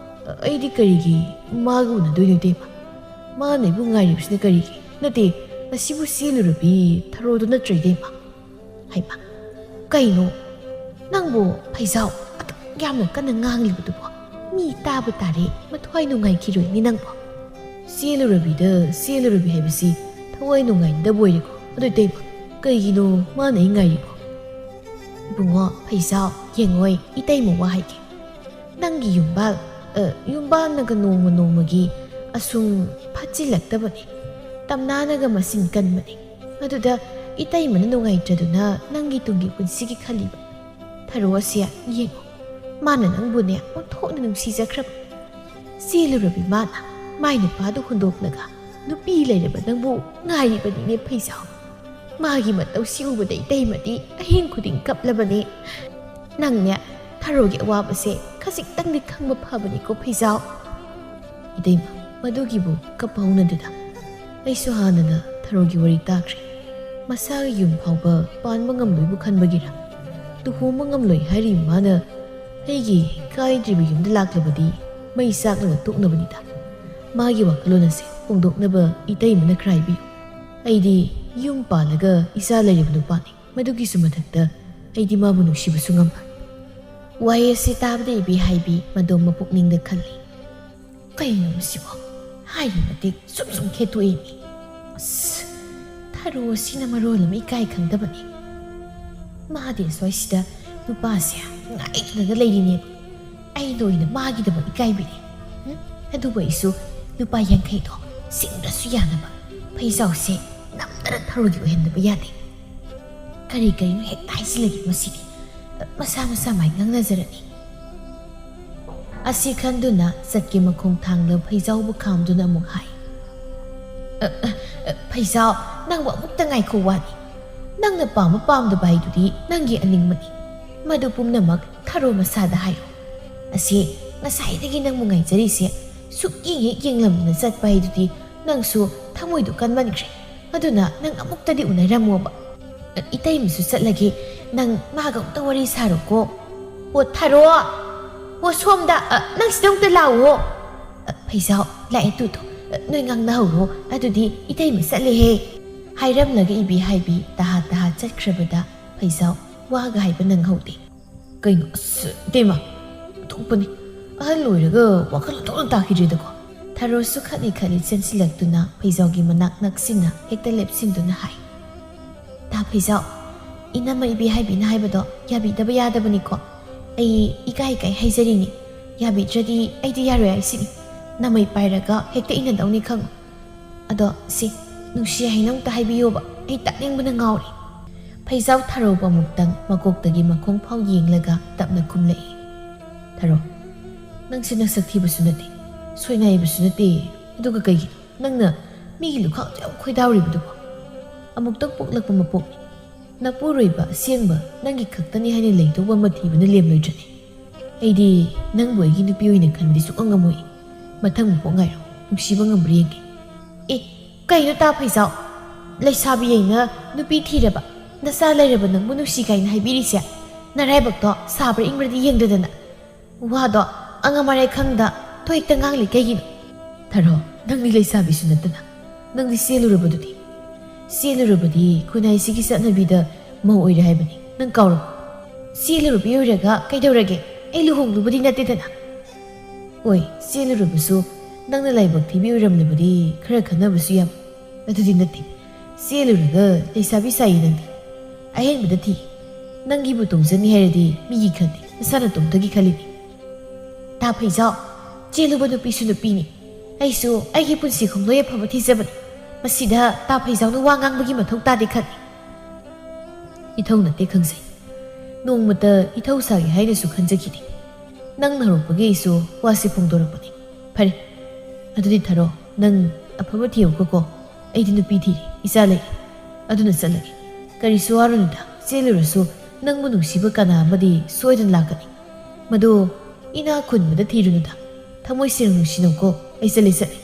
ꯑꯩꯗꯤ ꯀꯔꯤꯒꯤ ꯃꯥꯒ ꯎꯅꯗꯣꯏꯅꯣ ꯏꯇꯩꯃ? ꯃꯥꯅ ꯑꯩꯕꯨ ꯉꯥꯏꯔꯤꯕꯁꯤꯅ ꯀꯔꯤꯒꯤ? ꯅꯠꯇꯦ, ꯑꯁꯤꯕꯨ ꯆꯦꯜꯂꯨꯔꯕꯤ ꯊꯔꯣꯗꯨ ꯅꯠꯇ꯭ꯔꯣ ꯏꯇꯩꯃ?" "ꯍꯩꯃ, ꯀꯩꯅꯣ? ꯅꯪꯕꯨ ꯐꯩꯖꯥꯎ ꯑꯗꯨꯛ ꯌꯥꯝꯅ ꯀꯟꯅ ꯉꯥꯡꯂꯤꯕꯗꯨꯕꯣ? ꯃꯤ ꯇꯥꯕ ꯇꯥꯔꯦ, ꯃꯊ꯭ꯋꯥꯏ ꯅꯨꯡꯉꯥꯏꯈꯤꯔꯣꯏꯅꯦ ꯅꯪꯕꯣ꯫" "ꯆꯦꯜꯂꯨꯔꯕꯤꯗ ꯆꯦꯜꯂꯨꯔꯕꯤ ꯍꯥꯏꯕꯁꯤ ꯊꯋꯥꯏ ꯅꯨꯡꯉꯥꯏꯅꯗꯕ ꯑꯣꯏꯔꯦꯀꯣ꯫ ꯑꯗꯨ ꯏꯇꯩꯃ, ꯀꯩꯒꯤꯅꯣ ꯃꯥꯅ ꯑꯩ ꯉꯥꯏꯔꯤꯕꯣ?" "ꯏꯕꯨꯡꯉꯣ ꯐꯩꯖꯥꯎ, ꯌꯦꯡꯉꯣꯏ, ꯏꯇꯩꯃ ꯋꯥ ꯍꯥꯏꯒꯦ꯫ ꯅꯪꯒꯤ ꯌꯨꯝꯕꯥꯜ ꯑ, ꯌꯨꯝꯕꯥꯟꯅꯒ ꯅꯣꯡꯃ ꯅꯣꯡꯃꯒꯤ ꯑꯁꯨꯝ ꯐꯠꯆꯤꯜꯂꯛꯇꯕꯅꯤ꯫ ꯇꯝꯅꯥꯅꯒ ꯃꯁꯤꯡ ꯀꯟꯕꯅꯤ꯫ ꯑꯗꯨꯗ ꯏꯇꯩꯃꯅ ꯅꯨꯡꯉꯥꯏꯇ꯭ꯔꯗꯨꯅ ꯅꯪꯒꯤ ꯇꯨꯡꯒꯤ ꯄꯨꯟꯁꯤꯒꯤ ꯈꯜꯂꯤꯕ꯫ ꯊꯔꯣ ꯑꯁꯤ ꯌꯦꯡꯉꯨ, ꯃꯥꯅ ꯅꯪꯕꯨꯅꯦ ꯑꯣꯟꯊꯣꯛꯅ ꯅꯨꯡꯁꯤꯖꯈ꯭ꯔꯕ꯫ ꯆꯦꯜꯂꯨꯔꯕꯤ ꯃꯥꯅ ꯃꯥꯏ ꯅꯨꯄꯥꯗꯨ ꯍꯨꯟꯗꯣꯛꯂꯒ ꯅꯨꯄꯤ ꯂꯩꯔꯕ ꯅꯪꯕꯨ ꯉꯥꯏꯔꯤꯕꯅꯤꯅꯦ ꯐꯩꯖꯥꯎ꯫ ꯃꯥꯒꯤ ꯃꯇꯧꯁꯤ ꯎꯕꯗ ꯏꯇꯩꯃꯗꯤ ꯑꯍꯤꯡ ꯈꯨꯗꯤꯡ ꯀꯞꯂꯕꯅꯦ꯫ ꯅꯪꯅꯦ ꯊꯔꯣꯒꯤ ꯑꯋꯥꯕꯁꯦ ꯈꯖꯤꯛꯇꯪꯗꯤ ꯈꯪꯕ ꯐꯕꯅꯤꯀꯣ ꯐꯩꯖꯥꯎ꯫ ꯏꯇꯩꯃ, ꯃꯗꯨꯒꯤꯕꯨ ꯀꯞꯄ ꯍꯧꯅꯗꯦꯗ꯫ ꯑꯩꯁꯨ ꯍꯥꯟꯅꯅ ꯊꯔꯣꯒꯤ ꯋꯥꯔꯤ ꯇꯥꯈ꯭ꯔꯦ꯫ ꯃꯁꯥꯒꯤ ꯌꯨꯝ ꯐꯥꯎꯕ ꯄꯥꯟꯕ ꯉꯝꯂꯣꯏꯕꯨ ꯈꯟꯕꯒꯤꯔ? ꯂꯨꯍꯣꯡꯕ ꯉꯝꯂꯣꯏ ꯍꯥꯏꯔꯤꯕ ꯃꯥꯅ ꯑꯩꯒꯤ ꯀꯥꯏꯗ꯭ꯔꯤꯕ ꯌꯨꯝꯗ ꯂꯥꯛꯂꯕꯗꯤ ꯃꯩ ꯆꯥꯛꯂꯒ ꯇꯣꯛꯅꯕꯅꯤꯗ꯫ ꯃꯥꯒꯤ ꯋꯥꯈꯜꯂꯣꯟ ꯑꯁꯦ ꯍꯣꯡꯗꯣꯛꯅꯕ ꯏꯇꯩꯃꯅ ꯈꯔ ꯍꯥꯏꯕꯤꯌꯨ꯫ ꯑꯩꯗꯤ ꯌꯨꯝ ꯄꯥꯜꯂꯒ ꯏꯆꯥ ꯂꯩꯔꯕ ꯅꯨꯄꯥꯅꯤ꯫ ꯃꯗꯨꯒꯤꯁꯨ ꯃꯊꯛꯇ ꯑꯩꯗꯤ ꯃꯥꯕꯨ ꯅꯨꯡꯁꯤꯕꯁꯨ ꯉꯝꯂꯣꯏ꯫ ꯋꯥꯍꯩ ꯑꯁꯤ ꯇꯥꯕꯗ ꯏꯕꯦ ꯍꯥꯏꯕꯤ ꯃꯗꯣꯝ ꯃꯄꯨꯛꯅꯤꯡꯗ ꯈꯜꯂꯤ꯫ ꯀꯩꯅꯣ ꯃꯁꯤꯕꯣ? ꯍꯥꯏꯔꯤ ꯃꯇꯤꯛ ꯁꯨꯝ ꯁꯨꯝ ꯈꯦꯠꯇꯣꯛꯏꯅꯤ꯫ ꯑꯁ, ꯊꯔꯣ ꯑꯁꯤꯅ ꯃꯔꯣꯜ ꯑꯃ ꯏꯀꯥꯏ ꯈꯪꯗꯕꯅꯤ꯫ ꯃꯥꯗꯤ ꯑꯁ꯭ꯋꯥꯏꯁꯤꯗ ꯅꯨꯄꯥꯁꯦ ꯉꯥꯏꯗꯨꯅꯒ ꯂꯩꯔꯤꯅꯦꯕ꯫ ꯑꯩꯅ ꯑꯣꯏꯅ ꯃꯥꯒꯤꯗꯃꯛ ꯏꯀꯥꯏꯕꯤꯔꯦ꯫ ꯎꯝ? ꯑꯗꯨꯕꯨ ꯑꯩꯁꯨ ꯂꯨꯄꯥ ꯌꯥꯡꯈꯩꯗꯣ ꯁꯤꯡꯗ꯭ꯔꯁꯨ ꯌꯥꯅꯕ ꯐꯩꯖꯥꯎꯁꯦ ꯅꯝꯗꯅ ꯊꯔꯣꯒꯤ ꯑꯣꯏꯍꯟꯗꯕ ꯌꯥꯗꯦ꯫ ꯀꯔꯤ ꯀꯔꯤꯅꯣ ꯍꯦꯛꯇ ꯍꯥꯏꯖꯤꯜꯂꯒꯦ ꯃꯁꯤꯗꯤ꯫ ꯃꯁꯥ ꯃꯁꯥ ꯃꯥꯏ ꯉꯥꯡꯅꯖꯔꯅꯤ꯫ ꯑꯁꯤ ꯈꯟꯗꯨꯅ ꯆꯠꯀꯦ ꯃꯈꯣꯡ ꯊꯥꯡꯂ ꯐꯩꯖꯥꯎꯕꯨ ꯈꯥꯝꯗꯨꯅ ꯑꯃꯨꯛ ꯍꯥꯏ, "ꯑ, ꯑ, ꯑ, ꯐꯩꯖꯥꯎ, ꯅꯪꯕꯨ ꯑꯃꯨꯛꯇ ꯉꯥꯏꯈꯣ ꯋꯥꯅꯤ꯫ ꯅꯪꯅ ꯄꯥꯝꯕ ꯄꯥꯝꯗꯕ ꯍꯥꯏꯗꯨꯗꯤ ꯅꯪꯒꯤ ꯑꯅꯤꯡꯕꯅꯤ꯫ ꯃꯗꯨ ꯄꯨꯝꯅꯃꯛ ꯊꯔꯣ ꯃꯁꯥꯗ ꯍꯥꯏꯌꯨ꯫ ꯑꯁꯤ ꯉꯁꯥꯏꯗꯒꯤ ꯅꯪꯕꯨ ꯉꯥꯏꯖꯔꯤꯁꯦ ꯁꯨꯛꯌꯦꯡ ꯍꯦꯛ ꯌꯦꯡꯂꯝꯗꯅ ꯆꯠꯄ ꯍꯥꯏꯗꯨꯗꯤ ꯅꯪꯁꯨ ꯊꯃꯣꯏꯗꯨ ꯀꯟꯃꯟꯈ꯭ꯔꯦ꯫ ꯑꯗꯨꯅ ꯅꯪ ꯑꯃꯨꯛꯇꯗꯤ ꯎꯅꯔꯝꯃꯣꯕ꯫ ꯏꯇꯩꯃꯁꯨ ꯆꯠꯂꯒꯦ, ꯅꯪ ꯃꯥꯒ ꯑꯃꯨꯛꯇ ꯋꯥꯔꯤ ꯁꯥꯔꯣꯀꯣ꯫ ꯑꯣ ꯊꯔꯣ, ꯑꯣ ꯁꯣꯝꯗ, ꯑ, ꯅꯪ ꯁꯤꯗ ꯑꯃꯨꯛꯇ ꯂꯥꯛꯑꯣ꯫ ꯑ, ꯐꯩꯖꯥꯎ, ꯂꯥꯛꯑꯦ ꯇꯨ ꯇꯨ, ꯑ, ꯅꯣꯏ ꯉꯥꯡꯅꯍꯧꯔꯣ, ꯑꯗꯨꯗꯤ ꯏꯇꯩꯃ ꯆꯠꯂꯦꯍꯦ꯫ ꯍꯥꯏꯔꯝꯂꯒ ꯏꯕꯤ ꯍꯥꯏꯕꯤ ꯇꯍꯥ ꯇꯍꯥ ꯆꯠꯈ꯭ꯔꯕꯗ ꯐꯩꯖꯥꯎ ꯋꯥꯒ ꯍꯥꯏꯕ ꯅꯪꯍꯧꯗꯦ꯫ ꯀꯩꯅꯣ, ꯑꯁ, ꯏꯇꯩꯃ, ꯑꯣꯟꯊꯣꯛꯄꯅꯤ꯫ ꯑꯍꯜ ꯑꯣꯏꯔꯒ ꯋꯥꯈꯜ ꯑꯣꯟꯊꯣꯛꯅ ꯇꯥꯈꯤꯗ꯭ꯔꯦꯗꯀꯣ꯫ ꯊꯔꯣꯁꯨ ꯈꯠꯂꯤ ꯈꯠꯂꯤ ꯆꯦꯟꯁꯤꯜꯂꯛꯇꯨꯅ ꯐꯩꯖꯥꯎꯒꯤ ꯃꯅꯥꯛ ꯅꯛꯁꯤꯟꯅ ꯍꯦꯛꯇ ꯂꯦꯞꯁꯤꯟꯗꯨꯅ ꯍꯥꯏ, "ꯇꯥ ꯐꯩꯖꯥꯎ, ꯏꯅꯝꯃ ꯏꯕꯤ ꯍꯥꯏꯕꯤꯅ ꯍꯥꯏꯕꯗꯣ ꯌꯥꯕꯤꯗꯕ ꯌꯥꯗꯕꯅꯤꯀꯣ꯫ ꯑꯩ ꯏꯀꯥꯏ ꯏꯀꯥꯏ ꯍꯥꯏꯖꯔꯤꯅꯤ꯫ ꯌꯥꯕꯤꯗ꯭ꯔꯗꯤ ꯑꯩꯗꯤ ꯌꯥꯔꯣꯏ ꯍꯥꯏꯁꯤꯅꯤ꯫ ꯅꯃꯩ ꯄꯥꯏꯔꯒ ꯍꯦꯛꯇ ꯏꯟꯅꯗꯧꯅꯤ ꯈꯪꯉꯨ꯫ ꯑꯗꯣ ꯁꯤ, ꯅꯨꯡꯁꯤ ꯍꯥꯏꯅ ꯑꯝꯇ ꯍꯥꯏꯕꯤꯌꯣꯕ, ꯑꯩ ꯇꯥꯅꯤꯡꯕꯅ ꯉꯥꯎꯔꯦ꯫ ꯐꯩꯖꯥꯎ ꯊꯔꯣꯕꯨ ꯑꯃꯨꯛꯇꯪ ꯃꯀꯣꯛꯇꯒꯤ ꯃꯈꯣꯡ ꯐꯥꯎ ꯌꯦꯡꯂꯒ ꯇꯞꯅ ꯈꯨꯝꯂꯛꯏ꯫ "ꯊꯔꯣ, ꯅꯪꯁꯦ ꯅꯁꯛ ꯊꯤꯕꯁꯨ ꯅꯠꯇꯦ, ꯁꯣꯏꯅꯥꯏꯕꯁꯨ ꯅꯠꯇꯦ, ꯑꯗꯨꯒ ꯀꯩꯒꯤꯅꯣ ꯅꯪꯅ ꯃꯤꯒꯤ ꯂꯨꯈꯥꯛꯇ ꯌꯥꯝ ꯈꯣꯏꯗꯥꯎꯔꯤꯕꯗꯨꯕꯣ? ꯑꯃꯨꯛꯇꯪ ꯄꯣꯛꯂꯛꯄ ꯃꯄꯣꯛꯅꯤ꯫ ꯅꯄꯨꯔꯣꯏꯕ ꯑꯁꯦꯡꯕ ꯅꯪꯒꯤ ꯈꯛꯇꯅꯤ ꯍꯥꯏꯅ ꯂꯩꯗꯧꯕ ꯑꯃ ꯊꯤꯕꯅ ꯂꯦꯝꯂꯣꯏꯗ꯭ꯔꯅꯦ? ꯑꯩꯗꯤ ꯅꯪꯕꯨ ꯑꯩꯒꯤ ꯅꯨꯄꯤ ꯑꯣꯏꯅ ꯈꯟꯕꯗꯤ ꯁꯨꯛꯉꯝ ꯉꯝꯃꯣꯏ꯫ ꯃꯊꯪ ꯃꯄꯣꯛ ꯉꯥꯏꯔꯣ, ꯅꯨꯡꯁꯤꯕ ꯉꯝꯕ꯭ꯔꯥ ꯌꯦꯡꯒꯦ꯫" "ꯑꯦ, ꯀꯩꯅꯣ ꯇꯥ ꯐꯩꯖꯥꯎ? ꯂꯩꯁꯥꯕꯤ ꯑꯩꯅ ꯅꯨꯄꯤ ꯊꯤꯔꯕ? ꯅꯆꯥ ꯂꯩꯔꯕ ꯅꯪꯕꯨ ꯅꯨꯡꯁꯤ ꯀꯥꯏꯅ ꯍꯥꯏꯕꯤꯔꯤꯁꯦ? ꯅꯔꯥꯏꯕꯛꯇꯣ ꯁꯥꯕ꯭ꯔꯥ ꯏꯪꯕ꯭ꯔꯗꯤ ꯌꯦꯡꯗꯗꯅ꯫ ꯋꯥꯗꯣ ꯑꯉꯝ ꯑꯔꯥꯏ ꯈꯪꯗ ꯊꯣꯏꯛꯇ ꯉꯥꯡꯂꯤ ꯀꯩꯒꯤꯅꯣ?" "ꯊꯔꯣ, ꯅꯪꯗꯤ ꯂꯩꯁꯥꯕꯤꯁꯨ ꯅꯠꯇꯅ꯫ ꯅꯪꯗꯤ ꯆꯦꯜꯂꯨꯔꯕꯗꯨꯗꯤ?" "ꯆꯦꯜꯂꯨꯔꯕꯗꯤ ꯈꯨꯟꯅꯥꯏꯁꯤꯒꯤ ꯆꯠꯅꯕꯤꯗ ꯃꯧ ꯑꯣꯏꯔꯦ ꯍꯥꯏꯕꯅꯤ꯫ ꯅꯪ ꯀꯥꯎꯔꯕꯣ?" "ꯆꯦꯜꯂꯨꯔꯕꯤ ꯑꯣꯏꯔꯒ ꯀꯩꯗꯧꯔꯒꯦ? ꯑꯩ ꯂꯨꯍꯣꯡꯂꯨꯕꯗꯤ ꯅꯠꯇꯦꯗꯅ꯫" "ꯍꯣꯏ, ꯆꯦꯜꯂꯨꯔꯕꯁꯨ ꯅꯪꯅ ꯂꯥꯏꯕꯛ ꯊꯤꯕꯤ ꯑꯣꯏꯔꯝꯂꯕꯗꯤ ꯈꯔ ꯈꯟꯅꯕꯁꯨ ꯌꯥꯕ꯫ ꯑꯗꯨꯗꯤ ꯅꯠꯇꯦ꯫ ꯆꯦꯜꯂꯨꯔꯒ ꯂꯩꯁꯥꯕꯤ ꯁꯥꯏꯌꯦ ꯅꯪꯗꯤ꯫ ꯑꯍꯦꯟꯕꯗ ꯊꯤ꯫ ꯅꯪꯒꯤꯕꯨ ꯇꯣꯡꯖꯅꯤ ꯍꯥꯏꯔꯗꯤ ꯃꯤꯒꯤ ꯈꯟꯗꯦ, ꯅꯁꯥ ꯅꯇꯣꯝꯇꯒꯤ ꯈꯜꯂꯤꯅꯤ꯫ ꯇꯥ ꯐꯩꯖꯥꯎ, ꯆꯦꯜꯂꯨꯕ ꯅꯨꯄꯤꯁꯨ ꯅꯨꯄꯤꯅꯤ꯫ ꯑꯩꯁꯨ ꯑꯩꯒꯤ ꯄꯨꯟꯁꯤ ꯈꯣꯡꯂꯣꯏ ꯑꯐꯕ ꯊꯤꯖꯕꯅꯤ꯫ ꯃꯁꯤꯗ ꯇꯥ ꯐꯩꯖꯥꯎꯅ ꯋꯥ ꯉꯥꯡꯕꯒꯤ ꯃꯊꯧ ꯇꯥꯗꯦ ꯈꯜꯂꯤ꯫" "ꯏꯊꯧ ꯅꯠꯇꯦ ꯈꯪꯖꯩ꯫ ꯅꯣꯡꯃꯇ ꯏꯊꯧ ꯁꯥꯒꯦ ꯍꯥꯏꯅꯁꯨ ꯈꯟꯖꯈꯤꯗꯦ꯫ ꯅꯪꯅ ꯍꯧꯔꯛꯄꯒꯤ ꯑꯩꯁꯨ ꯋꯥꯁꯤ ꯐꯣꯡꯗꯣꯔꯛꯄꯅꯤ꯫ ꯐꯔꯦ, ꯑꯗꯨꯗꯤ ꯊꯔꯣ, ꯅꯪ ꯑꯐꯕ ꯊꯤꯌꯨꯀꯣ꯫ ꯑꯩꯗꯤ ꯅꯨꯄꯤ ꯊꯤꯔꯦ, ꯏꯆꯥ ꯂꯩꯔꯦ꯫ ꯑꯗꯨꯅ ꯆꯠꯂꯒꯦ꯫ ꯀꯔꯤꯁꯨ ꯋꯥꯔꯨꯅꯨꯗ, ꯆꯦꯜꯂꯨꯔꯁꯨ ꯅꯪꯕꯨ ꯅꯨꯡꯁꯤꯕ ꯀꯅꯥ ꯑꯃꯗꯤ ꯁꯣꯏꯗꯅ ꯂꯥꯛꯀꯅꯤ꯫ ꯃꯗꯨ ꯏꯅꯥꯛ ꯈꯨꯟꯕꯗ ꯊꯤꯔꯨꯅꯨꯗ, ꯊꯃꯣꯏ ꯁꯦꯡꯅ ꯅꯨꯡꯁꯤꯅꯧꯀꯣ꯫ ꯑꯩ ꯆꯠꯂꯦ, ꯆꯠꯂꯦ꯫"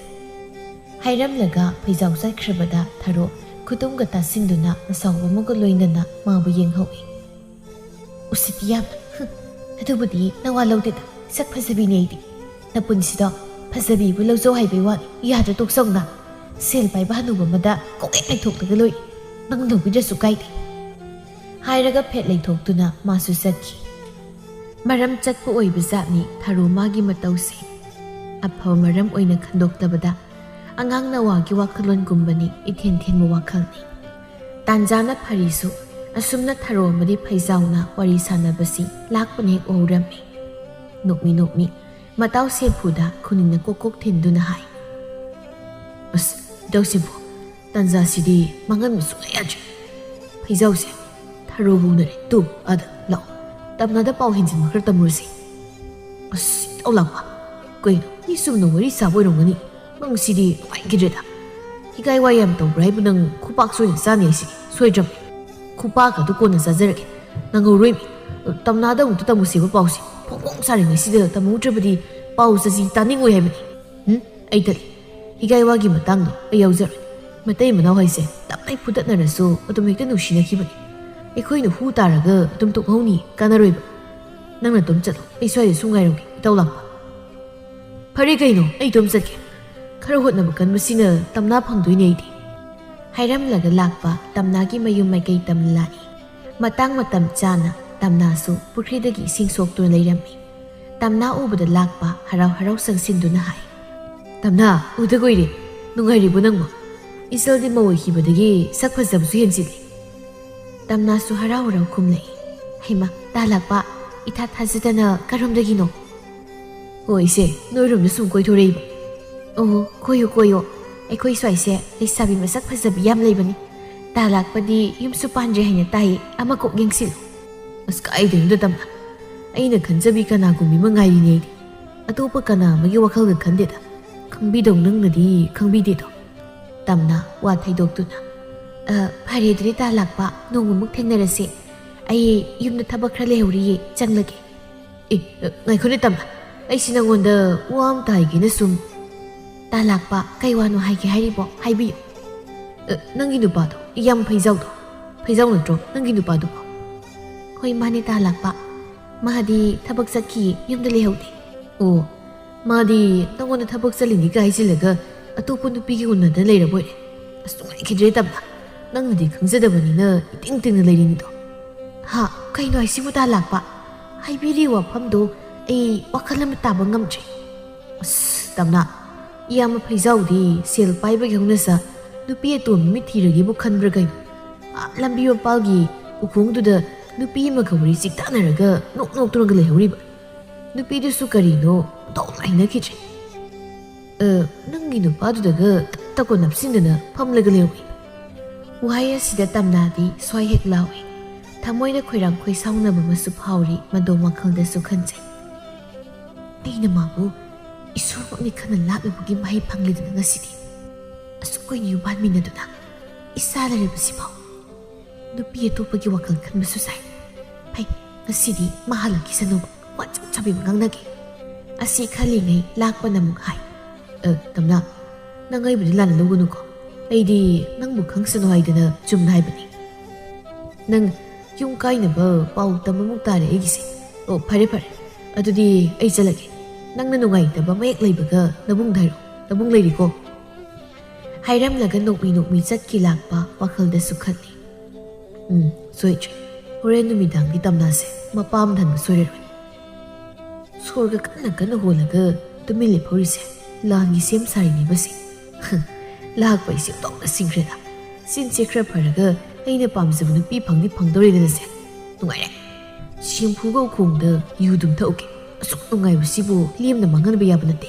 ꯍꯥꯏꯔꯝꯂꯒ ꯐꯩꯖꯥꯎ ꯆꯠꯈ꯭ꯔꯕꯗ ꯊꯔꯣ ꯈꯨꯇꯨꯝꯒ ꯇꯥꯁꯤꯟꯗꯨꯅ ꯑꯁꯥꯎꯕ ꯑꯃꯒ ꯂꯣꯏꯅꯅ ꯃꯥꯕꯨ ꯌꯦꯡꯍꯧꯏ꯫ "ꯎꯁꯤꯠꯇꯤ ꯌꯥꯝꯅ꯫ ꯍꯨꯝ, ꯑꯗꯨꯕꯨꯗꯤ ꯅꯋꯥ ꯂꯧꯗꯦꯗ, ꯁꯛ ꯐꯖꯕꯤꯅꯦ ꯑꯩꯗꯤ꯫ ꯅꯄꯨꯟꯁꯤꯗꯣ ꯐꯖꯕꯤꯕꯨ ꯂꯧꯖꯧ ꯍꯥꯏꯕꯩ ꯋꯥꯅꯤ, ꯌꯥꯗ꯭ꯔ ꯇꯣꯛꯆꯧꯅ꯫ ꯁꯦꯜ ꯄꯥꯏꯕ ꯍꯅꯨꯕ ꯑꯃꯗ ꯀꯣꯛꯍꯦꯛ ꯂꯩꯊꯣꯛꯂꯒ ꯂꯣꯏꯔꯦ꯫ ꯅꯪ ꯂꯧꯕꯤꯗ꯭ꯔꯁꯨ ꯀꯥꯏꯗꯦ꯫" ꯍꯥꯏꯔꯒ ꯐꯦꯠ ꯂꯩꯊꯣꯛꯇꯨꯅ ꯃꯥꯁꯨ ꯆꯠꯈꯤ꯫ ꯃꯔꯝ ꯆꯠꯄ ꯑꯣꯏꯕ ꯖꯥꯠꯅꯤ ꯊꯔꯣ ꯃꯥꯒꯤ ꯃꯇꯧꯁꯦ꯫ ꯑꯐꯕ ꯃꯔꯝ ꯑꯣꯏꯅ ꯈꯟꯗꯣꯛꯇꯕꯗ ꯑꯉꯥꯡ ꯅꯋꯥꯒꯤ ꯋꯥꯈꯜꯂꯣꯟꯒꯨꯝꯕꯅꯤ ꯏꯊꯦꯟ ꯊꯦꯟꯕ ꯋꯥꯈꯜꯅꯤ꯫ ꯇꯥꯟꯖꯥꯅ ꯐꯔꯤꯁꯨ ꯑꯁꯨꯝꯅ ꯊꯔꯣ ꯑꯃꯗꯤ ꯐꯩꯖꯥꯎꯅ ꯋꯥꯔꯤ ꯁꯥꯟꯅꯕꯁꯤ ꯂꯥꯛꯄꯅ ꯍꯦꯛ ꯎꯍꯧꯔꯝꯃꯤ꯫ ꯅꯣꯛꯃꯤ ꯅꯣꯛꯃꯤ ꯃꯇꯥꯎ ꯁꯦꯝꯐꯨꯗ ꯈꯨꯅꯤꯡꯅ ꯀꯣꯛ ꯀꯣꯛ ꯊꯤꯟꯗꯨꯅ ꯍꯥꯏ꯫ "ꯑꯁ, ꯏꯇꯥꯎ ꯁꯦꯝꯐꯨ, ꯇꯥꯟꯖꯥꯁꯤꯗꯤ ꯃꯥꯡꯍꯟꯕ ꯁꯨꯡꯌꯥ ꯌꯥꯗ꯭ꯔꯦ꯫ ꯐꯩꯖꯥꯎꯁꯦ ꯊꯔꯣꯕꯨ ꯎꯅꯔꯦ꯫ ꯇꯨ, ꯑꯥꯗ ꯂꯥꯛꯑꯣ꯫ ꯇꯝꯅꯥꯗ ꯄꯥꯎ ꯍꯦꯟꯖꯤꯟꯕ ꯈꯔ ꯇꯝꯃꯨꯔꯁꯤ꯫ ꯑꯁ, ꯏꯇꯥꯎ ꯂꯥꯛꯄ, ꯀꯩꯅꯣ, ꯃꯤ ꯆꯨꯝꯅ ꯋꯥꯔꯤ ꯁꯥꯕ ꯑꯣꯏꯔꯝꯒꯅꯤ꯫ ꯅꯪꯁꯤꯗꯤ ꯅꯨꯡꯉꯥꯏꯈꯤꯗ꯭ꯔꯦꯗ꯫ ꯍꯤꯒꯥꯏ ꯋꯥ ꯌꯥꯝ ꯇꯧꯕ꯭ꯔꯥ ꯍꯥꯏꯕꯨ? ꯅꯪ ꯈꯨꯄꯥꯛ ꯁꯣꯏꯅ ꯆꯥꯅꯤ ꯍꯥꯏꯁꯤꯗꯤ꯫ ꯁꯣꯏꯗ꯭ꯔꯕꯅꯤ꯫ ꯈꯨꯄꯥꯛ ꯑꯗꯨ ꯀꯣꯟꯅ ꯆꯥꯖꯔꯒꯦ꯫ ꯅꯪꯍꯧꯔꯣꯏꯃꯤ꯫ ꯇꯝꯅꯥꯗ ꯑꯃꯨꯛꯇ ꯇꯝꯃꯨꯁꯦꯕ ꯄꯥꯎꯁꯦ꯫ ꯐꯣꯡ ꯐꯣꯡ ꯁꯥꯔꯤꯉꯩꯁꯤꯗ ꯇꯝꯍꯧꯗ꯭ꯔꯕꯗꯤ ꯄꯥꯎ ꯆꯥꯁꯤ ꯇꯥꯅꯤꯡꯉꯣꯏ ꯍꯥꯏꯕꯅꯤ꯫ ꯎꯝ, ꯑꯩ ꯇꯜꯂꯤ꯫ ꯍꯤꯒꯥꯏ ꯋꯥꯒꯤ ꯃꯇꯥꯡꯗꯣ ꯑꯩ ꯌꯥꯎꯖꯔꯣꯏ꯫ ꯃꯇꯩ ꯃꯅꯥꯎ ꯍꯥꯏꯁꯦ ꯇꯞꯅꯩ ꯐꯨꯗꯠꯅꯔꯁꯨ ꯑꯗꯨꯝ ꯍꯦꯛꯇ ꯅꯨꯡꯁꯤꯅꯈꯤꯕꯅꯤ꯫ ꯑꯩꯈꯣꯏꯅ ꯍꯨ ꯇꯥꯔꯒ ꯑꯗꯨꯝ ꯇꯣꯛꯍꯧꯅꯤ, ꯀꯥꯟꯅꯔꯣꯏꯕ꯫ ꯅꯪ ꯅꯇꯣꯝ ꯆꯠꯂꯣ, ꯑꯩ ꯁ꯭ꯋꯥꯏꯗ ꯁꯨꯝ ꯉꯥꯏꯔꯝꯒꯦ, ꯏꯇꯥꯎ ꯂꯥꯛꯄ꯫ ꯐꯔꯦ ꯀꯩꯅꯣ, ꯑꯩ ꯏꯇꯣꯝ ꯆꯠꯀꯦ꯫ ꯈꯔ ꯍꯣꯠꯅꯕ ꯀꯟꯕꯁꯤꯅ ꯇꯝꯅꯥ ꯐꯪꯗꯣꯏꯅꯦ ꯑꯩꯗꯤ꯫ ꯍꯥꯏꯔꯝꯂꯒ ꯂꯥꯛꯄ ꯇꯝꯅꯥꯒꯤ ꯃꯌꯨꯝ ꯃꯥꯏꯀꯩ ꯇꯝꯅ ꯂꯥꯛꯏ꯫ ꯃꯇꯥꯡ ꯃꯇꯝ ꯆꯥꯅ ꯇꯝꯅꯥꯁꯨ ꯄꯨꯈ꯭ꯔꯤꯗꯒꯤ ꯏꯁꯤꯡ ꯁꯣꯛꯇꯨꯅ ꯂꯩꯔꯝꯃꯤ꯫ ꯇꯝꯅꯥ ꯎꯕꯗ ꯂꯥꯛꯄ ꯍꯔꯥꯎ ꯍꯔꯥꯎ ꯆꯪꯁꯤꯟꯗꯨꯅ ꯍꯥꯏ꯫ "ꯇꯝꯅꯥ, ꯎꯗ ꯀꯨꯏꯔꯦ꯫ ꯅꯨꯡꯉꯥꯏꯔꯤꯕꯣ ꯅꯪꯕꯣ? ꯏꯆꯜꯗꯤ ꯃꯧ ꯑꯣꯏꯈꯤꯕꯗꯒꯤ ꯁꯛ ꯐꯖꯕꯁꯨ ꯍꯦꯟꯖꯤꯜꯂꯦ꯫" ꯇꯝꯅꯥꯁꯨ ꯍꯔꯥꯎ ꯍꯔꯥꯎ ꯈꯨꯝꯂꯛꯏ꯫ "ꯍꯩꯃꯥ, ꯇꯥ ꯂꯥꯛꯄ, ꯏꯊꯥ ꯊꯥꯖꯗꯅ ꯀꯔꯣꯝꯗꯒꯤꯅꯣ?" "ꯑꯣ ꯏꯆꯦ, ꯅꯣꯏꯔꯣꯝꯗ ꯁꯨꯝ ꯀꯣꯏꯊꯣꯔꯛꯏꯕ꯫" "ꯑꯣ, ꯀꯣꯏꯌꯨ ꯀꯣꯏꯌꯨ꯫ ꯑꯩꯈꯣꯏ ꯁ꯭ꯋꯥꯏꯁꯦ ꯂꯩꯁꯥꯕꯤ ꯃꯁꯛ ꯐꯖꯕꯤ ꯌꯥꯝ ꯂꯩꯕꯅꯤ꯫ ꯇꯥ ꯂꯥꯛꯄꯗꯤ ꯌꯨꯝꯁꯨ ꯄꯥꯟꯗ꯭ꯔꯦ ꯍꯥꯏꯅ ꯇꯥꯏꯌꯦ, ꯑꯃ ꯀꯣꯛ ꯌꯦꯡꯁꯤꯜꯂꯨ꯫" "ꯑꯁ, ꯀꯥꯏꯗꯩꯅꯣꯗ ꯇꯝꯅꯥ꯫ ꯑꯩꯅ ꯈꯟꯖꯕꯤ ꯀꯅꯥꯒꯨꯝꯕꯤ ꯑꯃ ꯉꯥꯏꯔꯤꯅꯦ ꯑꯩꯗꯤ꯫ ꯑꯇꯣꯞꯄ ꯀꯅꯥ ꯑꯃꯒꯤ ꯋꯥꯈꯜꯒ ꯈꯟꯗꯦꯗ꯫ ꯈꯪꯕꯤꯗꯧ ꯅꯪꯅꯗꯤ ꯈꯪꯕꯤꯗꯦꯗꯣ꯫" ꯇꯝꯅꯥ ꯋꯥ ꯊꯩꯗꯣꯛꯇꯨꯅ꯫ "ꯑ, ꯐꯔꯦ ꯑꯗꯨꯗꯤ ꯇꯥ ꯂꯥꯛꯄ, ꯅꯣꯡꯃꯃꯨꯛ ꯊꯦꯡꯅꯔꯁꯤ꯫ ꯑꯩ ꯌꯨꯝꯗ ꯊꯕꯛ ꯈꯔ ꯂꯩꯍꯧꯔꯤꯌꯦ, ꯆꯪꯂꯒꯦ꯫" "ꯑꯦ, ꯑ, ꯉꯥꯏꯈꯣꯅꯦ ꯇꯝꯅꯥ, ꯑꯩꯁꯤ ꯅꯪꯉꯣꯟꯗ ꯋꯥ ꯑꯃꯇ ꯍꯥꯏꯒꯦꯅ ꯁꯨꯝ꯫" "ꯇꯥ ꯂꯥꯛꯄ, ꯀꯩ ꯋꯥꯅꯣ ꯍꯥꯏꯒꯦ ꯍꯥꯏꯔꯤꯕꯣ? ꯍꯥꯏꯕꯤꯌꯨ꯫" "ꯑ, ꯅꯪꯒꯤ ꯅꯨꯄꯥꯗꯣ, ꯏꯌꯥꯝ ꯐꯩꯖꯥꯎꯗꯣ, ꯐꯩꯖꯥꯎ ꯅꯠꯇ꯭ꯔꯣ ꯅꯪꯒꯤ ꯅꯨꯄꯥꯗꯨꯕꯣ?" "ꯍꯣꯏ, ꯃꯥꯅꯦ ꯇꯥ ꯂꯥꯛꯄ꯫ ꯃꯥꯗꯤ ꯊꯕꯛ ꯆꯠꯈꯤ, ꯌꯨꯝꯗ ꯂꯩꯍꯧꯗꯦ꯫" "ꯑꯣ, ꯃꯥꯗꯤ ꯅꯪꯉꯣꯟꯗ ꯊꯕꯛ ꯆꯠꯂꯤꯅꯤꯒ ꯍꯥꯏꯖꯤꯜꯂꯒ ꯑꯇꯣꯞꯄ ꯅꯨꯄꯤꯒ ꯎꯅꯗꯅ ꯂꯩꯔꯕꯣꯏꯔꯦ꯫ ꯑꯁ, ꯅꯨꯡꯉꯥꯏꯈꯤꯗ꯭ꯔꯦ ꯇꯝꯅꯥ, ꯅꯪꯅꯗꯤ ꯈꯪꯖꯗꯕꯅꯤꯅ ꯏꯇꯤꯡ ꯇꯤꯡꯅ ꯂꯩꯔꯤꯅꯤꯗꯣ꯫" "ꯍꯥ, ꯀꯩꯅꯣ ꯍꯥꯏꯁꯤꯕꯨ ꯇꯥ ꯂꯥꯛꯄ? ꯍꯥꯏꯕꯤꯔꯤꯕ ꯋꯥꯐꯝꯗꯣ ꯑꯩ ꯋꯥꯈꯜ ꯑꯃ ꯇꯥꯕ ꯉꯝꯗ꯭ꯔꯦ꯫" "ꯑꯁ ꯇꯝꯅꯥ, ꯏꯌꯥꯝꯕ ꯐꯩꯖꯥꯎꯗꯤ ꯁꯦꯜ ꯄꯥꯏꯕꯒꯤ ꯍꯧꯅꯁꯥ ꯅꯨꯄꯤ ꯑꯇꯣꯟꯕ ꯑꯃ ꯊꯤꯔꯒꯦꯕꯨ ꯈꯟꯕ꯭ꯔꯥ ꯀꯩꯅꯣ? ꯑꯥ, ꯂꯝꯕꯤ ꯃꯄꯥꯜꯒꯤ ꯎꯈꯣꯡꯗꯨꯗ ꯅꯨꯄꯤ ꯑꯃꯒ ꯋꯥꯔꯤ ꯆꯤꯛꯇꯥꯟꯅꯔꯒ ꯅꯣꯛ ꯅꯣꯛꯇꯨꯅꯒ ꯂꯩꯍꯧꯔꯤꯕ꯫ ꯅꯨꯄꯤꯗꯨꯁꯨ ꯀꯔꯤꯅꯣ, ꯇꯧꯅ ꯍꯩꯅꯈꯤꯗ꯭ꯔꯦ꯫ "ꯑ, ꯅꯪꯒꯤ ꯅꯨꯄꯥꯗꯨꯗꯒ ꯇꯞ ꯇꯞꯀ ꯅꯞꯁꯤꯟꯗꯅ ꯐꯝꯂꯒ ꯂꯩꯍꯧꯏ꯫" ꯋꯥꯍꯩ ꯑꯁꯤꯗ ꯇꯝꯅꯥꯗꯤ ꯁ꯭ꯋꯥꯏ ꯍꯦꯛ ꯂꯥꯎꯏ꯫ ꯊꯃꯣꯏꯗ ꯈꯣꯏꯔꯥꯡ ꯈꯣꯏꯁꯥꯎꯅꯕ ꯑꯃꯁꯨ ꯐꯥꯎꯔꯤ, ꯃꯗꯣ ꯋꯥꯈꯜꯗꯁꯨ ꯈꯟꯖꯩ꯫ "ꯑꯩꯅ ꯃꯥꯕꯨ ꯏꯁꯣꯔꯃꯛꯅꯤ ꯈꯟꯅ ꯂꯥꯠꯂꯨꯕꯒꯤ ꯃꯍꯩ ꯐꯪꯂꯤꯗꯅ ꯉꯁꯤꯗꯤ꯫ ꯑꯁꯨꯛ ꯀꯨꯏꯅ ꯌꯨꯝ ꯄꯥꯟꯃꯤꯟꯅꯗꯨꯅ ꯏꯆꯥ ꯂꯩꯔꯕꯁꯤꯐꯥꯎ ꯅꯨꯄꯤ ꯑꯇꯣꯞꯄꯒꯤ ꯋꯥꯈꯜ ꯈꯟꯕꯁꯨ ꯁꯥꯏ꯫ ꯐꯩ, ꯉꯁꯤꯗꯤ ꯃꯥ ꯍꯜꯂꯛꯈꯤꯁꯅꯨꯕ, ꯋꯥ ꯆꯞ ꯆꯥꯕꯤ ꯑꯃ ꯉꯥꯡꯅꯒꯦ꯫" ꯑꯁꯤ ꯈꯜꯂꯤꯉꯩ ꯂꯥꯛꯄꯅ ꯑꯃꯨꯛ ꯍꯥꯏ, "ꯑ, ꯇꯝꯅꯥ, ꯅꯪ ꯑꯩꯕꯨꯗꯤ ꯂꯥꯟꯅ ꯂꯧꯒꯅꯨꯀꯣ꯫ ꯑꯩꯗꯤ ꯅꯪꯕꯨ ꯈꯪꯁꯅꯨ ꯍꯥꯏꯗꯅ ꯆꯨꯝꯅ ꯍꯥꯏꯕꯅꯤ꯫ ꯅꯪ ꯌꯨꯝ ꯀꯥꯏꯅꯕ ꯄꯥꯎ ꯇꯝꯕꯃꯨꯛ ꯇꯥꯔꯦ ꯑꯩꯒꯤꯁꯦ꯫ ꯑꯣ, ꯐꯔꯦ, ꯐꯔꯦ꯫ ꯑꯗꯨꯗꯤ ꯑꯩ ꯆꯠꯂꯒꯦ꯫ ꯅꯪꯅ ꯅꯨꯡꯉꯥꯏꯇꯕ ꯑꯃ ꯍꯦꯛ ꯂꯩꯕꯒ ꯅꯕꯨꯡꯗ ꯍꯥꯏꯔꯣ꯫ ꯅꯕꯨꯡ ꯂꯩꯔꯤꯀꯣ?" ꯍꯥꯏꯔꯝꯂꯒ ꯅꯣꯛꯃꯤ ꯅꯣꯛꯃꯤ ꯆꯠꯈꯤ ꯂꯥꯛꯄ ꯋꯥꯈꯜꯗꯁꯨ ꯈꯜꯂꯤ꯫ "ꯎꯝ, ꯁꯣꯏꯗ꯭ꯔꯦ꯫ ꯍꯣꯔꯦꯟ ꯅꯨꯃꯤꯗꯥꯡꯗꯤ ꯇꯝꯅꯥꯁꯦ ꯃꯄꯥꯝꯗ ꯍꯟꯕ ꯁꯣꯏꯔꯔꯣꯏ꯫" ꯁꯣꯔꯒ ꯀꯟꯅ ꯀꯟꯅ ꯍꯣꯜꯂꯒ ꯇꯨꯃꯤꯟ ꯂꯦꯞꯍꯧꯔꯤꯁꯦ ꯂꯥꯟꯒꯤ ꯁꯦꯝ ꯁꯥꯔꯤꯅꯦꯕꯁꯦ꯫ ꯂꯥꯛꯄ ꯑꯩꯁꯦ ꯑꯣꯟꯊꯣꯛꯅ ꯁꯤꯡꯈ꯭ꯔꯦꯗ꯫ ꯆꯤꯟꯁꯦ ꯈꯔ ꯐꯔꯒ ꯑꯩꯅ ꯄꯥꯝꯖꯕ ꯅꯨꯄꯤ ꯐꯪꯗꯤ ꯐꯪꯗꯧꯔꯦꯗꯅꯁꯦ꯫ ꯅꯨꯡꯉꯥꯏꯔꯦ꯫ ꯁꯦꯝꯐꯨꯒ ꯎꯈꯣꯡꯗ ꯌꯨ ꯑꯗꯨꯝ ꯊꯛꯎꯒꯦ꯫ ꯑꯁꯨꯛ ꯅꯨꯡꯉꯥꯏꯕꯁꯤꯕꯨ ꯂꯦꯝꯅ ꯃꯥꯡꯍꯟꯕ ꯌꯥꯕ ꯅꯠꯇꯦ꯫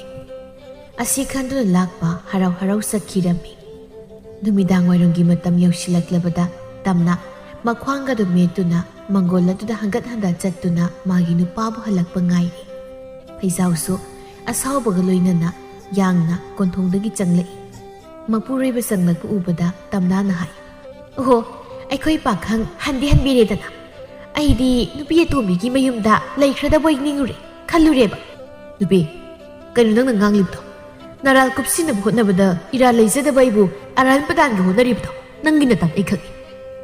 ꯑꯁꯤ ꯈꯟꯗꯨꯅ ꯂꯥꯛꯄ ꯍꯔꯥꯎ ꯍꯔꯥꯎ ꯆꯠꯈꯤꯔꯝꯃꯤ꯫ ꯅꯨꯃꯤꯗꯥꯡ ꯋꯥꯏꯔꯝꯒꯤ ꯃꯇꯝ ꯌꯧꯁꯤꯜꯂꯛꯂꯕꯗ ꯇꯝꯅ ꯃꯈ꯭ꯋꯥꯡꯒꯗꯨ ꯃꯦꯠꯇꯨꯅ ꯃꯪꯒꯣꯜ ꯑꯗꯨꯗ ꯍꯟꯒꯠ ꯍꯟꯗ ꯆꯠꯇꯨꯅ ꯃꯥꯒꯤ ꯅꯨꯄꯥꯕꯨ ꯍꯜꯂꯛꯄ ꯉꯥꯏꯔꯤ꯫ ꯐꯩꯖꯥꯎꯁꯨ ꯑꯁꯥꯎꯕꯒ ꯂꯣꯏꯅꯅ ꯌꯥꯡꯅ ꯀꯣꯟꯊꯣꯡꯗꯒꯤ ꯆꯪꯂꯛꯏ꯫ ꯃꯄꯨꯔꯣꯏꯕ ꯆꯪꯂꯛꯄ ꯎꯕꯗ ꯇꯝꯅꯥꯅ ꯍꯥꯏ, "ꯑꯣꯍꯣ, ꯑꯩꯈꯣꯏ ꯄꯥꯈꯪ ꯍꯟꯗꯤ ꯍꯟꯕꯤꯔꯦꯗꯅ꯫ ꯑꯩꯗꯤ ꯅꯨꯄꯤ ꯑꯇꯣꯝꯕꯤꯒꯤ ꯃꯌꯨꯝꯗ ꯂꯩꯈ꯭ꯔꯗꯕꯣꯏ ꯅꯤꯡꯉꯨꯔꯦ, ꯈꯜꯂꯨꯔꯦꯕ꯫" "ꯅꯨꯄꯤ, ꯀꯩꯅꯣ ꯅꯪꯅ ꯉꯥꯡꯂꯤꯕꯗꯣ? ꯅꯔꯥꯜ ꯀꯨꯞꯁꯤꯟꯅꯕ ꯍꯣꯠꯅꯕꯗ ꯏꯔꯥꯜ ꯂꯩꯖꯗꯕ ꯑꯩꯕꯨ ꯑꯔꯥꯟꯕ ꯇꯥꯟꯒꯦ ꯍꯣꯠꯅꯔꯤꯕꯗꯣ ꯅꯪꯒꯤ ꯅꯇꯥꯡ ꯑꯩ ꯈꯪꯏ꯫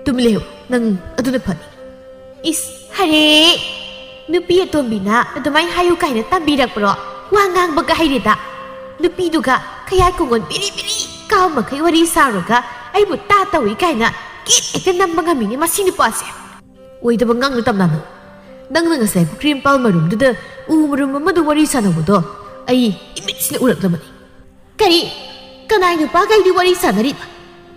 ꯇꯨꯃꯤꯟ ꯂꯩꯍꯧ, ꯅꯪ ꯑꯗꯨꯅ ꯐꯅꯤ꯫" "ꯏꯁ, ꯍꯔꯦ! ꯅꯨꯄꯤ ꯑꯇꯣꯝꯕꯤꯅ ꯑꯗꯨꯃꯥꯏꯅ ꯍꯥꯏꯌꯨ ꯀꯥꯏꯅ ꯇꯝꯕꯤꯔꯛꯄ꯭ꯔꯣ? ꯋꯥ ꯉꯥꯡꯕꯒ ꯍꯩꯔꯦꯗ꯫ ꯅꯨꯄꯤꯗꯨꯒ ꯈꯌꯥꯏ ꯀꯣꯡꯒꯣꯟ ꯕꯤꯔꯤ ꯕꯤꯔꯤ ꯀꯥꯕ ꯃꯈꯩ ꯋꯥꯔꯤ ꯁꯥꯔꯨꯔꯒ ꯑꯩꯕꯨ ꯇꯥ ꯇꯧꯏ ꯀꯥꯏꯅ ꯀꯤꯠ ꯍꯦꯛꯇ ꯅꯝꯕ ꯉꯝꯃꯤꯅꯦ ꯃꯁꯤ ꯅꯨꯄꯥꯁꯦ꯫ ꯑꯣꯏꯗꯕ ꯉꯥꯡꯅꯨ ꯇꯝꯅꯥꯅꯨ꯫ ꯅꯪꯅ ꯉꯁꯥꯏ ꯄꯨꯈ꯭ꯔꯤ ꯃꯄꯥꯜ ꯃꯔꯨꯝꯗꯨꯗ ꯎ ꯃꯔꯨꯝ ꯑꯃꯗ ꯋꯥꯔꯤ ꯁꯥꯟꯅꯕꯗꯣ ꯑꯩ ꯏꯃꯤꯠꯁꯤꯅ ꯎꯔꯛꯂꯕꯅꯤ꯫" "ꯀꯔꯤ? ꯀꯅꯥꯏ ꯅꯨꯄꯥꯒꯩꯗꯤ ꯋꯥꯔꯤ ꯁꯥꯟꯅꯔꯤꯕ?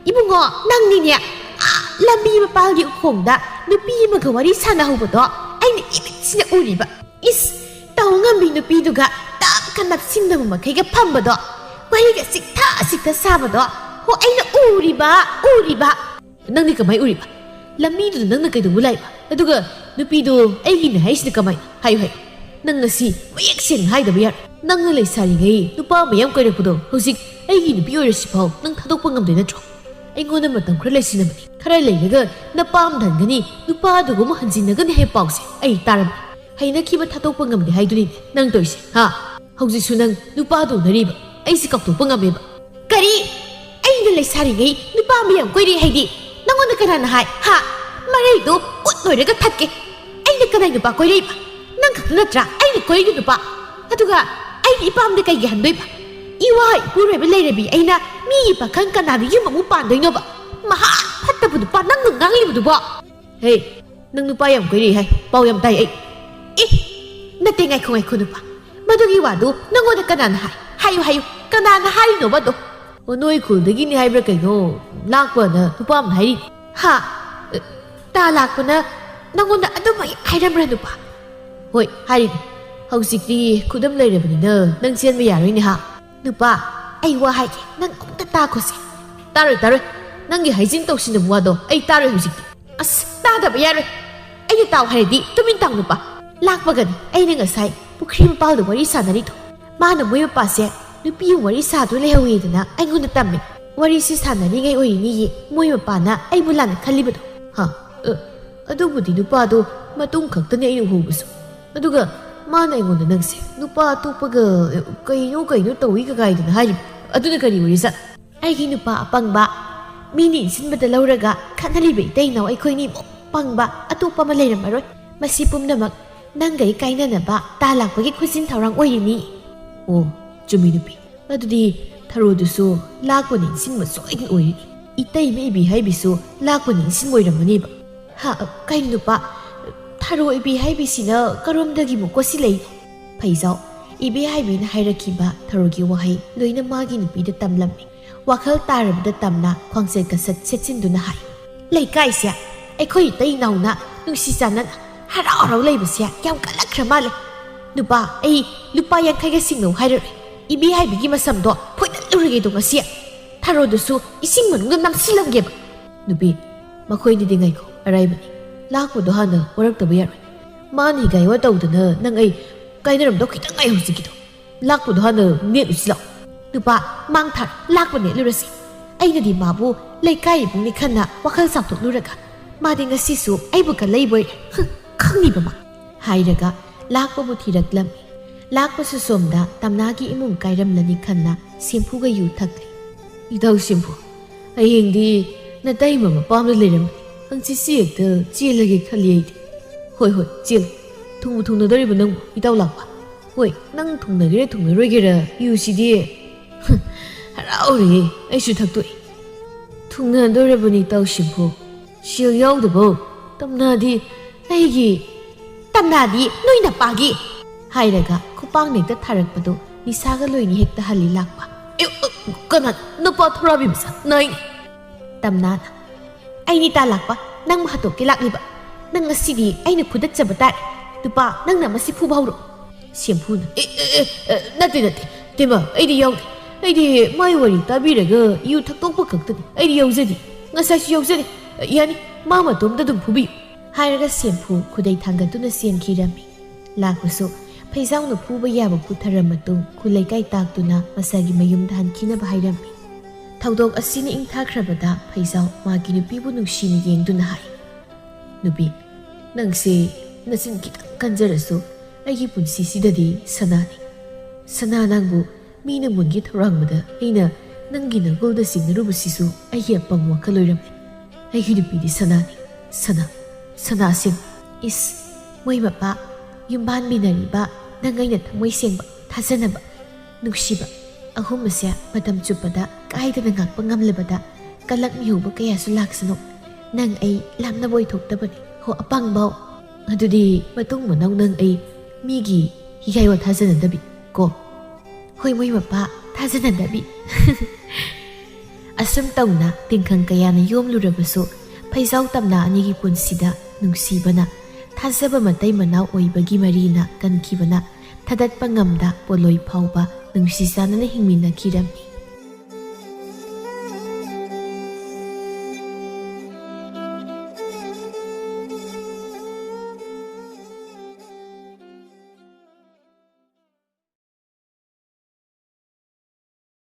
ꯏꯕꯨꯡꯉꯣ, ꯅꯪꯅꯤꯅꯦ, ꯑꯥ ꯂꯝꯕꯤ ꯃꯄꯥꯜꯒꯤ ꯎꯈꯣꯡꯗ ꯅꯨꯄꯤ ꯑꯃꯒ ꯋꯥꯔꯤ ꯁꯥꯟꯅꯍꯧꯕꯗꯣ ꯑꯩꯅ ꯏꯃꯤꯠꯁꯤꯅ ꯎꯔꯤꯕ꯫ ꯏꯁ, ꯇꯧ ꯉꯝꯕꯤ ꯅꯨꯄꯤꯗꯨꯒ ꯇꯞ ꯅꯞꯁꯤꯟꯅꯕ ꯃꯈꯩꯒ ꯐꯝꯕꯗꯣ, ꯋꯥꯔꯤꯒ ꯆꯤꯛꯊ ꯆꯤꯛꯊ ꯁꯥꯕꯗꯣ, ꯍꯣ, ꯑꯩꯅ ꯎꯔꯤꯕ, ꯎꯔꯤꯕ꯫ ꯅꯪꯗꯤ ꯀꯃꯥꯏ ꯎꯔꯤꯕ? ꯂꯝꯕꯤꯗꯨꯗ ꯅꯪꯅ ꯀꯩꯗꯧꯕ ꯂꯥꯛꯏꯕ? ꯑꯗꯨꯒ ꯅꯨꯄꯤꯗꯣ ꯑꯩꯒꯤꯅꯦ ꯍꯥꯏꯁꯤꯅ ꯀꯃꯥꯏꯅ? ꯍꯥꯏꯌꯨ, ꯍꯥꯏꯌꯨ꯫ ꯅꯪ ꯉꯁꯤ ꯃꯌꯦꯛ ꯁꯦꯡꯅ ꯍꯥꯏꯗꯕ ꯌꯥꯔꯣꯏ꯫ ꯅꯪꯅ ꯂꯩꯁꯥꯔꯤꯉꯩ ꯅꯨꯄꯥ ꯃꯌꯥꯝ ꯀꯣꯏꯔꯛꯄꯗꯣ ꯍꯧꯖꯤꯛ ꯑꯩꯒꯤ ꯅꯨꯄꯤ ꯑꯣꯏꯔꯁꯤꯐꯥꯎ ꯅꯪ ꯊꯥꯗꯣꯛꯄ ꯉꯝꯗꯣꯏ ꯅꯠꯇ꯭ꯔꯣ? ꯑꯩꯉꯣꯟꯗ ꯃꯇꯝ ꯈꯔ ꯂꯩꯁꯤꯟꯅꯕꯅꯤ꯫ ꯈꯔ ꯂꯩꯔꯒ ꯅꯄꯥꯝꯗ ꯍꯟꯒꯅꯤ, ꯅꯨꯄꯥꯗꯨꯒ ꯑꯃꯨꯛ ꯍꯟꯖꯤꯟꯅꯒꯅꯤ ꯍꯥꯏꯕ ꯄꯥꯎꯁꯦ ꯑꯩ ꯇꯥꯔꯝꯃꯤ꯫ ꯍꯩꯅꯈꯤꯕ ꯊꯥꯗꯣꯛꯄ ꯉꯝꯗꯦ ꯍꯥꯏꯗꯨꯅꯤꯅꯦ ꯅꯪ ꯇꯧꯔꯤꯁꯦ, ꯍꯥ? ꯍꯧꯖꯤꯛꯁꯨ ꯅꯪ ꯅꯨꯄꯥꯗꯨ ꯎꯅꯔꯤꯕ? ꯑꯩꯁꯦ ꯀꯥꯎꯊꯣꯛꯄ ꯉꯝꯃꯦꯕ꯫ ꯀꯔꯤ? ꯑꯩꯅ ꯂꯩꯁꯥꯔꯤꯉꯩ ꯅꯨꯄꯥ ꯃꯌꯥꯝ ꯀꯣꯏꯔꯦ ꯍꯥꯏꯗꯤ ꯅꯪꯉꯣꯟꯗ ꯀꯅꯥꯅ ꯍꯥꯏ? ꯍꯥ? ꯃꯔꯩꯗꯣ ꯎꯠ ꯂꯣꯏꯔꯒ ꯊꯠꯀꯦ꯫ ꯑꯩꯅ ꯀꯅꯥꯏ ꯅꯨꯄꯥ ꯀꯣꯏꯔꯛꯏꯕ? ꯅꯪ ꯈꯛꯇ ꯅꯠꯇ꯭ꯔꯥ ꯑꯩꯅ ꯀꯣꯏꯔꯤꯕ ꯅꯨꯄꯥ? ꯑꯗꯨꯒ ꯑꯩꯗꯤ ꯏꯄꯥꯝꯗ ꯀꯩꯒꯤ ꯍꯟꯗꯣꯏꯕ? ꯏꯋꯥ ꯏꯄꯨꯔꯣꯏꯕ ꯂꯩꯔꯕꯤ ꯑꯩꯅ ꯃꯤꯒꯤ ꯄꯥꯈꯪ ꯀꯅꯥꯗ ꯌꯨꯝ ꯑꯃꯨꯛ ꯄꯥꯟꯗꯣꯏꯅꯣꯕ? ꯃꯍꯥ ꯐꯠꯇꯕ ꯅꯨꯄꯥ ꯅꯪꯅ ꯉꯥꯡꯂꯤꯕꯗꯨꯕꯣ? ꯍꯦ, ꯅꯪ ꯅꯨꯄꯥ ꯌꯥꯝ ꯀꯣꯏꯔꯛꯏ ꯍꯥꯏ, ꯄꯥꯎ ꯌꯥꯝ ꯇꯥꯏ ꯑꯩ꯫ ꯑꯦ, ꯅꯠꯇꯦ, ꯉꯥꯏꯈꯣ, ꯉꯥꯏꯈꯣ, ꯅꯨꯄꯥ꯫ ꯃꯗꯨꯒꯤ ꯋꯥꯗꯨ ꯅꯪꯉꯣꯟꯗ ꯀꯅꯥꯅ ꯍꯥꯏ? ꯍꯥꯏꯌꯨ, ꯍꯥꯏꯌꯨ, ꯀꯅꯥꯅ ꯍꯥꯏꯔꯤꯅꯣꯕ ꯑꯗꯣ? ꯑꯣ, ꯅꯣꯏ ꯈꯨꯜꯗꯒꯤꯅꯤ ꯍꯥꯏꯕ꯭ꯔꯥ ꯀꯩꯅꯣ, ꯂꯥꯛꯄꯅ ꯅꯨꯄꯥ ꯑꯃꯅ ꯍꯥꯏꯔꯤ꯫ ꯍꯥ? ꯑꯦ, ꯇꯥ ꯂꯥꯛꯄꯅ ꯅꯪꯉꯣꯟꯗ ꯑꯗꯨꯃꯛ ꯍꯥꯏꯔꯝꯕ꯭ꯔꯥ, ꯅꯨꯄꯥ? ꯍꯣꯏ, ꯍꯥꯏꯔꯤꯅꯤ꯫ ꯍꯧꯖꯤꯛꯇꯤ ꯈꯨꯗꯝ ꯂꯩꯔꯕꯅꯤꯅ ꯅꯪ ꯆꯦꯟꯕ ꯌꯥꯔꯣꯏꯅꯦ, ꯍꯥ? ꯅꯨꯄꯥ, ꯑꯩ ꯋꯥ ꯍꯥꯏꯒꯦ, ꯅꯪ ꯑꯃꯨꯛꯇ ꯇꯥꯈꯣꯁꯦ꯫ ꯇꯥꯔꯣꯏ, ꯇꯥꯔꯣꯏ꯫ ꯅꯪꯒꯤ ꯍꯥꯏꯖꯤꯟ ꯇꯧꯁꯤꯟꯅꯕ ꯋꯥꯗꯣ ꯑꯩ ꯇꯥꯔꯣꯏ ꯍꯧꯖꯤꯛꯇꯤ꯫ ꯑꯁ, ꯇꯥꯗꯕ ꯌꯥꯔꯣꯏ꯫ ꯑꯩꯅ ꯇꯥꯎ ꯍꯥꯏꯔꯗꯤ ꯇꯨꯃꯤꯟ ꯇꯥꯎ, ꯅꯨꯄꯥ꯫ ꯂꯥꯛꯄꯒꯅꯤ ꯑꯩꯅ ꯉꯁꯥꯏ ꯄꯨꯈ꯭ꯔꯤ ꯃꯄꯥꯜꯗ ꯋꯥꯔꯤ ꯁꯥꯟꯅꯔꯤꯗꯣ꯫ ꯃꯥꯅ ꯃꯣꯏ ꯃꯄꯥꯁꯦ ꯅꯨꯄꯤ ꯑꯃ ꯋꯥꯔꯤ ꯁꯥꯗꯨꯅ ꯂꯩꯍꯧꯋꯦꯗꯅ ꯑꯩꯉꯣꯟꯗ ꯇꯝꯃꯦ꯫ ꯋꯥꯔꯤꯁꯤ ꯁꯥꯟꯅꯔꯤꯉꯩ ꯑꯣꯏꯔꯤꯅꯤꯌꯦ ꯃꯣꯏ ꯃꯄꯥꯅ ꯑꯩꯕꯨ ꯂꯥꯟꯅ ꯈꯜꯂꯤꯕꯗꯣ꯫ ꯍꯥ? ꯑ, ꯑꯗꯨꯕꯨꯗꯤ ꯅꯨꯄꯥꯗꯣ ꯃꯇꯨꯡ ꯈꯛꯇꯅꯦ ꯑꯩꯅ ꯎꯍꯧꯕꯁꯨ꯫ ꯑꯗꯨꯒ ꯃꯥꯅ ꯑꯩꯉꯣꯟꯗ ꯅꯪꯁꯦ ꯅꯨꯄꯥ ꯑꯇꯣꯞꯄꯒ, ꯑ, ꯀꯩꯅꯣ ꯀꯩꯅꯣ ꯇꯧꯏ ꯀꯀꯥꯏꯗꯅ ꯍꯥꯏꯔꯤꯕ꯫ ꯑꯗꯨꯅ ꯀꯔꯤ ꯑꯣꯏꯔꯤꯖꯥꯠ? ꯑꯩꯒꯤ ꯅꯨꯄꯥ ꯑꯄꯪꯕ, ꯃꯤꯅ ꯏꯟꯁꯤꯟꯕꯗ ꯂꯧꯔꯒ ꯈꯠꯅꯔꯤꯕ ꯏꯇꯩ ꯏꯅꯥꯎ ꯑꯩꯈꯣꯏꯅꯤꯃꯨꯛ ꯄꯪꯕ ꯑꯇꯣꯞꯄ ꯑꯃ ꯂꯩꯔꯝꯃꯔꯣꯏ꯫ ꯃꯁꯤ ꯄꯨꯝꯅꯃꯛ ꯅꯪꯒ ꯑꯩ ꯀꯥꯏꯅꯅꯕ ꯇꯥ ꯂꯥꯛꯄꯒꯤ ꯈꯨꯖꯤꯟ ꯊꯧꯔꯥꯡ ꯑꯣꯏꯔꯤꯅꯤ꯫ ꯑꯣ, ꯆꯨꯝꯃꯤ ꯅꯨꯄꯤ꯫ ꯑꯗꯨꯗꯤ ꯊꯔꯣꯗꯨꯁꯨ ꯂꯥꯛꯄꯅ ꯏꯟꯁꯤꯟꯕ ꯁꯣꯏꯗꯅ ꯑꯣꯏꯔꯤꯅꯤ꯫ ꯏꯇꯩꯃ ꯏꯕꯤ ꯍꯥꯏꯕꯤꯁꯨ ꯂꯥꯛꯄꯅ ꯏꯟꯁꯤꯟꯕ ꯑꯣꯏꯔꯝꯃꯅꯦꯕ꯫ ꯍꯥ, ꯀꯩꯅꯣ ꯅꯨꯄꯥ? ꯊꯔꯣ ꯏꯕꯤ ꯍꯥꯏꯕꯤꯁꯤꯅ ꯀꯔꯣꯝꯗꯒꯤꯕꯨ ꯀꯣꯠꯁꯤꯜꯂꯛꯏꯅꯣ? ꯐꯩꯖꯥꯎ, ꯏꯕꯤ ꯍꯥꯏꯕꯤꯅ ꯍꯥꯏꯔꯛꯈꯤꯕ ꯊꯔꯣꯒꯤ ꯋꯥꯍꯩ ꯂꯣꯏꯅ ꯃꯥꯒꯤ ꯅꯨꯄꯤꯗ ꯇꯝꯂꯝꯃꯤ꯫ ꯋꯥꯈꯜ ꯇꯥꯔꯕꯗ ꯇꯝꯅ ꯈ꯭ꯋꯥꯡꯁꯦꯠ ꯀꯁꯠ ꯁꯦꯠꯆꯤꯟꯗꯨꯅ ꯍꯥꯏ, "ꯂꯩꯀꯥꯏꯁꯦ ꯑꯩꯈꯣꯏ ꯏꯇꯩ ꯏꯅꯥꯎꯅ ꯅꯨꯡꯁꯤ ꯆꯥꯟꯅꯅ ꯍꯔꯥꯎ ꯍꯔꯥꯎ ꯂꯩꯕꯁꯦ ꯌꯥꯝ ꯀꯜꯂꯛꯈ꯭ꯔ ꯃꯥꯜꯂꯦ꯫ ꯅꯨꯄꯥ, ꯑꯩ ꯂꯨꯄꯥ ꯌꯥꯡꯈꯩꯒ ꯁꯤꯡꯅꯧ ꯍꯥꯏꯔꯔꯣꯏ꯫ ꯏꯕꯦ ꯍꯥꯏꯕꯤꯒꯤ ꯃꯁꯝꯗꯣ ꯐꯣꯏꯗꯠꯂꯨꯔꯒꯦꯗꯣ ꯉꯁꯤ꯫ ꯊꯔꯣꯗꯨꯁꯨ ꯏꯁꯤꯡ ꯃꯅꯨꯡꯗ ꯅꯝꯁꯤꯜꯂꯝꯒꯦꯕ꯫ ꯅꯨꯄꯤ, ꯃꯈꯣꯏꯅꯤꯗꯤ ꯉꯥꯏꯈꯣ, ꯑꯔꯥꯏꯕꯅꯤ꯫ ꯂꯥꯛꯄꯗꯣ ꯍꯥꯟꯅ ꯋꯥꯔꯛꯇꯕ ꯌꯥꯔꯣꯏ꯫ ꯃꯥꯅ ꯍꯤꯒꯥꯏꯋꯥ ꯇꯧꯗꯅ ꯅꯪ ꯑꯩ ꯀꯥꯏꯅꯔꯝꯗꯧ ꯈꯤꯇꯪ ꯉꯥꯏ ꯍꯧꯖꯤꯛꯀꯤꯗꯣ꯫ ꯂꯥꯛꯄꯗꯣ ꯍꯥꯟꯅ ꯅꯦꯠꯂꯨꯁꯤ ꯂꯥꯛꯑꯣ꯫ ꯅꯨꯄꯥ, ꯃꯥꯡ ꯊꯥꯔ ꯂꯥꯛꯄ ꯅꯦꯠꯂꯨꯔꯁꯤ꯫ ꯑꯩꯅꯗꯤ ꯃꯥꯕꯨ ꯂꯩꯀꯥꯏ ꯏꯕꯨꯡꯅꯤ ꯈꯟꯅ ꯋꯥꯈꯜ ꯆꯥꯎꯊꯣꯛꯂꯨꯔꯒ ꯃꯥꯗꯤ ꯉꯁꯤꯁꯨ ꯑꯩꯕꯨ ꯀꯜꯂꯛꯏꯕꯣꯏꯔꯦ꯫ ꯍꯨꯝ, ꯈꯪꯉꯤꯕ ꯃꯥ꯫ ꯍꯥꯏꯔꯒ ꯂꯥꯛꯄꯕꯨ ꯊꯤꯔꯛꯂꯝꯃꯤ꯫ ꯂꯥꯛꯄꯁꯨ ꯁꯣꯝꯗ ꯇꯝꯅꯥꯒꯤ ꯏꯃꯨꯡ ꯀꯥꯏꯔꯝꯂꯅꯤ ꯈꯟꯅ ꯁꯦꯝꯐꯨꯒ ꯌꯨ ꯊꯛꯂꯤ꯫ ꯏꯇꯥꯎ ꯁꯦꯝꯐꯨ, ꯍꯌꯦꯡꯗꯤ ꯅꯇꯩꯃ ꯃꯄꯥꯝꯗ ꯂꯩꯔꯝꯃꯅꯤ꯫ ꯍꯪꯆꯤꯠꯁꯤ ꯍꯦꯛꯇ ꯆꯦꯜꯂꯒꯦ ꯈꯜꯂꯤ ꯑꯩꯗꯤ꯫ ꯍꯣꯏ, ꯍꯣꯏ, ꯆꯦꯜꯂꯨ꯫ ꯊꯨꯡꯕꯨ ꯊꯨꯡꯅꯗꯣꯔꯤꯕ ꯅꯪꯕꯨ, ꯏꯇꯥꯎ ꯂꯥꯛꯄ? ꯍꯣꯏ, ꯅꯪ ꯊꯨꯡꯅꯒꯦꯔꯥ ꯊꯨꯡꯅꯔꯣꯏꯒꯦꯔꯥ, ꯌꯨꯁꯤꯗꯤ꯫ ꯍꯔꯥꯎꯔꯦꯍꯦ, ꯑꯩꯁꯨ ꯊꯛꯇꯣꯛꯏ꯫ ꯊꯨꯡꯅꯗꯣꯔꯕꯅꯤ ꯏꯇꯥꯎ ꯁꯦꯝꯐꯨ꯫ ꯁꯦꯜ ꯌꯥꯎꯗꯕꯧ ꯇꯝꯅꯥꯗꯤ ꯑꯩꯒꯤ꯫ ꯇꯝꯅꯥꯗꯤ ꯅꯣꯏ ꯅꯄꯥꯒꯤ꯫ ꯍꯥꯏꯔꯒ ꯈꯨꯄꯥꯡꯅ ꯍꯦꯛꯇ ꯊꯥꯔꯛꯄꯗꯨ ꯅꯤꯁꯥꯒ ꯂꯣꯏꯅ ꯍꯦꯛꯇ ꯍꯜꯂꯤ ꯂꯥꯛꯄ꯫ ꯑꯦ, ꯑ, ꯀꯅꯥ? ꯅꯄꯥ ꯊꯣꯔꯥꯕꯤ ꯃꯆꯥ, ꯅꯥꯏꯅꯦ꯫ ꯇꯝꯅꯥꯅ, ꯑꯩꯅꯤ ꯇꯥ ꯂꯥꯛꯄ, ꯅꯪꯕꯨ ꯍꯥꯠꯇꯣꯛꯀꯦ ꯂꯥꯛꯂꯤꯕ꯫ ꯅꯪ ꯉꯁꯤꯗꯤ ꯑꯩꯅ ꯐꯨꯗꯠꯆꯕ ꯇꯥꯔꯦ꯫ ꯅꯨꯄꯥ, ꯅꯪꯅ ꯃꯁꯤ ꯐꯨꯕ ꯍꯧꯔꯣ꯫ ꯁꯦꯝꯐꯨꯅ, ꯑꯦ, ꯑꯦ, ꯑꯦ, ꯑꯦ, ꯅꯠꯇꯦ, ꯅꯠꯇꯦ, ꯇꯦꯃ, ꯑꯩꯗꯤ ꯌꯥꯎꯗꯦ꯫ ꯑꯩꯗꯤ ꯃꯥꯏ ꯋꯥꯔꯤ ꯇꯥꯕꯤꯔꯒ ꯌꯨ ꯊꯛꯇꯣꯛꯄ ꯈꯛꯇꯅꯤ꯫ ꯑꯩꯗꯤ ꯌꯥꯎꯖꯗꯦ꯫ ꯉꯁꯥꯏꯁꯨ ꯌꯥꯎꯖꯗꯦ꯫ ꯌꯥꯅꯤ, ꯃꯥ ꯃꯇꯣꯝꯇ ꯑꯗꯨꯝ ꯐꯨꯕꯤꯌꯨ꯫ ꯍꯥꯏꯔꯒ ꯁꯦꯝꯐꯨ ꯈꯨꯗꯩ ꯊꯥꯡꯒꯠꯇꯨꯅ ꯆꯦꯟꯈꯤꯔꯝꯃꯤ꯫ ꯂꯥꯛꯄꯁꯨ ꯐꯩꯖꯥꯎꯅ ꯐꯨꯕ ꯌꯥꯕ ꯄꯨꯊꯔ ꯃꯇꯨꯡ ꯈꯨꯂꯩꯀꯥꯏ ꯇꯥꯛꯇꯨꯅ ꯃꯁꯥꯒꯤ ꯃꯌꯨꯝꯗ ꯍꯟꯈꯤꯅꯕ ꯍꯥꯏꯔꯝꯃꯤ꯫ ꯊꯧꯗꯣꯛ ꯑꯁꯤꯅ ꯏꯪꯊꯥꯈ꯭ꯔꯕꯗ ꯐꯩꯖꯥꯎ ꯃꯥꯒꯤ ꯅꯨꯄꯤꯕꯨ ꯅꯨꯡꯁꯤꯅ ꯌꯦꯡꯗꯨꯅ ꯍꯥꯏ, "ꯅꯨꯄꯤ, ꯅꯪꯁꯦ ꯅꯆꯤꯟ ꯈꯤꯇꯪ ꯀꯟꯖꯔꯁꯨ ꯑꯩꯒꯤ ꯄꯨꯟꯁꯤꯁꯤꯗꯗꯤ ꯁꯅꯥꯅꯤ꯫ ꯁꯅꯥ ꯅꯪꯕꯨ ꯃꯤꯅ ꯃꯨꯟꯒꯤ ꯊꯧꯔꯥꯡꯕꯗ ꯑꯩꯅ ꯅꯪꯒꯤ ꯅꯒꯨꯜꯗ ꯆꯤꯡꯅꯔꯨꯕꯁꯤꯁꯨ ꯑꯩꯒꯤ ꯑꯄꯪꯕ ꯋꯥꯈꯜ ꯑꯣꯏꯔꯝꯃꯤ꯫ ꯑꯩꯒꯤ ꯅꯨꯄꯤꯗꯤ ꯁꯅꯥꯅꯤ, ꯁꯅꯥ, ꯁꯅꯥ ꯑꯁꯦꯡꯕ꯫" ꯏꯁ, ꯃꯣꯏ ꯃꯄꯥ, ꯌꯨꯝꯕꯥꯟꯕꯤꯅꯔꯤꯕ ꯅꯪ ꯑꯩꯅ ꯊꯃꯣꯏ ꯁꯦꯡꯕ, ꯊꯥꯖꯅꯕ, ꯅꯨꯡꯁꯤꯕ ꯑꯍꯨꯝ ꯑꯁꯦ ꯃꯇꯝ ꯆꯨꯞꯄꯗ ꯀꯥꯏꯗꯅ ꯉꯥꯛꯄ ꯉꯝꯂꯕꯗ ꯀꯂꯛ ꯃꯤꯍꯧꯕ ꯀꯌꯥꯁꯨ ꯂꯥꯛꯁꯅꯨ꯫ ꯅꯪ ꯑꯩ ꯂꯥꯞꯅꯕ ꯑꯣꯏꯊꯣꯛꯇꯕꯅꯤ꯫ ꯍꯣ ꯑꯄꯪꯕꯧ꯫ ꯑꯗꯨꯗꯤ ꯃꯇꯨꯡ ꯃꯅꯥꯎ ꯅꯪ ꯑꯩ ꯃꯤꯒꯤ ꯍꯤꯒꯥꯏ ꯋꯥ ꯊꯥꯖꯅꯗꯕꯤ ꯀꯣ꯫ ꯍꯣꯏ, ꯃꯣꯏ ꯃꯄꯥ ꯊꯥꯖꯅꯗꯕꯤ꯫ ꯑꯁꯨꯝ ꯇꯧꯅ ꯇꯤꯡꯈꯪ ꯀꯌꯥꯅ ꯌꯣꯝꯂꯨꯔꯕꯁꯨ ꯐꯩꯖꯥꯎ ꯇꯝꯅꯥ ꯑꯅꯤꯒꯤ ꯄꯨꯟꯁꯤꯗ ꯅꯨꯡꯁꯤꯕꯅ ꯊꯥꯖꯕ ꯃꯇꯩ ꯃꯅꯥꯎ ꯑꯣꯏꯕꯒꯤ ꯃꯔꯤꯅ ꯀꯟꯈꯤꯕꯅ ꯊꯥꯗꯠꯄ ꯉꯝꯗ ꯄꯣꯂꯣꯏ ꯐꯥꯎꯕ ꯅꯨꯡꯁꯤ ꯆꯥꯟꯅꯅ ꯍꯤꯡꯃꯤꯟꯅꯈꯤꯔꯝꯃꯤ꯫